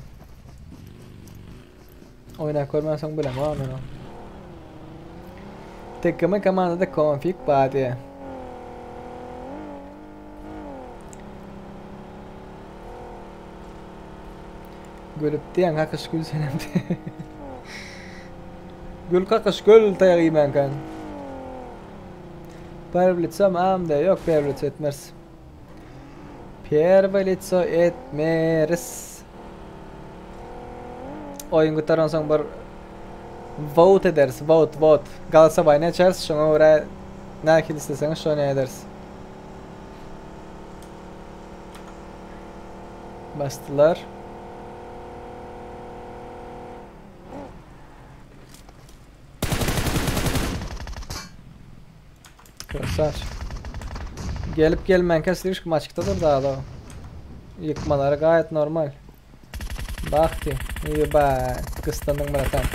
Oýnap görmänsoň bilemok men ony. TKM komandada konfig bar diýe. Gülüp diýen kakyş gül senem diýe. Gül kakyş gül taýak iýmänkäň. Perwlitsam am diýe. Ýok perwlits etmeris. Perwe litso etmeris. Oýun gutaransoň bir vote ederis. Vote, vote. Galatasaray ne içeriz? Şoňa görä nähili isleseňiz şony ederis. Basdylar. Krasavçik. Gelip gelmänkä slişkom açykdadyr dada. Ýykmalary gaýet normal. Bahti. Ýeba, gyslandyň bratan.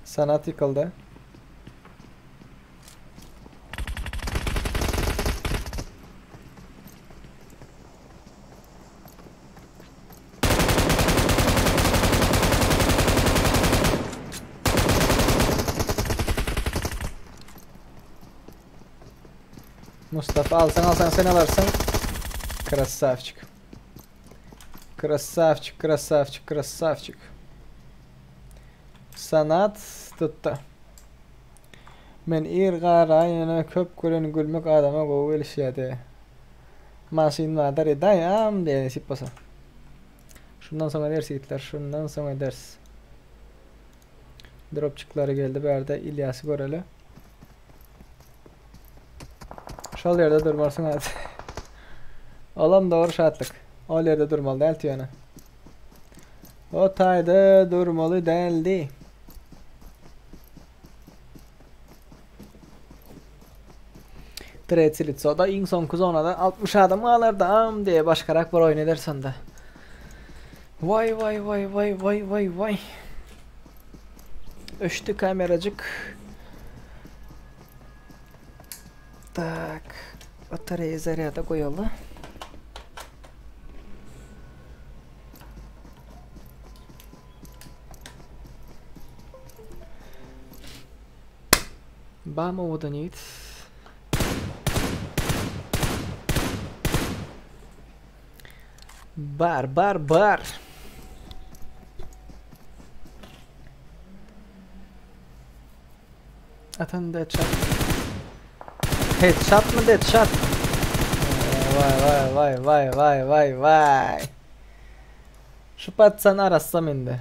Sanat ýykyldy. Mustafa alsan alsan sen alarsan. Krasavçik. Krasavçik, krasavçik, krasavçik. Sanat tutdy. Men ir garaýyna köp gülen gülmek adama gowy gelişýärdi. Maşyn bardyr edaýam diýe nesip bolsa. Şundan soň ederis ýigitler, şundan soň ederis. Dropçiklary geldi bärde İlyas'y göreli. Şol ýerde durmarsyň hadi. Olam dogry şatlyk. Ol ýerde durmaly däl tüýene. O taýda durmaly däldi. Tretsi litsoda iň soňky zonada 60 adam galardy am diye başgarak bir oýun eder sonda. Vay vay vay vay vay vay vay. Öçtü kameracık. Tak. Bataryayı zarýada goýaly. Bam owadan ýigit. Bar bar bar. Atan deadshot. Headshot mı deadshot? Vay vay vay vay vay vay vay. Şu patsan arassa mende.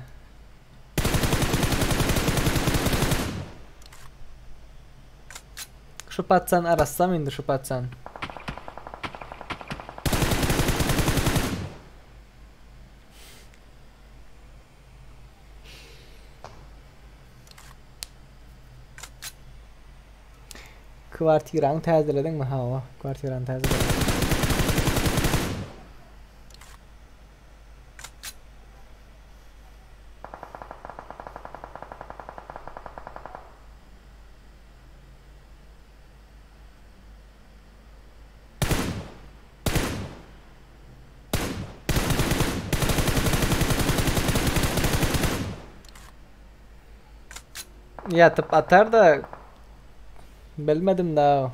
Şu patsan arassa mende şu patsan. Kwartirany täzelediňmi? Hawa, kwartirany täzeledim. Ýatyp atar da bilmedim da.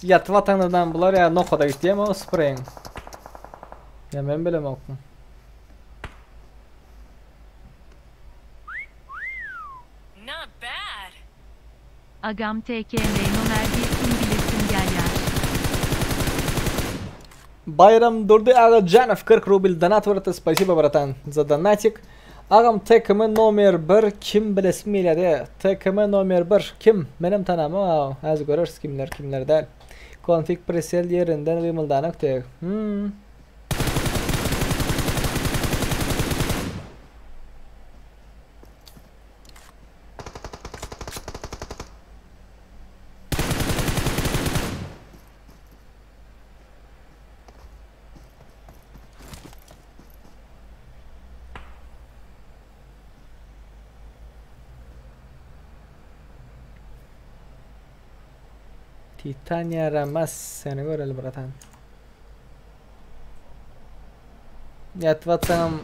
Ýatyp atandan bular ya nokada gitdi ama o spreýiň. Ya men bilemokmy. Not bad. Agam TKM nomer 1 kim bilirsin gel yar. Байрам Дурды Агаджанов 40 рубль донат врата. Спасибо, братан, за донатик. Agam TKM nomer 1 kim bilesim gelýär? TKM nomer 1 kim? Menem tanamam. Az göreriz kimler kimler däl. Konfig presel ýerinden gymyldanak diýek. Hmm. Titania Ramas seni göreli bratan. Ýatyp atsaňam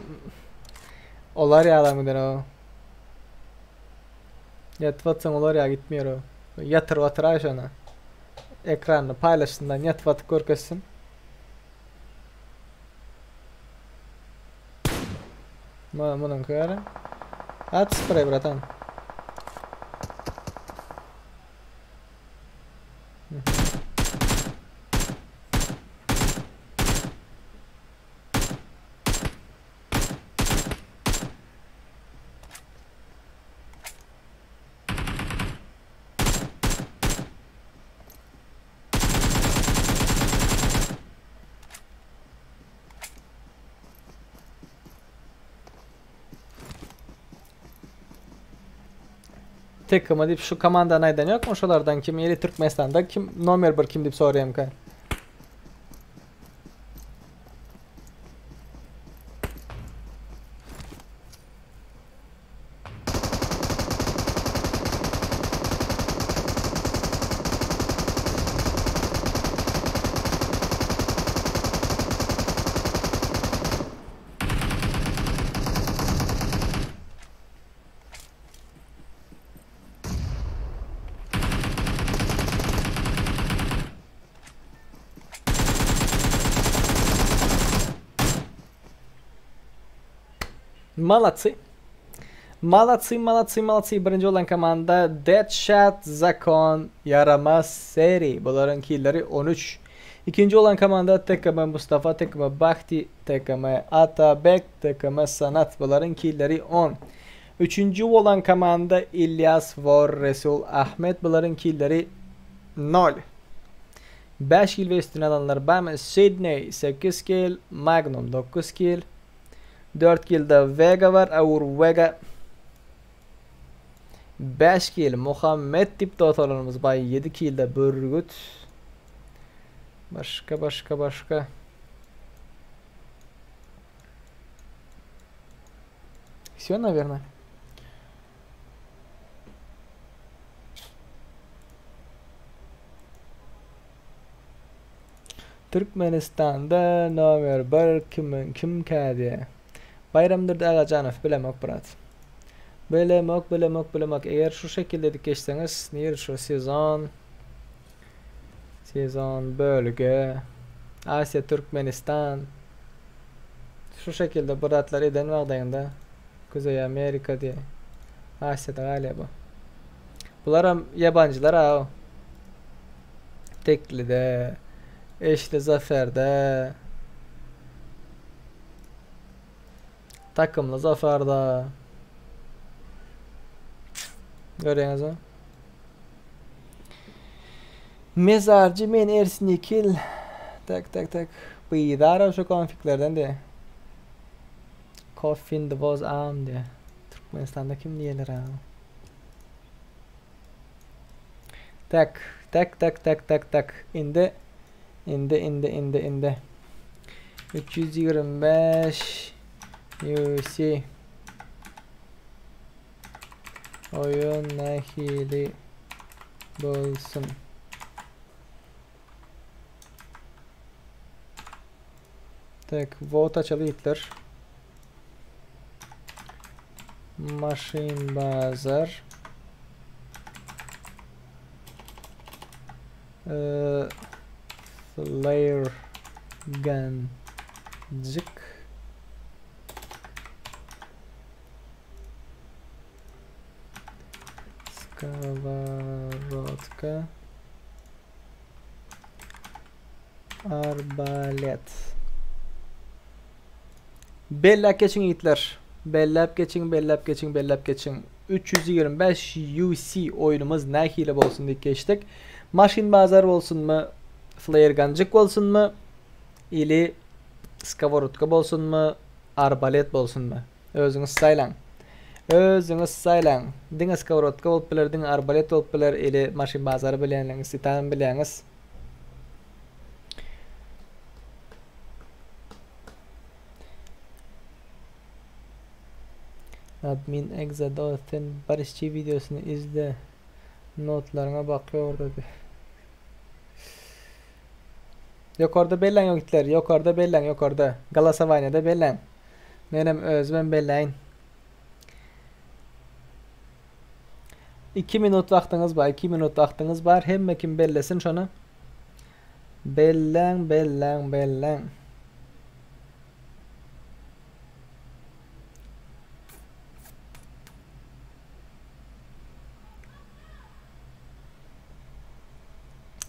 olar ýalam gider o. Ýatyp atsaň olar ýa gitmiyor o. Ýatyryp atyraý şona. Ekranyny paýlaşsyndan ýatyp atyp görkezsin. Munuňky gara. At sprey bratan. Tekama diýip şu komandany aýdan ýokmy şolardan kim eli Türkmenistanda kim nomer 1 kim diýip soraýamka. Malatsy. Malatsy, malatsy, malatsy. Birinji bolan komanda Deadshot, Zakon, Ýaramaz, Seri. Bularyň killeri 13. Ikinji bolan komanda TKM Mustafa, TKM Bahti, TKM Atabek, TKM Sanat. Bularyň killeri 10. Üçünji bolan komanda Ilýas War, Resul Ahmet. Bularyň killeri 0. 5 kil we üstüne alanlar barmy? Sidney 8 kil, Magnum 9 kil. 4 kilde Vega bar, Aur Vega. 5 kil Muhammed diýip dotalarymyz bar. 7 kilde Bürgüt. Başga başga başga. Все, наверное. Türkmenistanda nomer bir kimiň kimkä diýä. Baýramdurdy Agajanow bilemok brat. Bilemok bilemok bilemok eger şu şekilde edip geçseňiz nir şu sezon sezon bölge Asiýa Türkmenistan şu şekilde bratlar eden wagdaýyňda Kuzeý Amerika diýä Asiýada galýa bu. Bularam ýabanjylar a. Teklide, Eşli Zaferde, Takymly Zafarda. Görýäňizmi? Mezarjy men Ersinikil. Tak tak tak. Bizara şu konfliklerden de. Coffin the was am diye. Türkmenistanda kim diýerler ha? Tak, tak, tak, tak, tak, tak. Indi, indi, indi, indi, indi. 325 UC Oýun nähili bolsun? Tak, vote açaly ýigitler. Maşyn bazar. Ee, flare gun jyk. Skavarodka. Arbalet. Belläp geçiň ýigitler. Belläp geçiň, belläp geçiň, belläp geçiň. 325 UC oýnumyz nähili bolsun diýip geçdik. Maşyn bazar bolsunmy, flare ganjyk bolsunmy, ili skoworotka bolsunmy, arbalet bolsunmy? Özüňiz saýlaň. Özüňiz saýlaň. Diňe skoworotka bolup biler, diňe arbalet bolup biler, ili maşyn bazary bilýänligiňiz, titan bilýäňiz. Admin Exado sen Barışçy videosyny izle. Notlaryňa bakýor dedi. Ýokarda belläň ýigitler, ýokarda belläň, ýokarda. Galasowanýada belläň. Menem özümem belläýin. 2 minut wagtyňyz bar, 2 minut wagtyňyz bar. Hemme kim bellesin şony. Belläň, belläň, belläň.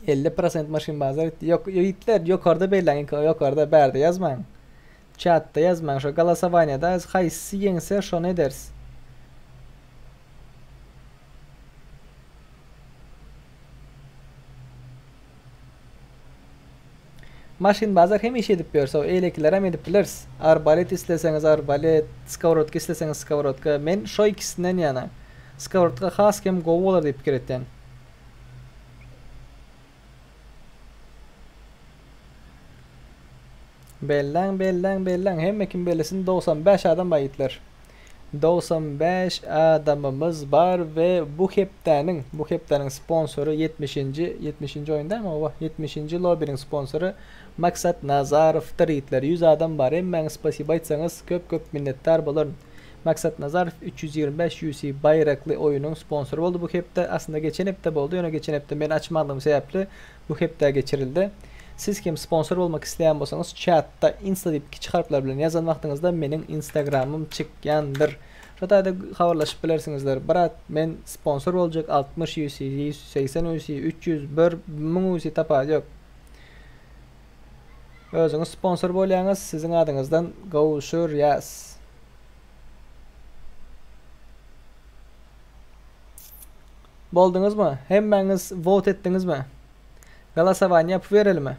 50% maşyn bazar etdi. Yok, ýigitler ýokarda belläň, ýokarda bärde ýazmaň. Chatda ýazmaň. Şo galasowanýada haýsy ýeňse şony ederis. Maşyn bazar hemişe edip ýörse, eýlekilerem edip bileris. Arbalet isleseňiz arbalet, skowrodka isleseňiz skowrodka. Men şo ikisinden ýana. Skowrodka has kem gowy bolar diýip pikir etýän. Belläň, belläň, belläň. Hemme kim bellesin 95 adam bar ýigitler. 95 adamymyz bar we bu hepdäniň, bu hepdäniň sponsory 70-nji, 70-nji oýun dälmi oba? 70-nji lobbyniň sponsory Maksat Nazarowdyr ýigitler. 100 adam bar. Hemmäňiz spasiba aýtsaňyz köp-köp minnetdar bolaryn. Maksat Nazarow 325 UC baýrakly oýunyň sponsory boldy bu hepde. Aslynda geçen hepde boldy, ýöne geçen hepde men açmadygym sebäpli bu hepdä geçirildi. Siz hem sponsor bolmak isleýän bolsaňyz chatda insta diýip kiçi harplar bilen ýazan wagtyňyzda meniň instagramym çykýandyr. Şo taýda habarlaşyp bilersiňizler. Brat men sponsor boljak 60 UC, 180 UC, 300, 1 1000 UC tapawudy ýok. Özüňiz sponsor bolýaňyz siziň adyňyzdan gowşurýas. Bolduňyzmy? Hemmäňiz vote etdiňizmi? Golosowaniýe ýapyp berelimi?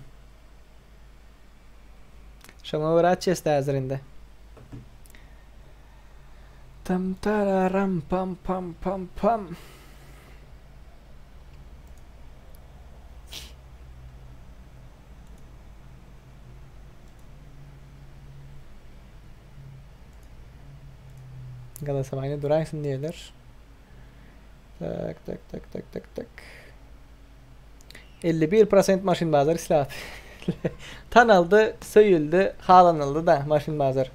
Şoňa görä açýas häzir indi. Tam tararam pam pam pam pam. Galatasaray'da duraysın diýerler. Tak tak tak tak tak tak. 51% maşyn bazar isläp. Tanaldy, söýüldi, halanyldy da maşyn bazar.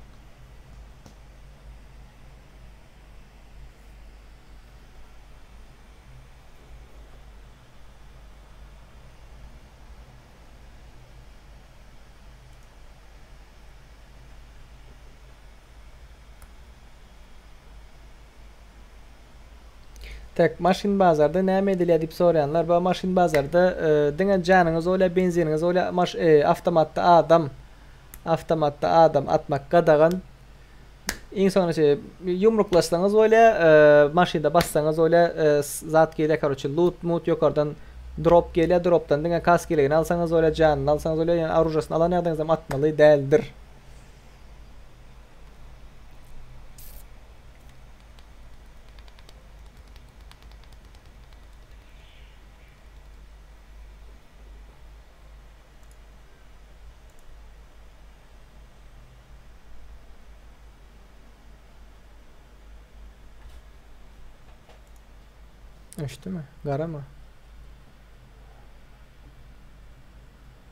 Tek maşyn bazarda näme edilýär diýip soraýanlar bar. Maşyn bazarda e, diňe janyňyz bolýar, benziniňiz bolýar. Maş e, awtomatda adam awtomatda adam atmak gadagan. Iň soňunda şey ýumruklaşsaňyz bolýar, e, maşynda bassaňyz bolýar, e, zat gelýär, karoçe loot mut ýokardan drop gelýär, dropdan diňe kask ýelegini alsaňyz bolýar, janyny alsaňyz bolýar, ýöne oružasyny alan ýagdaýyňyzda atmaly däldir. Öçdü mü? Gara mı?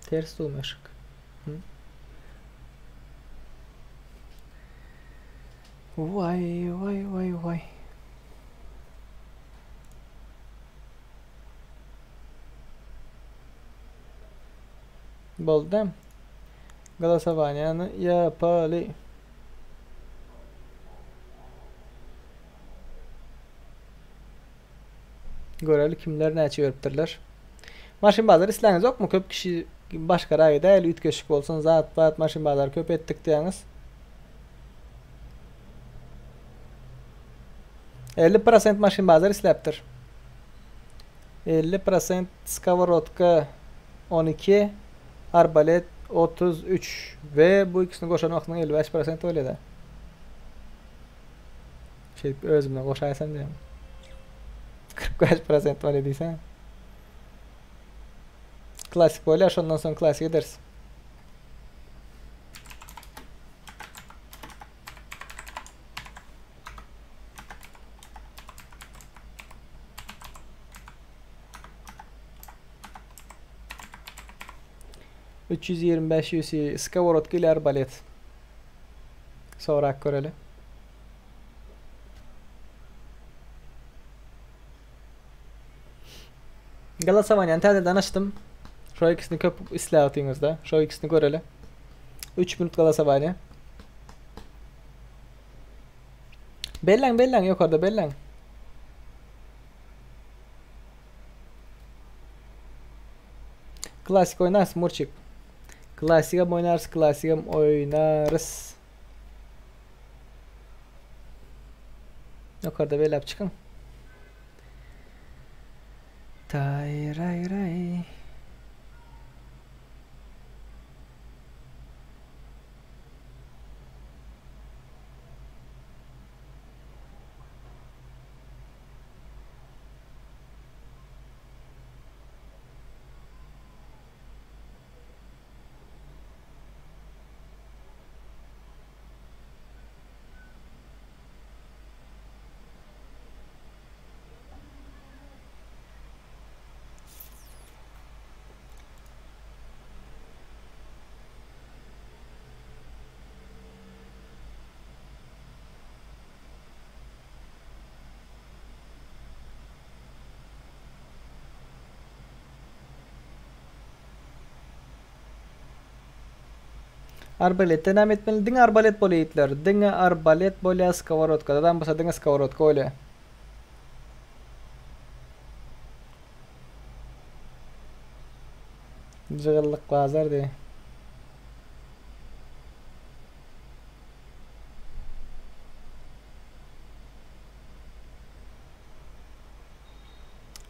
Ters durmaşık. Hı? Vay vay vay vay. Boldy. Golosowanýany ýapaly. Göreli kimler näçe beripdirler. Maşyn bazar isläňiz ýokmy? Köp kişi başga raý däl, üýtgeşik bolsun, zat bat maşyn bazar köp etdik diýýäňiz. 50% maşyn bazar isläpdir. 50% skoworodka 12, arbalet 33 we bu ikisini goşan wagtyň 55% bolýar-da. Şeýdip özümden goşaýsam diýýän. 45% bolýar diýsene. Klasik bolýar, şondan soň klasik ederis. ...325 UC skoworodka ile arbalet. Sorak göreli. Galatasaray'ın täzeden açdym. Şo ikisini köp isläpdiňizde. Şo ikisini göreli. 3 minut Galatasaray. Belläň belläň ýokarda belläň. Klasik oýnarys Murçik. Klasigem oýnarys, klasigem oýnarys. Ýokarda belläp çykyň. Tay ray ray. Arbaletde näme etmeli? Diňe arbalet bolýa ýigitler. Diňe arbalet bolýa skoworotkadadan bolsa diňe skoworotka bolýa. Jygyllyk bazar diý.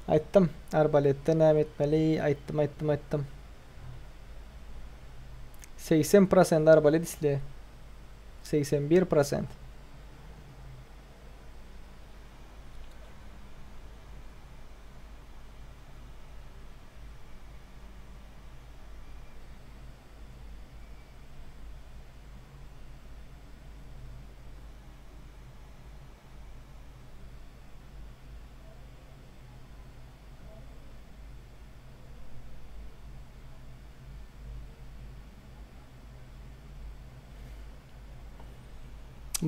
Aýtdym. Arbaletde näme etmeli? Aýtdym, aýtdym, aýtdym. 80 prosent arbalet isle. 81 prosent.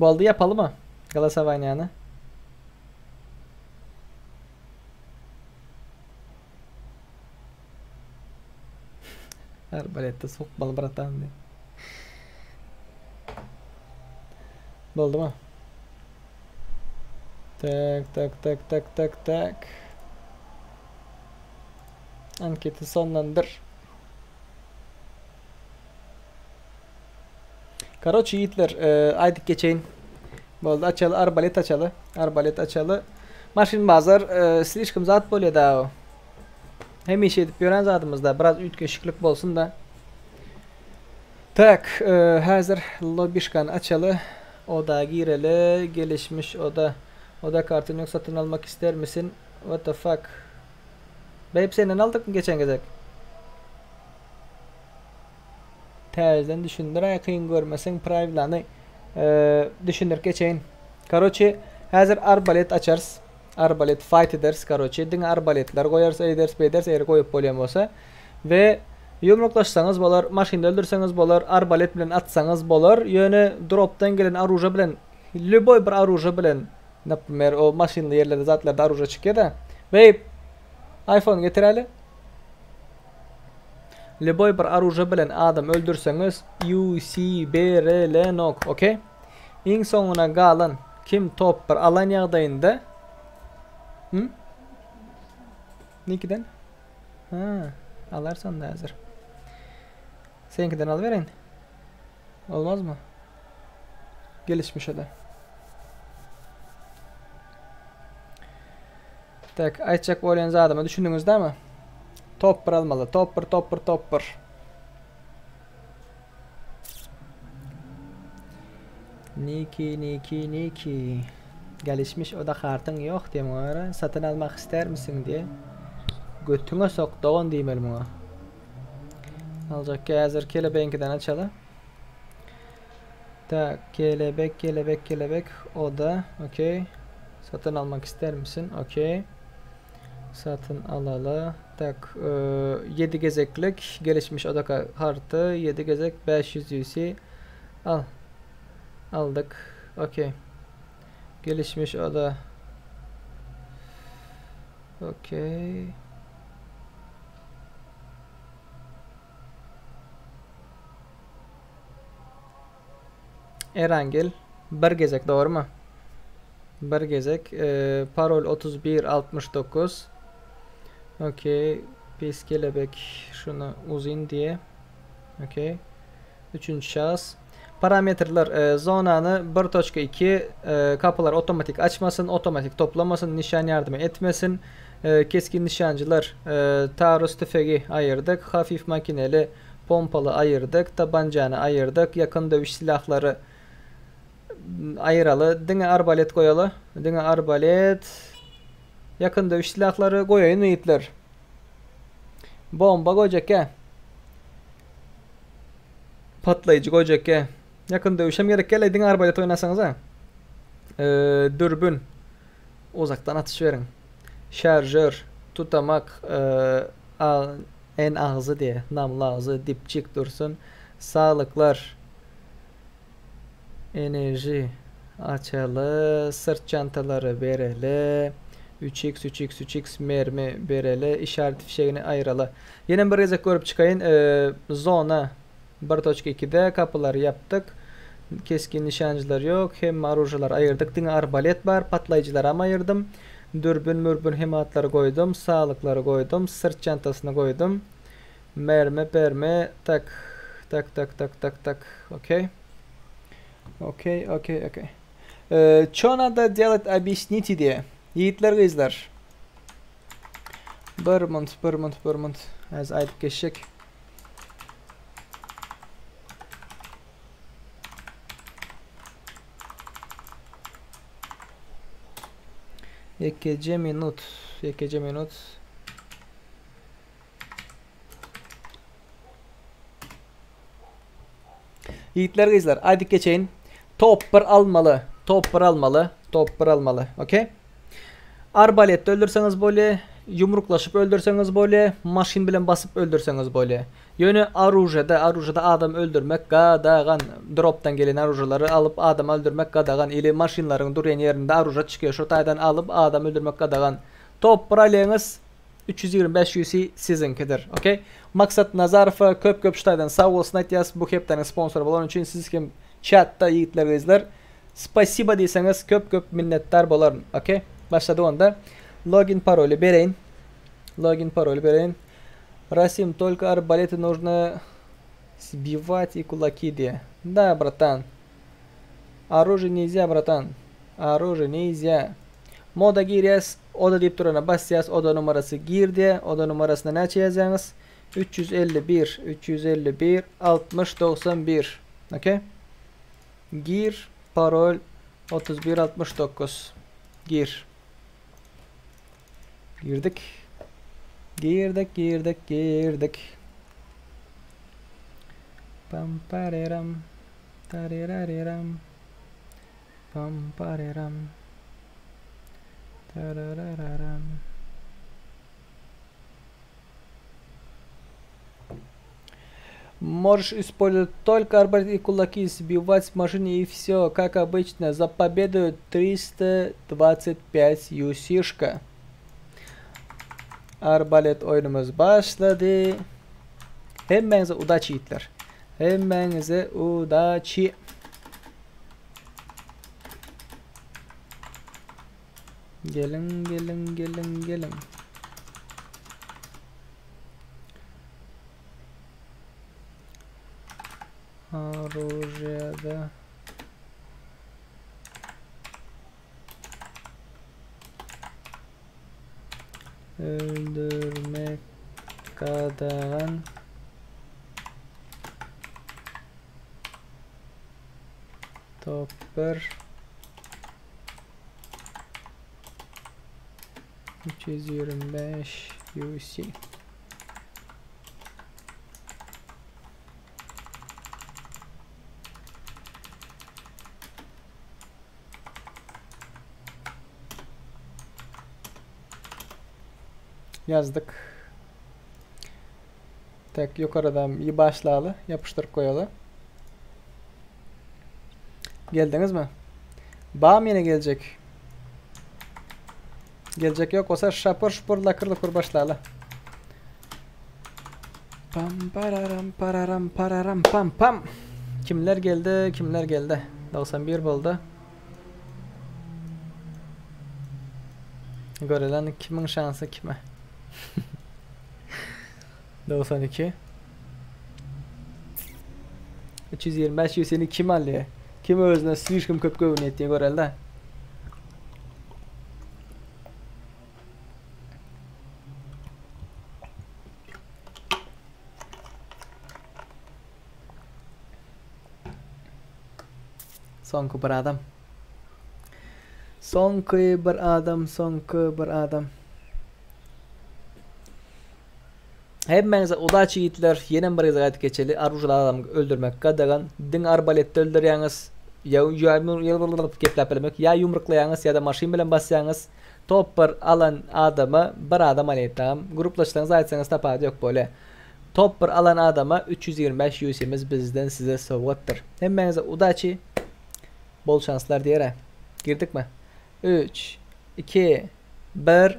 Boldy ýapalymy golosowaniýany? Arbaletde sokmaly bratan diý. Boldumy? Tak tak tak tak tak tak. Anketi sonlandyr. Karoçi ýigitler, e, aýdyp geçeýin. Boldy, açaly, arbalet açaly. Arbalet açaly. Maşyn bazar e, slişkom zat bolýar da. Hemişe edip ýören zadymyzda biraz üýtgeşiklik bolsun da. Tak, e, häzir lobişkany açaly. Oda gireli, gelişmiş oda. Oda kartyn ýok satyn almak ister misin? What the fuck? Babe senden aldykmy geçen gezek? Täzeden düşündir kyn görmeseň prawilany düşündirip geçeýin. Karoçi häzir arbalet açarys. Arbalet fight ederis karoçi. Diňe arbaletler goýarys eýderis beýderis eger goýup bolýan bolsa. We ýumruklaşsaňyz bolar, maşynda öldürseňiz bolar, arbalet bilen atsaňyz bolar. Ýöne dropdan gelen oruža bilen lýuboý bir oruža bilen naprimer o maşynly ýerlerde zatlarda oruža çykýada. Babe iPhone getiräli. Lýuboý bir oruža bilen adam öldürseňiz UC berelenok, okey? Iň soňuna galan kim top bir alan ýagdaýynda Hm? Nikiden? Ha, alarsan onda häzir. Seňkiden alybereýin. Olmazmy? Gelişmiş o da. Tak, aýtjak bolýan zadyma düşündiňiz dämi? Top bir almaly. Top bir, top bir, top bir. Niki, Niki, Niki. Gelişmiş oda kartyň ýok diýe muňa görä. Satyn almak istermisiň diýe. Götüňe sok dogan diýmeli muňa. Aljak häzir kelebeňkiden açaly. Tak, kelebek, kelebek, kelebek. Oda, okey. Satyn almak ister misin? Okey. Satyn alaly. Tak, 7 gezeklik gelişmiş oda karty, 7 gezek 500 UC. Al. Aldyk. Okey. Gelişmiş oda. Okey. Erangel bir gezek dogrymy? Bir gezek. E, parol 31 69. Okey. Pis kelebek şunu uzyn diye. Okey. Üçünji şahs. Parametrler e, zonany 1.2 e, kapılar otomatik açmasyn, otomatik toplamasyn, nişan ýardymy etmesin. E, keskin nişancılar e, taarruz tüfegi aýyrdyk, hafif makineli pompaly aýyrdyk, tabanjany aýyrdyk, ýakyn döwüş silahlary aýyraly, diňe arbalet goýaly, diňe arbalet, ýakyn döwüş silahlary goýaýyn ýigitler. Bomba goýjak-ä. Patlaýjy goýjak-ä. Ýakyn döwüşem gerek gel, diňe arbalet oýnasaňyz-a. Dürbün. Uzakdan atyş beriň. Şaržör, tutamak, en agzy diýe, namly agzy dipçik dursun. Saglyklar. Enerji açaly, syrt çantalary bereli. 3x 3x 3x mermi bereli, işaret fişegini aýyraly. Ýene bir gezek görüp çykaýyn. Zona. 1.2-de kapylary ýapdyk. Keskin nişanjylar ýok. Hemme oružalary aýyrdyk. Diňe arbalet bar. Patlaýjylaram aýyrdym. Dürbün mürbün hematlary goýdum. Salyklary goýdum. Syrt çantasyny goýdum. Mermi permi tak tak tak tak tak tak okey. Okey okey okey. Ço nada delat obýasnite diýe. Ýigitler gyzlar. Bir munt bir munt bir munt. Häzir aýdyp geçjek. Ýekeje minut, ýekeje minut. Ýigitler gyzlar, aýdyp geçeýin. Top 1 almaly, top 1 almaly, top 1 almaly. Okey? Arbaletde öldürseňiz bolýar, ýumruklaşyp öldürseňiz bolýar, maşyn bilen basyp öldürseňiz bolýar. Ýöne oružede, oružede adam öldürmek gadagan. Dropdan gelen oružalary alyp adam öldürmek gadagan. Ili maşynlaryň durýan ýerinde oruža çykýar, şo taýdan alyp adam öldürmek gadagan. Top 1 alýaňyz, 325 UC siziňkidir. Okey. Maksat Nazarowa köp köp şu taýdan sag bolsun aýtýas bu hepdäniň sponsory bolany üçin siz hem çatda ýigitler gyzlar spasiba diýseňiz köp köp minnetdar bolaryn. Okey. Başladyk onda. Login paroly bereýin. Login paroly bereýin. Rasim только arbalety нужно сбивать и кулаки diýe. Да, братан. Оружие нельзя, братан. Оружие нельзя. Moda girýäs, oda diýip durana basýas, oda numarasy gir diýe, oda numarasyna näçe ýazýaňyz? 351, 351, 60, 91. Okey? Gir, parol 31, 69. Gir. Girdik. Girdik, girdik, girdik. Pam pareram. Tarerareram. Pam pareram. Tararararam. Можешь использовать только арбалет и кулаки, сбивать с машины и все, как обычно. За победу 325 юсишка. Arbalet oýnumyz başlady. Hemmäňize udaçi ýigitler. Hemmäňize udaçi. Geliň, geliň, geliň, geliň. Orujeda. Öldürmek gadagan. Top 1. 325 UC. Yazdık. Tek yukarıdan bir başlalı. Yapıştırıp koyalı. Geldiniz mi? Bam yine gelecek. Gelecek yok olsa şapır şupur lakır lukur başlalı. Pam pararam pararam pararam pam pam. Kimler geldi? Kimler geldi? 91 boldy. Görelen kimin şansı kime? 92 325 seni kim alýar? Kim özüne slişkom köp göwün etdiği görelde. Soňky bir adam. Soňky bir adam, soňky bir adam. Hemmäňize udaçi ýigitler. Ýene bir gezek aýdyp geçeli. Arujly adam öldürmek gadagan. Diň arbaletde öldürýäňiz. Ýa gepläp bilemek. Ýa ýumruklaýaňyz ýa-da maşyn bilen basýaňyz. Top bir alan adama bir adam alýar. Gruplaşsaňyz aýtsaňyz tapady ýok bolýar. Top bir alan adama 325 UC'miz bizden size sowgatdyr. Hemmäňize udaçi. Bol şanslar diýere. Girdik mi? 3 2 1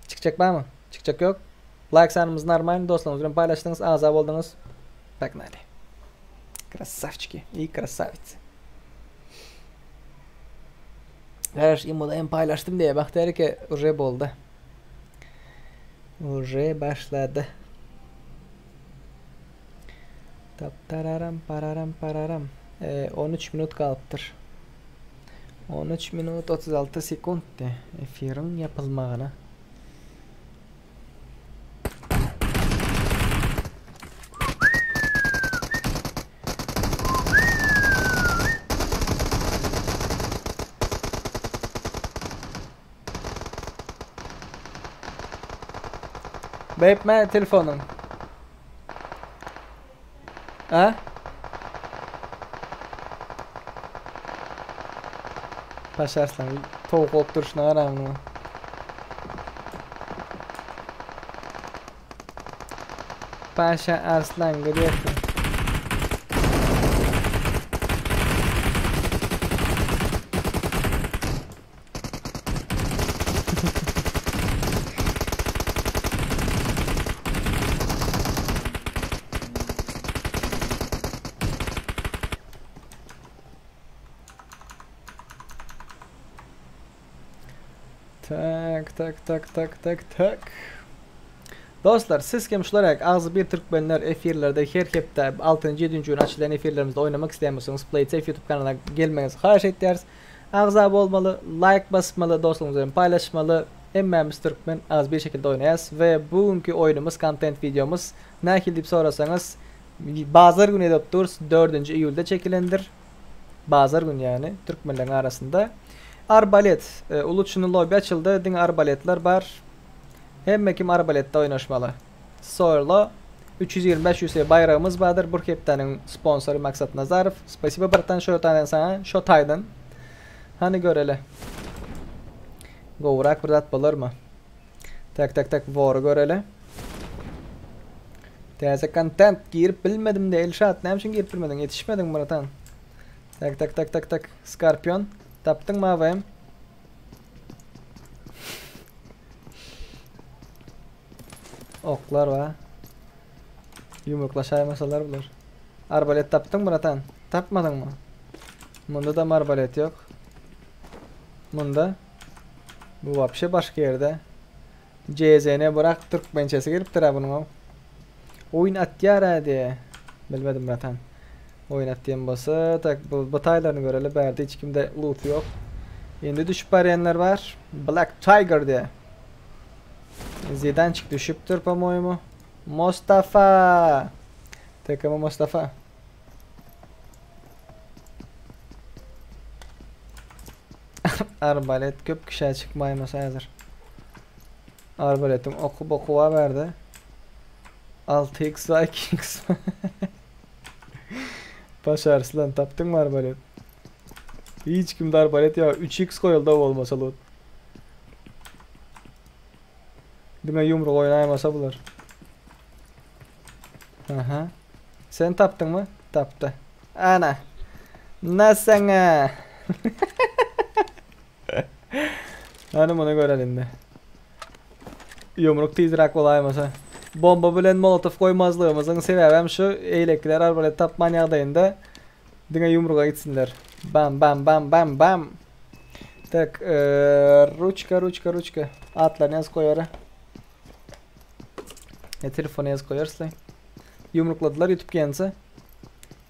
Çykjak barmy? Çykjak ýok. Like sanymyz normal. Dostlaryňyz bilen paýlaşdyňyz, agza bolduňyz. Погнали. Красавчики и красавицы. Garaş imoda hem paylaştım diye bak der ki uje boldy. Uje başlady. Tap tararam pararam pararam. Ee, 13 minut galypdyr. 13 minut 36 sekuntdy efiriň ýapylmagyna. Beýtme telefonyň. A? Paşa Arslan towuk bolup durşuna garaň muňa. Paşa Arslan gülýärsiň. Tak tak tak tak tak tak. Dostlar siz kim şular agzy bir türkmenler efirlerde her hepde 6. 7. gün açylan efirlerimizde oynamak isteyen bolsaňyz PlaySafe YouTube kanalyna gelmegiňizi haýyş etýäris. Agza bolmaly, like basmaly, dostlaryňyz bilen paýlaşmaly. Hemmämiz türkmen az bir şekilde oýnaýas we bu günki oýnumyz kontent wideomyz nähili diýip sorasaňyz bazar güni edip durus 4-nji iýulda çekilendir. Bazar güni ýagny türkmenleriň arasynda. Arbalet e, Uluçyny lobby açyldy, diňe arbaletler bar. Hemme kim arbaletde oýnaşmaly. Solo 325 UC baýragymyz bardyr. Bu hepdäniň sponsory Maksat Nazarow. Spasibo bratan şo taýdan saňa, şo taýdan. Hany göreli. Gowrak bir zat bolarmy? Tak tak tak wory göreli. Täze kontent girip bilmedim de Elşat näme üçin girip bilmediň? Ýetişmediň bratan. Tak tak tak tak tak Scorpion tapdyňmy AWM? Oklar bar. Yumruklaşaýmasalar bular. Arbalet tapdyň bratan? Tapmadyňmy? Munda da arbalet ýok. Munda bu wapşe başga ýerde. CZN bırak türkmençesi gelipdir ha bunuň. Oýun atýar ha diýe. Bilmedim bratan. Oýun at diýen bolsa, tak bu, bu taýlaryny göreli bärde hiç kimde loot ýok. Indi düşüp barýanlar bar. Black Tiger diýe. Zidançik düşüpdir po-moýemu. Mustafa. TKM Mustafa. Arbalet köp kişä çykmaýmasa häzir. Arbaletiň oky boky bar bärde. 6x va 2x. Paşa Arslan tapdyňmy arbalet? Hiç kimde arbalet ýok. 3x goýuldy bolmasa loot. Diňe ýumruk oýnaýmasa bular. Aha. Sen tapdyňmy? Tapdy. Ana. Na saňa. Hany muny göreli indi. Ýumruk tizräk bolaýmasa. Bomba bilen molotow goýmazlygymyzyň sebäbi hem şu eýlekiler arbalet tapman ýagdaýynda diňe ýumruga gitsinler. Bam bam bam bam bam. Tak, e, ruçka ruçka ruçka. Atlaryny ýazyp goýara. E, telefona ýazyp goýarys. Ýumrukladylar YouTube gense.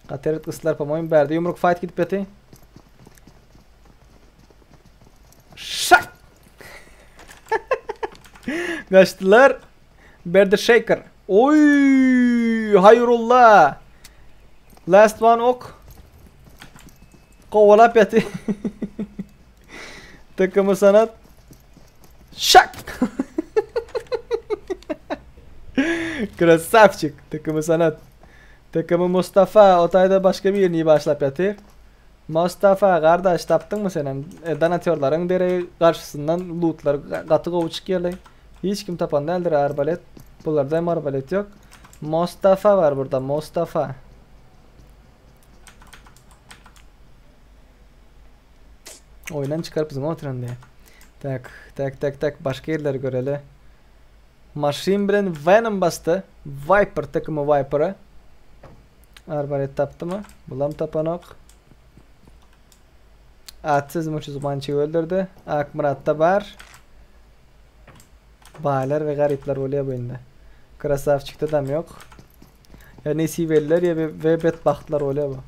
Gaty erbet gysdylar po-moýemu bärde ýumruk fight gidip ýaty. Şak! Gaçdylar. Berdi Shaker. Oy! Hayrullah. Last one ok. Kovalap ýaty. Takımı sanat. Şak! Krasavçik. Takımı sanat. Takımı Mustafa. O taýda başga birini başlap ýatyr. Mustafa gardaş tapdyňmy senem? E, donatörlaryň deregi garşysyndan lootlar gaty gowy çykýarlar. Hiç kim tapan däldir arbalet. Bularda hem arbalet ýok. Mustafa var burada. Mustafa. Oýundan çykaryp biziň oturan diýe. Tak, tak, tak, tak. Başga ýerleri göreli. Maşyn bilen Venom basdy. Viper takımı Viper'a. Arbalet tapdymy? Bulam tapanok. Atsyz muçuz mançygy öldürdi. Akmyratda bar. Baylar we garyplar bolýar bu indi. Krasavçikde dam yok. Ya nesibeliler ya ve bedbahtlar bolýar bu.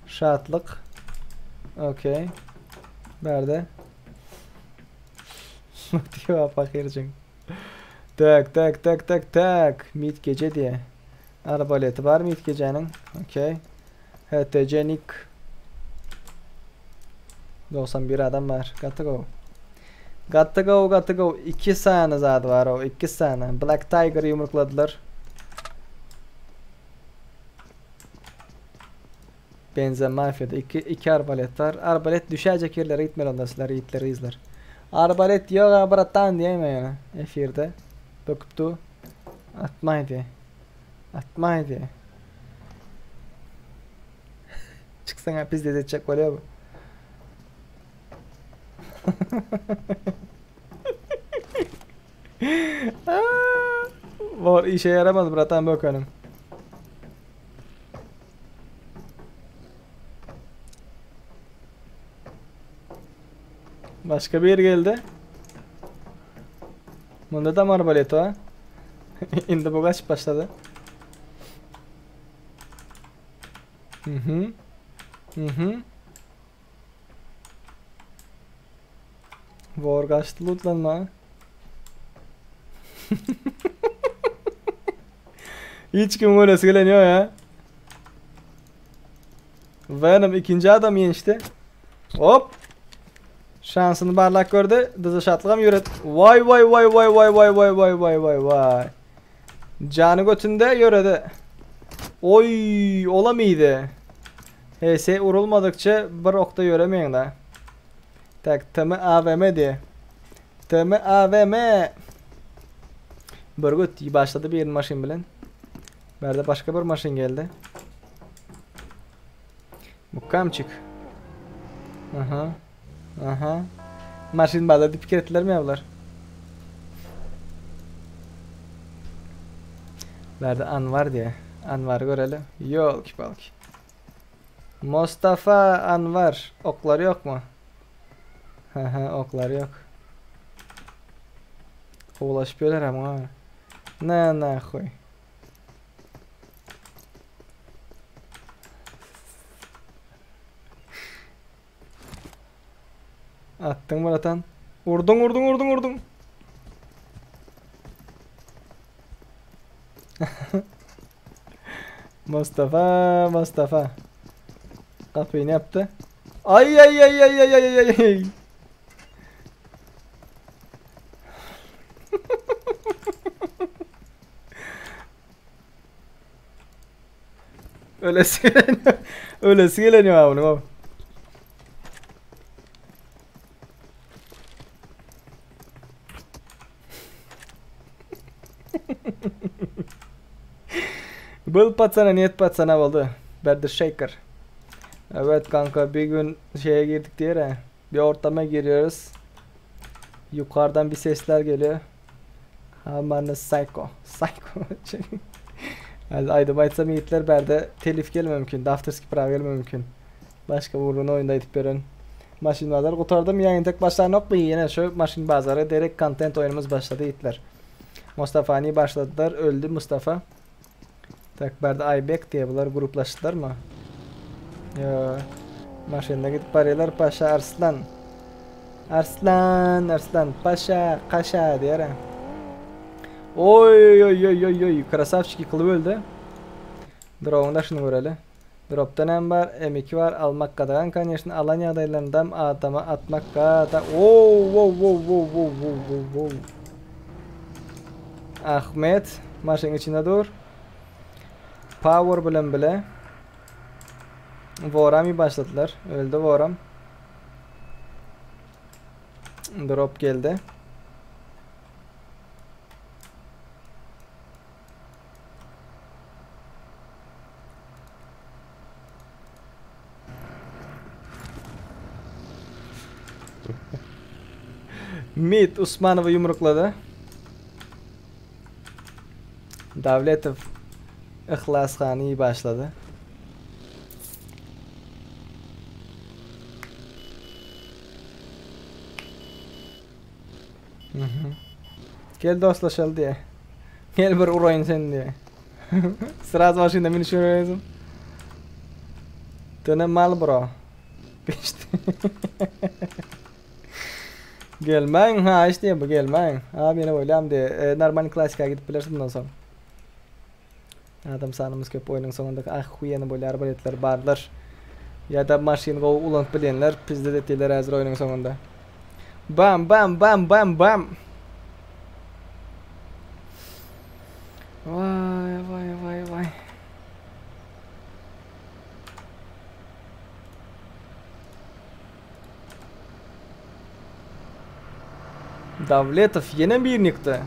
Şatlyk. Okey. Bärde. Diýip fakirjiň. Tak tak tak tak tak. Mit gece diye. Arbaleti bar mit geceniň. Okey. HTC Nick. 91 adam bar. Gaty gowy. Gaty gowy, gaty gowy. 2 sany zady bar o, 2 sany. Black Tiger ýumrukladylar. Benze Mafia'da 2 2 arbalet bar. Arbalet düşäýjek ýerlere gitmeli onda sizler ýigitler gyzlar. Arbalet ýok a bratan diýäýme ýöne efirde. Böküp du. Atmaý diýe. Atmaý diýe. Çyksaň pizdet etjek bolýar bu. Bor işe yaramaz bratan bökenim. Başka bir geldi. Bunda da arbalet var. Indi bu kaç başladı. Hı hı. Hı hı. War gaçdy lootlanma. Hiç kim ölesi gelen yok ya. Venom ikinci adam yenişti. Hop. Şansını barlak gördü. Dyzy şatlygam ýöret. Vay vay vay vay vay vay vay vay vay vay vay. Jany götünde ýöredi. Oy, olamydy. HS urulmadyk bir okda ýöremeýin da. Tak, TM AVM diýe. TM AVM. Bürgüt başladı bir maşyn bilen. Berde başka bir maşyn geldi. Mukamçık. Aha. Aha. Maşyn barda dip etdiler mi yavlar? Berde Anvar diye. Anvar görelim. Yok balki. Mustafa Anvar. Oklar yok mu? Haha oklar yok. Ulaşıp ama. Ne nahuy. Attın Muratan. Vurdun vurdun vurdun vurdun. Mustafa Mustafa. Kapıyı ne yaptı? Ay ay ay ay ay ay ay ay. Ölesi geleniyor. Ölesi geleniyor abi bunu. Bul patsana niyet patsana oldu. Berdir Shaker. Evet kanka bir gün şeye girdik diye bir ortama giriyoruz. Yukarıdan bir sesler geliyor. Aman psycho. Psycho. Aydım aytsam yiğitler berde telif gelme mümkün. Dafterski prava gelme mümkün. Başka vurun oyunda edip beren. Maşyn bazar gutardım yayın tek başlarına yine şu maşyn bazarı direkt content oyunumuz başladı yiğitler. Mustafa'nı başladılar. Öldü Mustafa. Tak berde Aybek diye bunlar gruplaştılar mı? Ya maşynda gidip barýarlar Paşa Arslan. Arslan, Arslan, Paşa, Kaşa diýär. Oy oy oy oy oy krasavçiki kılıp öldü. Drop'un da şunu göreli. Drop'ta nem var? M2 var. Almak gadagan конечно. Alan ýagdaýlaryndan adama atmak gada. Oo wow wow wow wow wow wow wow. Ahmet maşynyň içinde dur. Power bilen bile. Vorami başladılar. Öldü Voram. Drop geldi. Mit Usmanov'u yumrukladı. Davletov Ihlas Han'ı iyi başladı. Gel dostlaşaly diýe. Gel bir uraýyn seni diýe. Sraz maşynda münüşip öýüzüm. Döne mal bro. Geçdi. Gelmäň haýyş diýe bu gelmäň. Abi ýene bolýam diýe. E, normal klasika gidip bilersiň bundan soň. Adam sanymyz köp oýnuň soňunda ahuýeny bolýar arbaletler barlar. Ýa-da maşyn gowy ulanyp bilýänler pizdet etýärler häzir oýnuň soňunda. Bam bam bam bam bam. Vay vay vay vay. Davletow ýene birini ýykdy.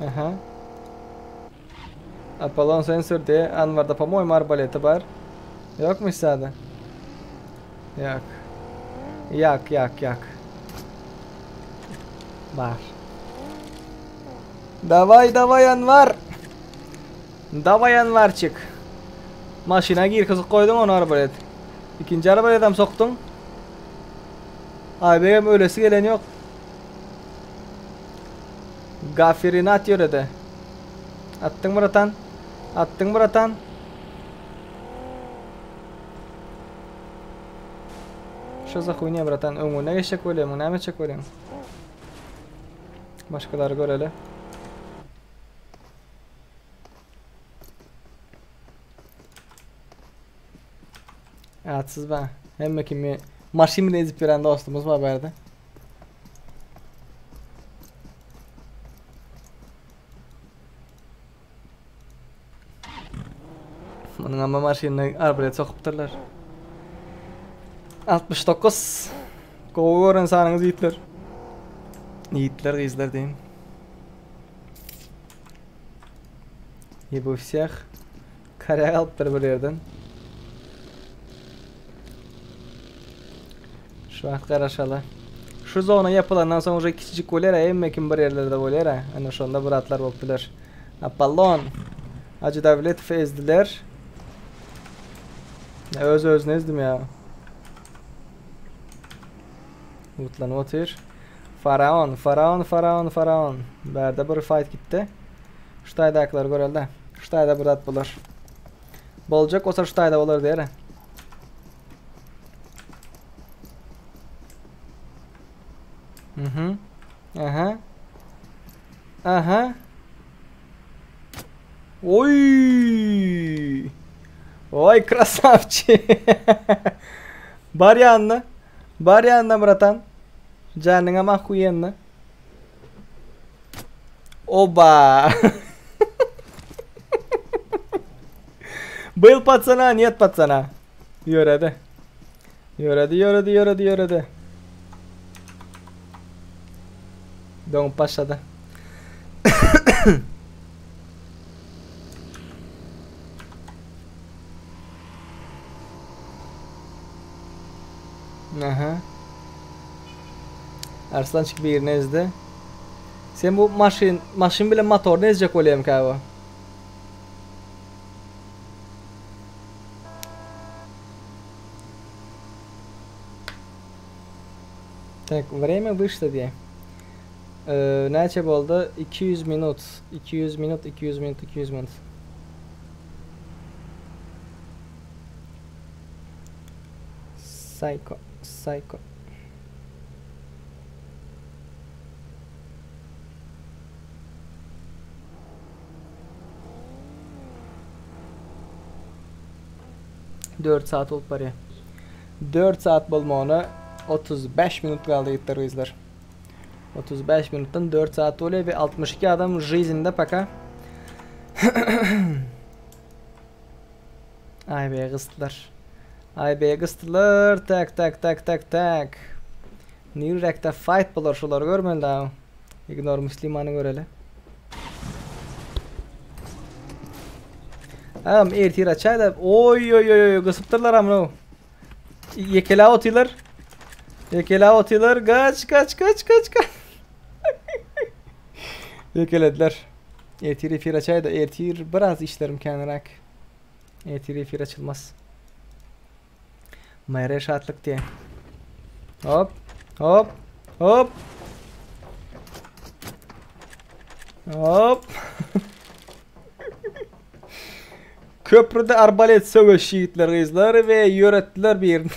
Aha. Apollon sen sürdi. Anwarda po-moýmu arbaleti bar. Ýokmy sada? Ýok. Ýok, ýok, ýok. Bar. Daway, daway Anwar. Daway Anwarçik. Maşyna gir gyzyk koýduň ony arbalet. Ikinji arbalet hem sokduň. Aýbegem ölesi gelen ýok. Gafirini at ýörede. Atdyň bratan. Atdyň bratan. Şo za huýnýa bratan öňüne geçjek bolýaň, näme etjek bolýaň? Başgalary göreli. Atsyz ba. Hemme kimi maşyn bilen ezip ýören dostumyz bar bärde. Munuň amma maşynyna arbalet sokupdyrlar. 69. Gowy gören sanyňyz ýigitler. Ýigitler, gyzlar deýin. И bu всех karya alypdyr bir ýerden. Şu wagt garaşaly. Şu zona ýapylandan soň уже kiçijik bolýar, hemme kim bir ýerlerde bolýar. Ana şonda bratlar bolup biler. Apollon. Hacı Davletow ezdiler. Öz özüne ezdim ya. Utlanyp otyr. Faraon, Faraon, Faraon, Faraon. Bärde bir fight gitdi. Şu taýdakylar görelde. Şu taýda bir zat bolar. Boljak bolsa şu taýda bolar diýer. Mhm. Aha. Aha. Oy! Oy krasavçik. Bar ýanyna. Bar ýanyna bratan. Janyňam ahuýenna. Oba! Был пацана, нет пацана. Ýöredi. Ýöredi, ýöredi, ýöredi, ýöredi. Doňup başlady. Aha. Arslançyk birini ezdi. Sen bu maşyn, maşyn bilen motoryny ezjek bolýarmyka bu? Tak, vremya wyşlo diýýär. Ee, näçe boldy? 200 minut. 200 minut, 200 minut, 200 minut. Psycho, psycho. Dört saat bolup barýar. 4 saat bolmagyna 35 minut galdy ýigitler gyzlar. 35 minutdan 4 saat bolýar we 62 adam жизньde пока. Aýbeýe gysdylar. Aýbeýe gysdylar. Tak tak tak tak tak. Nirräkde fight bolar şulary görmeli daha. Ignore Muslimany göreli. Agam ertir açaýda. Oý oý oý oý gysypdyrlar amno. Ýekeläp otyrlar. Ýekeläp otyrlar. Gaç gaç gaç gaç gaç. Ýekelediler. Ertir efir açaýda. Ertir biraz işlerim känräk. Ertir efir açylmaz. Mayra şatlyk diye. Hop. Hop. Hop. Hop. Köprüde arbalet söweş ýigitler gyzlar we ýöretdiler birini.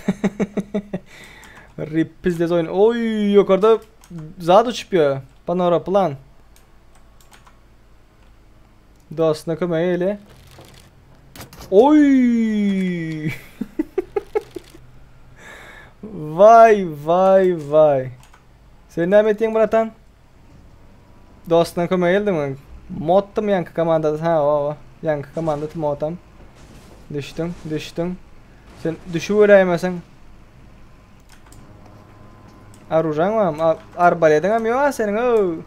Rip pizdes oýun. Oý ýokarda zat uçup ýör. Panora plan. Dostuna kömek eýle. Oý! Vay vay vay. Sen näme etdiň bratan? Dostuna kömek geldiňmi? Motdum ýaňky komandada. Ha, o, ýaňky komanda motam. Düşdüň, düşdüň. Sen düşüp öläýmeseň. Arujaň barmy? Arbalediň hem ýok seniň. Ow.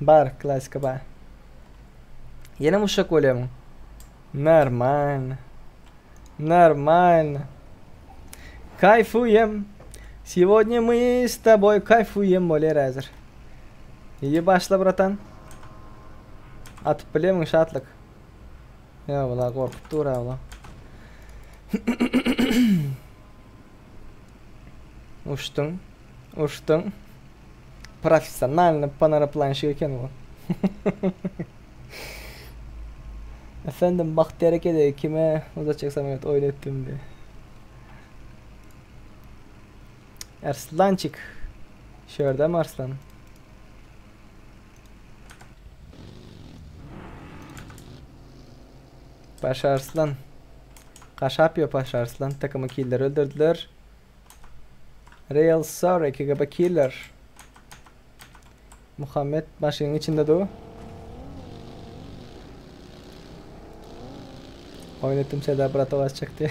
Bar, klasika bar. Ýene muşak bolýarmyň? Normal. Нормально. Kayfujem. Сегодня мы с тобой kayfujem bolýar häzir. Iyi başla bratan. Atyp bilemiň şatlyk. Ýa bula gorkup dur ha bula. Uçduň. Uçduň. Professionalny panoroplanşik eken bu. Efendim Bagtyýar eke kime uzatjak samolýot oýun etdim diýe. Arslançik. Şu ýerdemi Arslan? Paşa Arslan. Kaşap ýok Paşa Arslan. Takymy killer öldürdüler. Real sorry KGB killer. Muhammet maşynyň içinde dur. Oýun etdim Serdar Bratow açjakdy.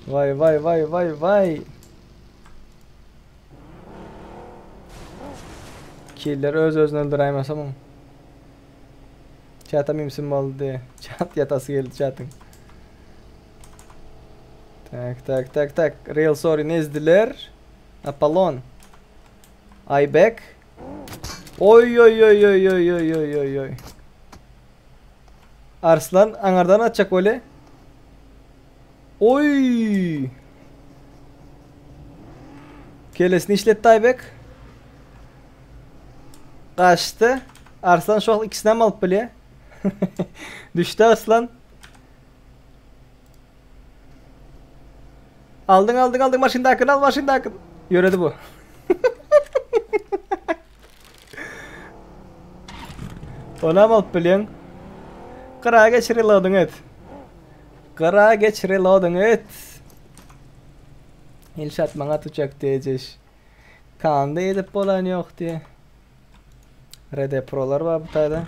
Vay vay vay vay vay. Killer öz özüni öldüräýmese muň. Çatam imsin boldy. Çat ýatasy geldi çatyň. Tak tak tak tak. Real sorry ne ezdiler? Apollon. Aybek. Oý oý oý oý oý oý oý oý oý. Arslan aňardan atjak bolýa. Oý! Kellesini işletdi Aybek. Gaçdy. Arslan şu wagt ikisini hem alyp bilýär. Düşdi Arslan. Aldyň aldyň aldyň maşyndakyny al maşyndakyny. Ýöredi bu. Onam alyp bilýäň. Gyra geç reloadyňy et. Gyra geç reloadyňy et. Ilşat maňa tutjak diýejeş. Kanda edip bolan ýok diýe. RD Pro'lar bar bu taýda.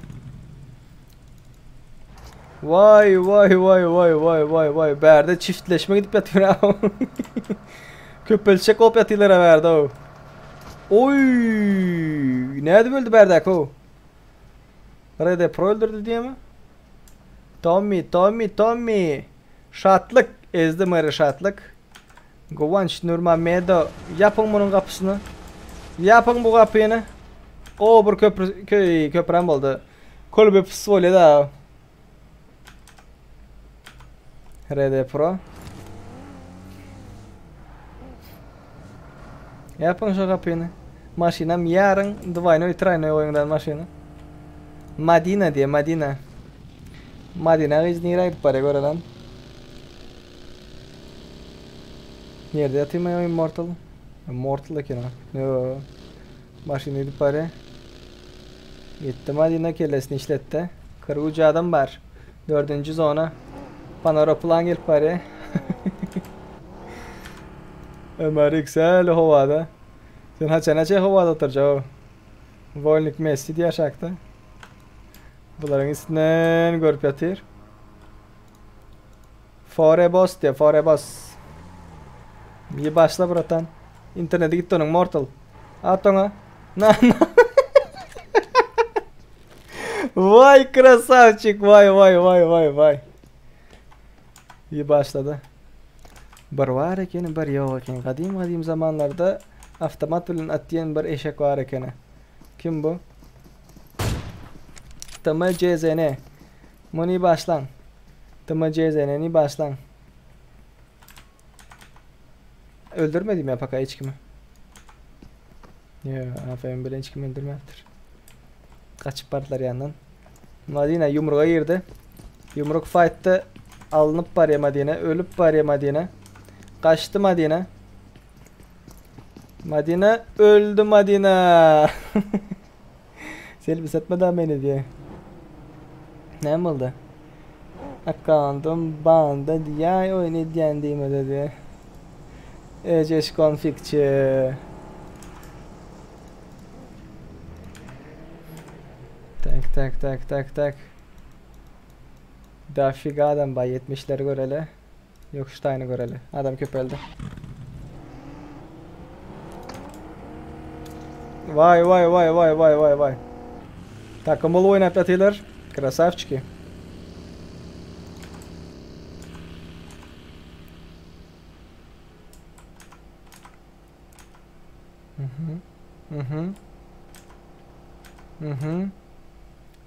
Vay vay vay vay vay vay vay. Bärde çiftleşme gidip ýatyr ha. Köpelşek bolup ýatyrlar ha bärde o. Oy! Nädip öldü bärdäki o? RD Pro öldürdü diýemi? Tommy, Tommy, Tommy. Şatlyk ezdi Mary Şatlyk. Guwanç Nurmamedow ýapyň munuň gapysyny. Ýapyň bu gapyny. O bir köprü köý köprem boldy. Kölbe pis bolýar da. RD Pro. Ýapyň şu gapyny. Maşynam ýaryn dwaýnoý traýnoý goýuňdan maşyny. Madina diýe Madina. Madina gyz nirä gidip barýar görelim. Nirede ýatyrmy o Immortal? Immortal eken o. Yo. Maşyn gidip barýar. Ýetdi Madina kellesini işletdi. 43 adam bar. Dördünji zona. Panoroplan gelip barýar. Ömer Yüksel howada. Sen haçana çe howada oturjak o? Wolnik Messi diýýär şakda. Bularyň üstünden görüp ýatyr. Fore boss diýýär, fore boss. Bir başla bratan. Internete gitdi onuň Mortal. At oňa. Na na. Vay krasavçik, vay vay vay vay vay. İyi başladı. Bir bar ekeni, bir ýok eken. Gadym gadym zamanlarda avtomat bilen atýan bir eşek bar ekeni. Kim bu? TMCZN. Muny başlaň. TMCZN-ni başlaň. Öldürmedim ya paka hiç kimi. Yo, AFM bilen hiç kimi öldürmepdir. Kaçıp bardylar yandan. Madina yumruğa girdi. Yumruk fight'ta alınıp barýar Madina, ölüp barýar Madina. Kaçtı Madina. Madina öldü Madina. Selbi satma da beni diye. Ne oldu? Account'um banda diye oyun edýän diýmedi diye. Eceş konfigçi. Tak tak tak tak tak. Dafiga adam bay 70'leri göreli. Yok Stein'i göreli. Adam köpeldi. Vay vay vay vay vay vay vay. Takım bol oynap ýatylar. Krasavçiki. Mhm. Mhm. Mhm.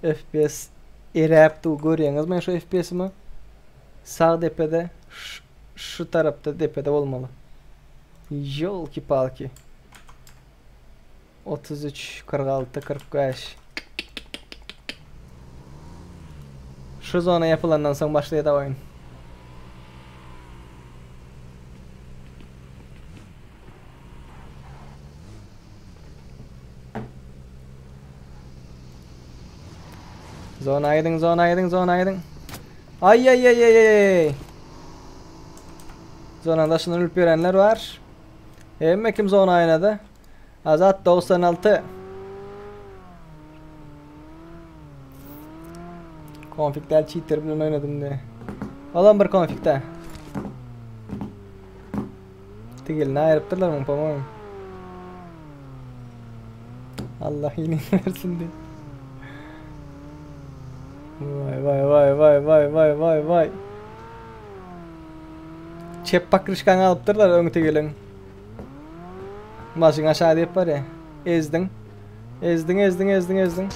FPS eräp du görýäňiz men şu FPS'imi sag depede şu tarapda depede bolmaly. Ýolki palki. 33 46 45. Şu zona yapılandan soň başlaýar da oyun. Zona aýdyň, zona aýdyň, zona aýdyň. Ay ay ay ay ay. Zonanın daşından ölüp görenler var. Hemme kim zona oynadı? Azat 96. Konfigler cheater bilen oynadım diye. Olan bir konfigde. Tigilini ayırıpdyrlar mı по-моему. Allah iyiliğini versin diye. Vay vay vay vay vay vay vay vay. Çep pakrışkan alypdyrlar öň tigilin. Maşyn aşağı diýip bar ya. Ezdin. Ezdin ezdin ezdin ezdin.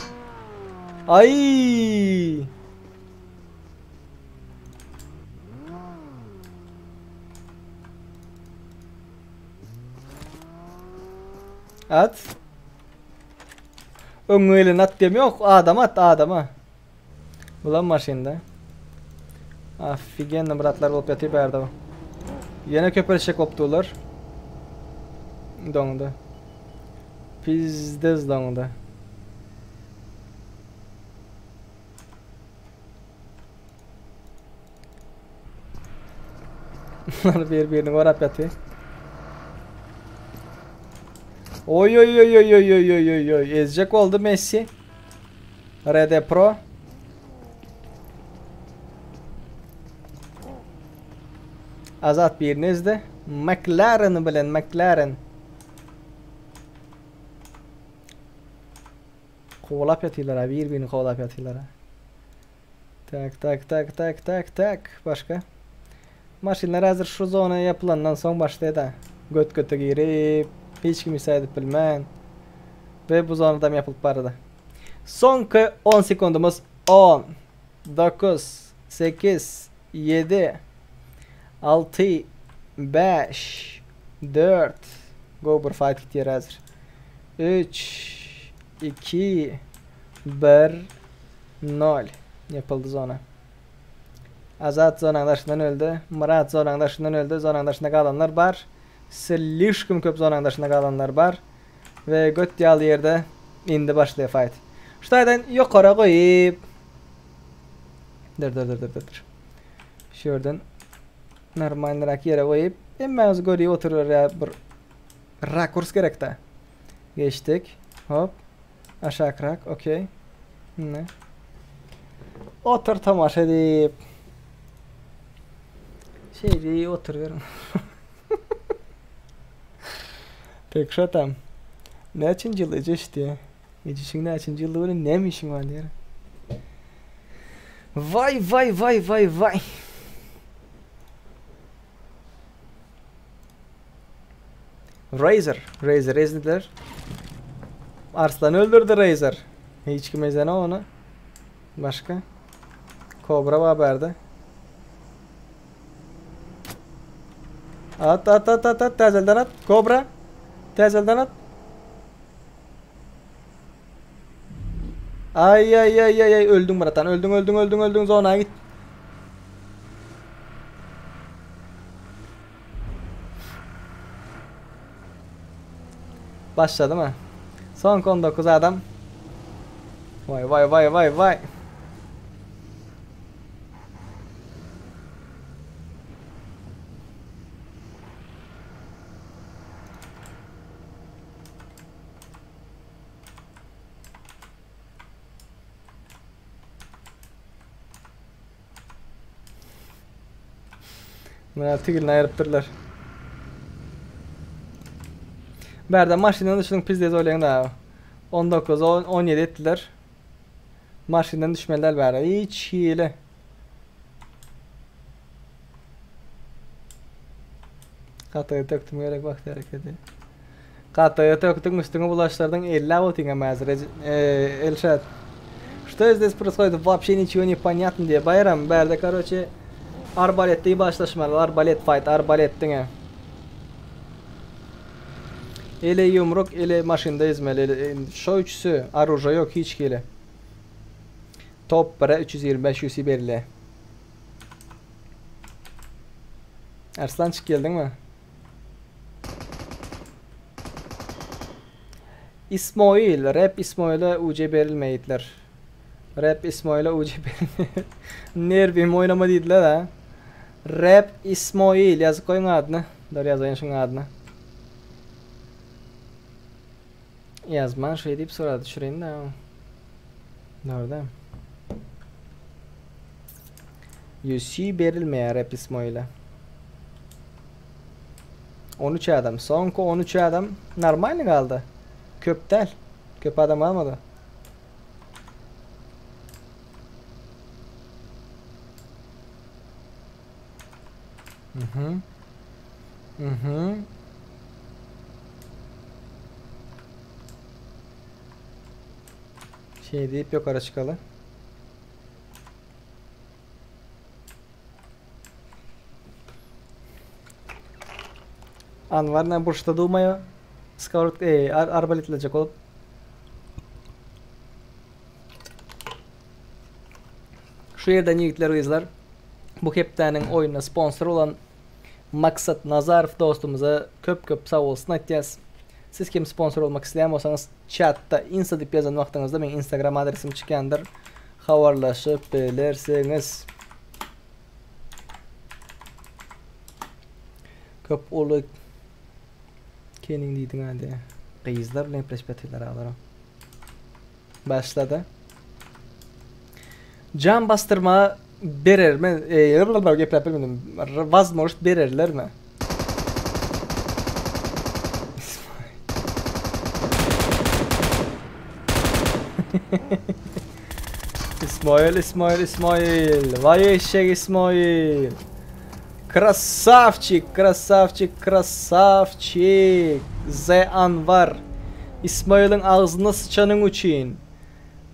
Ay! At. Öňe at diýem yok. Adam at adama. Bulan maşynda. Afigenno bratlar bolup ýatyp bärde. Ýene köpelşek bopdular. Doňdy. Pizdez doňdy. Bunlar bir birini gorap ýatyr. Oy oy oy oy oy oy oy oy oy. Ezjek oldu Messi. RD Pro. Azat birini ezdi. McLaren bilen McLaren. Kovalap ýatyrlar abi, bir-birini kovalap ýatyrlar. Tak tak tak tak tak tak. Başka. Maşynlar hazır şu zona yapılandan soň başlaýar da. Göt göte girip hiç kim edip bilmän. Ve bu zonada yapılıp barada. Soňky 10 sekundumuz 10 9 8 7 6 5 4 Go bir fight gitýär hazır. 3 2 1 0 yapıldı zona. Azat zonanın daşyndan öldü. Murat zonanın daşyndan öldü. Zonanın daşynda galanlar bar. Slişkim köp zonanın daşynda galanlar bar. Ve göt ýaly ýerde indi başlaýar fight. Şutaýdan ýokara goýup Dur dur dur dur dur. Şuradan normalrak ýere goýup hemmämiz görýär oturar ya bir rakurs gerek da. Geçtik. Hop. Aşağı krak. Okey. Ne? Otur tamaşa edip. Şey diye oturuyorum. Pek şatam. Ne açıncı yıl Ece diye. Ece'sin ne açıncı yılda böyle ne mi işin var diye. Vay vay vay vay vay. Razer. Razer ezdiler. Arslan öldürdü Razer. Hiç kim ezene onu. Başga? Kobra bar bärde. At at at at at täzelden at. Kobra. Täzelden at. Ay ay ay ay ay öldün bratan öldün öldün öldün öldün zona git. Başladı mı? Son 19 adam. Vay vay vay vay vay. Muna tigilini aýyrypdyrlar. Bärde maşyndan düşdüň pizdez bolýaň da. 19 10 17 etdiler. Maşyndan düşmeli däl bäri. Hiç hili. Gataýa tökdüm gerek wagt hereketi. Gataýa tökdüň üstüňe bulaşdyrdyň 50 otyňam häzir Elşat. Что здесь происходит? Вообще ничего не понятно diýe. Baýram bärde karoçe arbaletde başlaşmaly. Arbalet fight, arbalet diňe. Ele ýumruk, ele maşynda ezmeli. Şo üçüsi oruža ýok hiç hili. Top 1'e 325 UC berilýär. Arslan çyk geldiňmi? İsmoil, rap İsmoil'e UC berilmeýipler. Rap İsmoil'e UC berilmeýip. Nerwim oýnama diýdiler ha. Rap İsmoil ýazyp goýuň adyny. Dur ýazaýyn şuň adyny. Ýazman şeý diýip surata düşüreýin de. Dogry. UC berilmeýär Rap İsmoil'e. 13 adam. Soňky 13 adam normalny galdy. Köp däl. Köp adam galmady. Mhm. Mhm. Şey deyip yukarı çıkalım. Anwar ne burçta durmaya Scout e, ar arbaletlejek olup Şu ýerden ýigitler gyzlar bu hepdäniň oýnuna sponsor bolan Maksat Nazarow dostumyza köp köp sag bolsun aýtýas. Siz kim sponsor bolmak isleýän bolsaňyz chatda insta diýip ýazan wagtyňyzda meň instagram adresim çykýandyr. Habarlaşyp bilersiňiz. Köp uly keniň diýdiň hadi. Gyzlar bilen gepleşip ýatyrlar aglaram. Başlady. Jan basdyrma berermi? E, gepläp bilmedim. Wazmožt bererlermi? İsmail, İsmail, İsmail. Vay eşek İsmail. Krasavçik, krasavçik, krasavçik. Z Anwar. İsmailiň agzyna sıçanyň üçin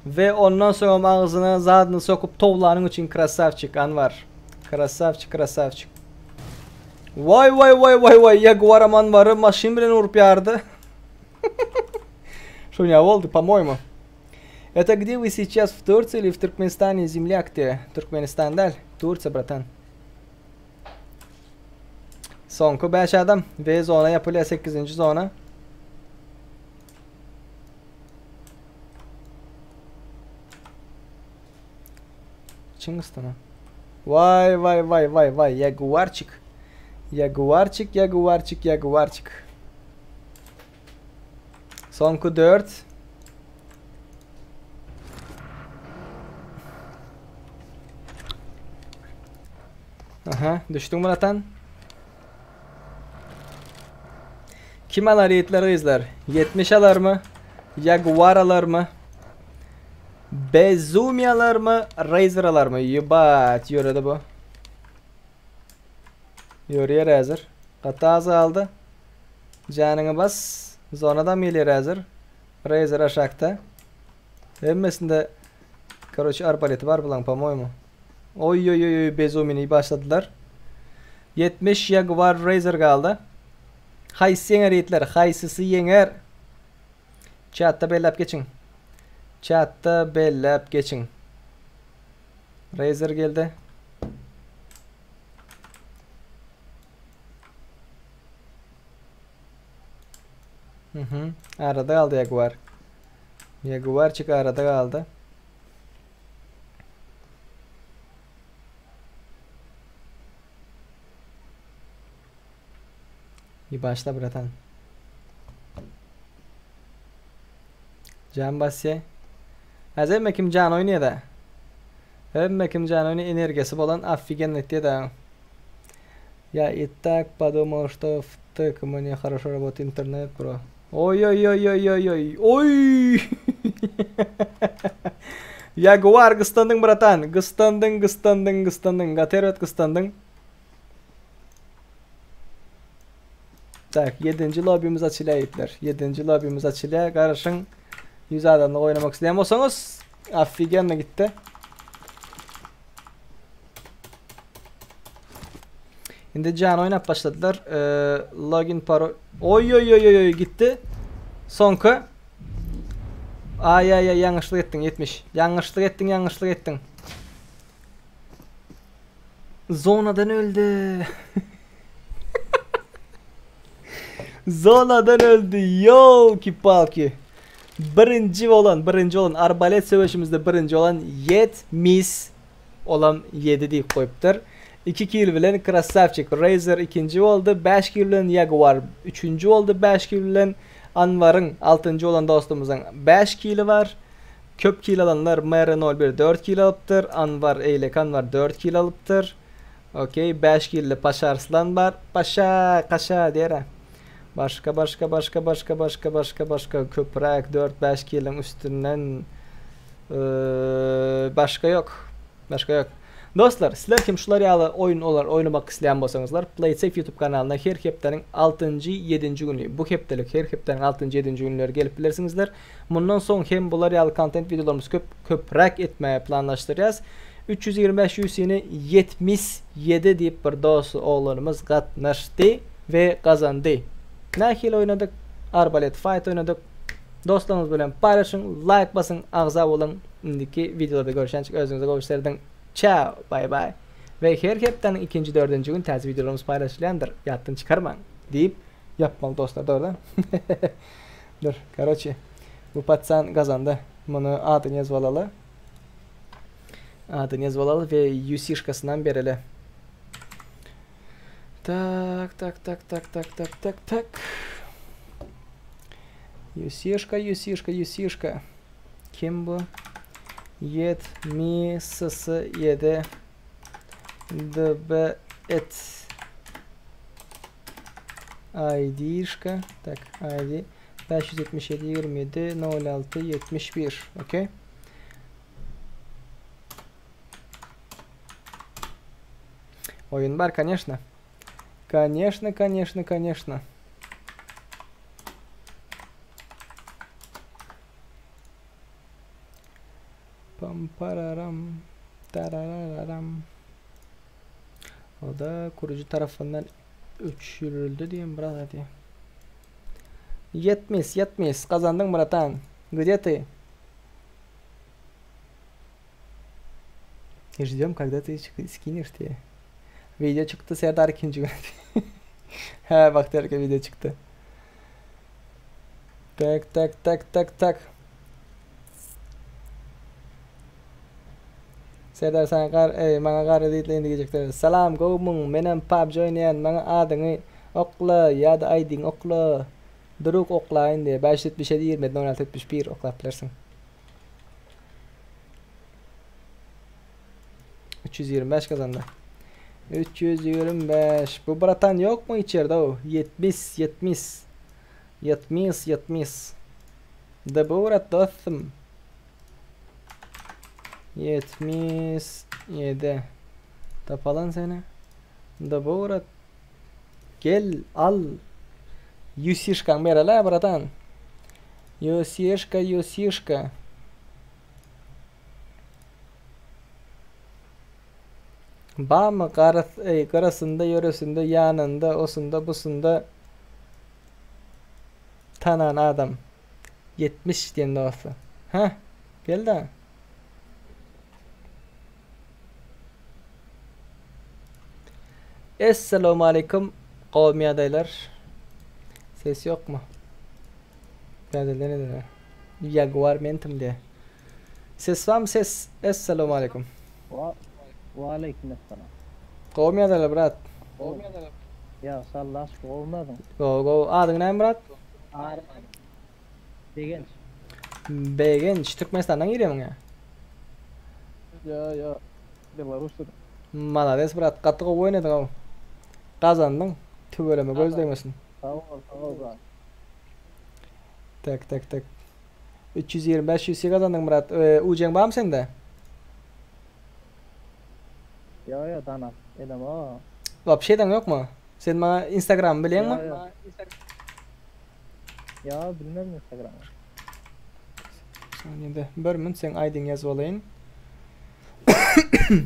we ondan soňam agzyna zadyny sokup towlanyň üçin krasavçik Anwar. Krasavçik, krasavçik. Vay vay vay vay vay Jaguar Anwar'y maşyn bilen urup ýardy. Şu ne boldy, по-моему. Это где вы сейчас, в Турции или в Туркменистане, земляк ты? Türkmenistan däl, Турция, братан. Soňky 5 adam we zona ýapylýar 8-nji zona. Çyňgystyna. Waý waý waý waý waý Jaguarçik. Jaguarçik Jaguarçik Jaguarçik. Soňky 4. Aha, düşdüň bratan. Kim alar ýigitler gyzlar? 70 alarmy? Jaguar alarmy? Bezumi alarmy? Razer alarmy? Ýebat, ýöredi bu. Ýörýär häzir. Gaty az galdy. Janyňy bas. Zonadam gelýär häzir. Razer aşakda. Hemmesinde. Karoçi arbaleti bar bulaň po-moýmu. Oý oý oý oý bezumini başladylar. 70 Jaguar Razer galdy. Haýsy ýeňer ýigitler? Haýsysy ýeňer? Çatda belläp geçiň. Çatda belläp geçiň. Razer geldi. Mhm. Arada galdy Jaguar. Jaguarçik arada galdy. Bir başla bratan. Can basýa. Häzir hemme kim can oýnaýar da. Hemme kim can oýnaýar energiýasy bolan ofigen etýär da. Я и так подумал, что втык мне хорошо работает интернет, бро. Oý oý oý oý oý oý. Oý! Jaguar gysdandyň bratan. Gysdandyň, gysdandyň, gysdandyň. Gaty erbet gysdandyň. Tak, 7-nji lobbymiz açylýar ýigitler. 7-nji lobbymiz açylýar. Garaşyň. 100 adamlyk oýnamak isleýän bolsaňyz, ofigenno gitdi. Indi jan oýnap başladylar. Ee, login paro. Oý oý oý oý oý gitdi. Soňky. Ay ay ay ýalňyşlyk etdiň 70. Ýalňyşlyk etdiň, ýalňyşlyk etdiň. Zonadan öldi. Zonadan öldi. Ýolki palki. Birinji bolan, birinji bolan arbalet söweşimizde birinji bolan 70 olam 7 diýip goýupdyr. 2 kill bilen Krasavçik Razer ikinji boldy. 5 kill bilen Jaguar üçünji boldy. 5 kill bilen Anwaryň altynjy bolan dostumyzyň 5 kili bar. Köp kill alanlar MR01 4 kill alypdyr. Anwar eýleki Anwar 4 kill alypdyr. Okey 5 killi Paşa Arslan bar. Paşa kaşa diýer. Başga başga başga başga başga başga başga köpräk 4-5 killiň üstünden başga ýok. Başga ýok. Dostlar, sizler hem şular ýaly oýun olar oýnamak isleýän bolsaňyzlar, PlaySafe YouTube kanalyna her hepdäniň 6-njy, 7-nji güni, bu hepdelik her hepdäniň 6-njy, 7-nji günleri gelip bilersiňizler. Mundan soň hem bular ýaly kontent wideolarymyzy köp köpräk etmäge planlaşdyrýas. 325 UC-ni 77 diýip bir dost oglanymyz gatnaşdy we gazandy. Nähili oýnadyk? Arbalet fight oýnadyk. Dostlaryňyz bilen paýlaşyň, laýk basyň, agza boluň. Indiki wideolarda görüşençik özüňize gowy serediň. Çao, bay bay. We her hepdäniň ikinji, dördünji gün täze wideolarymyz paýlaşylýandyr. Ýatdan çykarmaň diýip ýapmaly dostlar, dogry. Dur, karoçi. Bu patsan gazandy. Muny adyny ýazyp alaly. Adyny ýazyp alaly we UC-şkasyndan bereli. Tak, tak, tak, tak, tak, tak, tak, tak. UC-şka, UC-şka, UC-şka. Kim bu? 77 DB et ID-şka. Tak, ID 577 27 06 71. Okey. Oyun bar, конечно. Конечно, конечно, конечно. Pam pararam tarararam. O da kurucu tarafından öçürüldü diýen biraz hadi. 70, 70 kazandın bratan. Где ты? Ждем, когда ты скинешь diye. Video çykdy Serdar ikinji gün. He bak derke video çykdy. Tak tak tak tak tak. Serdar sana gar, ey, maňa gar diýip indi gijekler. Salam gowmyň, menem PUBG oýnaýan, maňa adyňy okla ýa-da ID-ňi okla. Druk oklaýyn diýe. 577 27 16 71 oklap bilersiň. 325 kazandy. 325. Bu bratan yok mu içeride o? 70 70. 70 70. Da bu brat dostum. 77. Tapalan seni. Da bu brat. Gel al. Yusishkaň berele bratan. Yusishka, Yusishka. Barmy garas eý gyrasynda ýöresinde ýanynda osunda busunda tanan adam 70 diýen dosty. Hä? Gel-dä. Essalamualeýkum gowmy ýagdaýlar? Ses ýokmy? Täzeden edene. Jaguar mentim diýe. Ses barmy ses? Essalamualeýkum. Wa Waleýkim essalam. Gowmy ýagdaýlar brat? Ýagşy Allaha şükür gowmy özüň? Gowy gowy. Adyň näme brat? Begenç. Begenç. Türkmenistandan girýämiň ýa? Ýa ýa Belarusdan. Malades brat gaty gowy oýnadyň ow. Gazandyň. Tüweleme göz degmesin. Sag bol sag bol brat. Tak tak tak. 325 UC gazandyň brat. Ee, UCň barmy sende? Ýo ýo danap edemok. Wapşe edeň ýokmy? Sen maňa Instagramy bilýäňmi? Ýo ýo. Ýo bilmem Instagramy. Saniyede bir minut sen ID-ňi ýazyp alaýyn.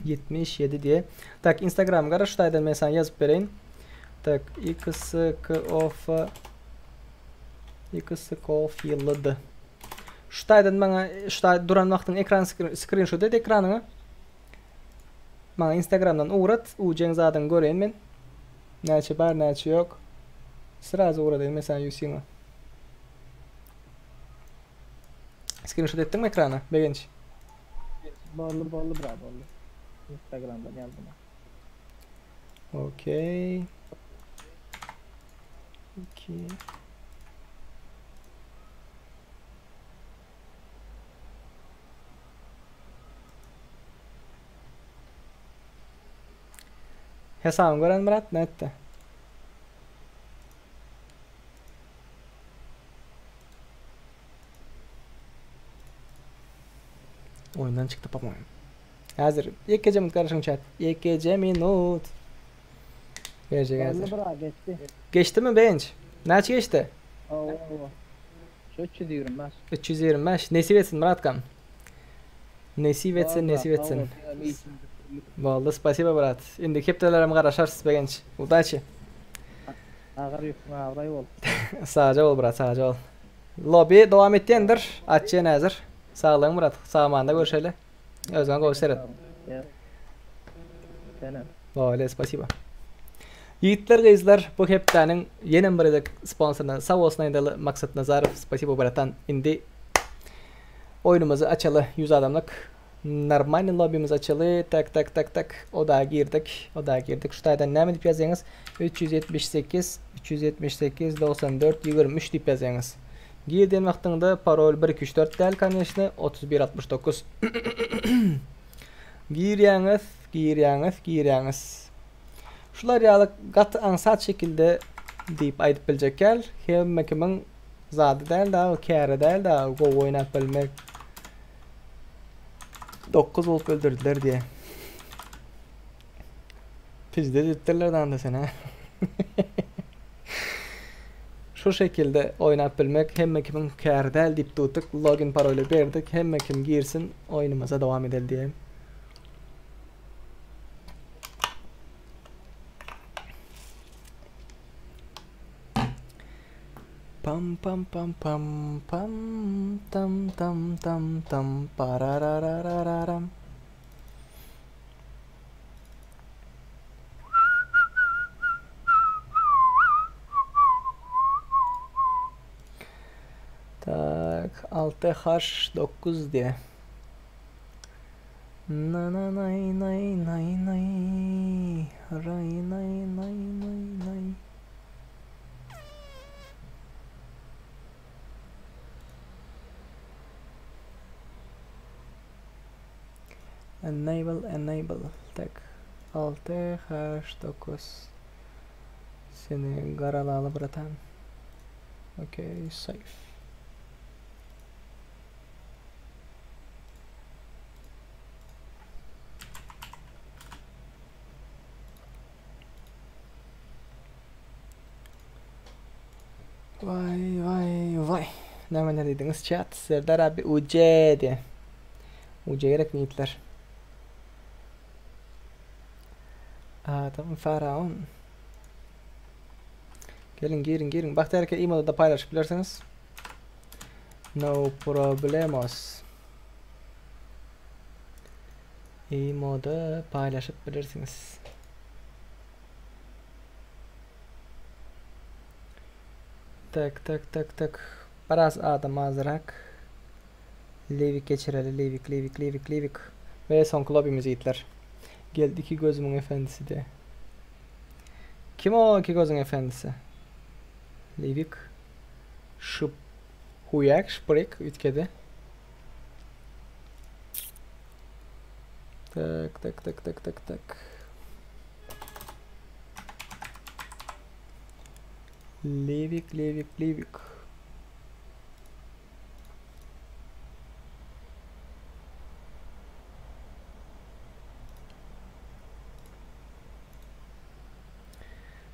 77 diýe. Tak Instagram gara şu taýdan men sana ýazyp bereýin. Tak X K O F X K O F L D. Şu taýdan maňa şu taý duran wagtyň ekran skrinşot et ekranyňa. Maňa Instagramdan ugrat, ujeň zadyňy göreýin men. Näçe bar, näçe ýok. Srazu ugradaýyn men sana UC-ňa. Skrinşot etdiňmi ekrana, Begenç? Boldy boldy bra boldy. Instagramdan ýazdym. Okey. Okey. Hesabyny gören Myrat nätdi? Oýundan çykdy po-moýem. Häzir ýekeje minut garaşyň chat. Ýekeje minut. Berjek häzir. Boldy bra geçdi. Geçdimi Begenç? Näçe geçdi? Hawa hawa. Şu 325. 325. Nesip etsin Myratkam. Nesip etsin, nesip etsin. Boldy, spasibo brat. Indiki hepdelerem garaşarys Begenç. Udaçi. Agyr ýüküň abraý bolsun. Sagja bol brat, sagja bol. Lobby dowam etýändir. Açýan häzir. Saglygyň brat. Sag-amanda görşeli. Özüňe gowy seret. Senem. Bolýa, spasibo. Ýigitler gyzlar bu hepdäniň ýenem bir gezek sponsoryna sag bolsun aýdaly Maksat Nazarow spasibo bratan indi oýnumyzy açaly 100 adamlyk normalny lobbymizi açaly tak tak tak tak oda girdik oda girdik şu taýdan näme diýip ýazýaňyz 378 378 94 23 diýip ýazýaňyz gir diýen wagtyňda parol 1 2 3 4 däl koneçne 31 69 girýäňiz girýäňiz girýäňiz Şular ýaly gaty aňsat şekilde diýip aýdyp biljek ýaly, hemme kimiň zady däl da, käri däl da, gowy oýnap bilmek. 9 bolup öldürdiler diýe. Pizde diýipdirler da sen ha. Şu şekilde oýnap bilmek hemme kimiň käri däl diýip tutduk, login paroly berdik, hemme kim girsin, oýnumyza dowam edeli diýe. Pam pam pam pam pam tam tam tam tam parararararam. Tak 6 H 9 diye. Na na nay nay nay nay ray nay nay nay nay. Enable enable tak 6 H 9 Seni garalaly bratan. Okay safe. Vay vay vay. Näme ne diýdiňiz chat? Serdar abi UC diýe. UC gerek niýetler. Adam faraon. Gelin girin girin. Bagtyýar eke imoda da paýlaşyp bilersiňiz. No problemos. Imoda paýlaşyp bilersiňiz. Tak tak tak tak. Biraz adam azrak. Lewik geçireli. Lewik Lewik Lewik Lewik. Ve soňky lobimiz ýigitler. Geldi iki gözümiň efendisi de. Kim o iki gözüň efendisi? Lewik. Şıp. Huýak şprik üýtgedi. Tak tak tak tak tak tak. Lewik Lewik Lewik.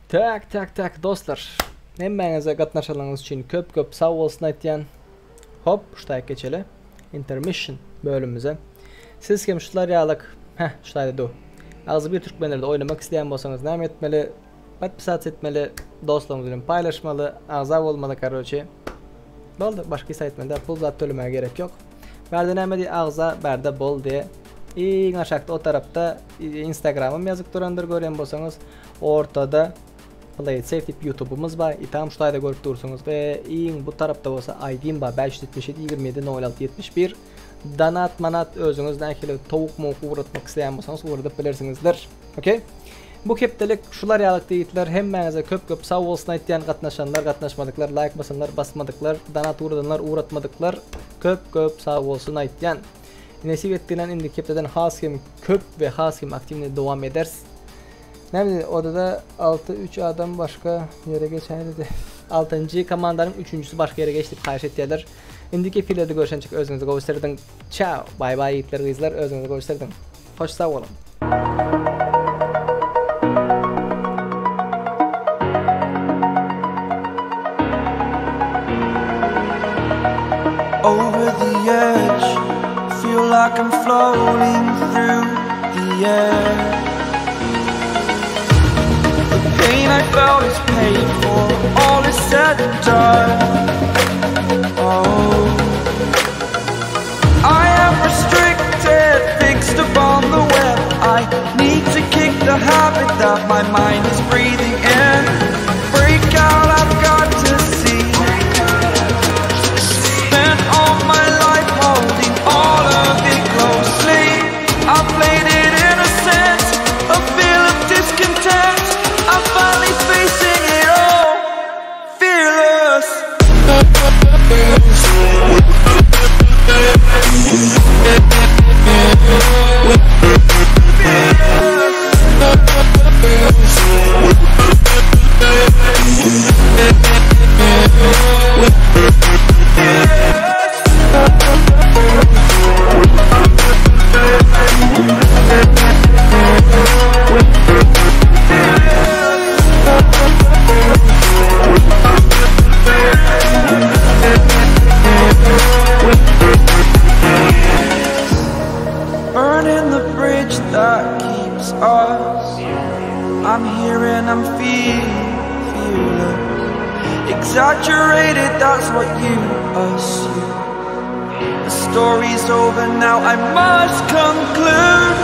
Tak tak tak dostlar. Hemmäňize gatnaşanyňyz üçin köp köp sag bolsun aýtýan. Hop, şutaýyk geçeli. Intermission bölümimize. Siz hem şular ýalyk, heh, şutaýda du. Agzybir türkmenlerde oýnamak isleýän bolsaňyz näme etmeli? Podpisats etmeli, dostlaryňyz bilen paýlaşmaly, agza bolmaly karoçe. Boldy, başga hiç aýtmaly däl, pul zat tölemäge gerek ýok. Bärde näme diý, agza bärde bol diýe. Iň aşakda o tarapda Instagramym ýazyk durandyr görýän bolsaňyz, ortada Play it safe diýip YouTube'umyz bar. I tam şu taýda görüp dursuňyz we iň bu tarapda bolsa ID'm bar 577 27 06 71. Donat manat özüňiz nähili towuk mowuk ugratmak isleýän bolsaňyz ugradyp bilersiňizler. Okey. Bu hepdelik şular ýalyk diýitler. Hemmäňize köp köp sag bolsun aýtýan gatnaşanlar, gatnaşmadyklar, laýk basanlar, basmadyklar, donat ugradanlar, ugratmadyklar köp köp sag bolsun aýtýan. Nesip etdiginden indiki hepdeden has hem köp we has hem aktiwny dowam ederis. Näme odada 6 3 adam başga ýere geçäýdi. Altynjy komandanyň üçünjisi başga ýere geç diýip haýyş etýärler. Indiki efirlerde görşençik özüňizi gowy serediň. Çao. Baý baý ýigitler gyzlar özüňizi gowy serediň. Hoş sag boluň. Over the edge, feel like I'm floating through the air. The pain I felt is paid for, all is said and done. Oh, I am restricted, fixed upon the web. I need to kick the habit that my mind is breathing in. Break out, I've got to see. Spent all my life holding all of it closely. I played it innocent, a feel of discontent. I'm finally facing it all, fearless. Burning the bridge that keeps us. I'm here and I'm feeling fearless. Exaggerated, that's what you assume. The story's over now, I must conclude.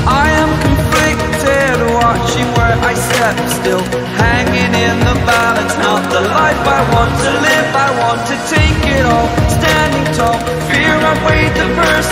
I am conflicted, watching where I step still, hanging in the balance. Not the life I want to live, I want to take it all. Standing tall, fear I weighed the person.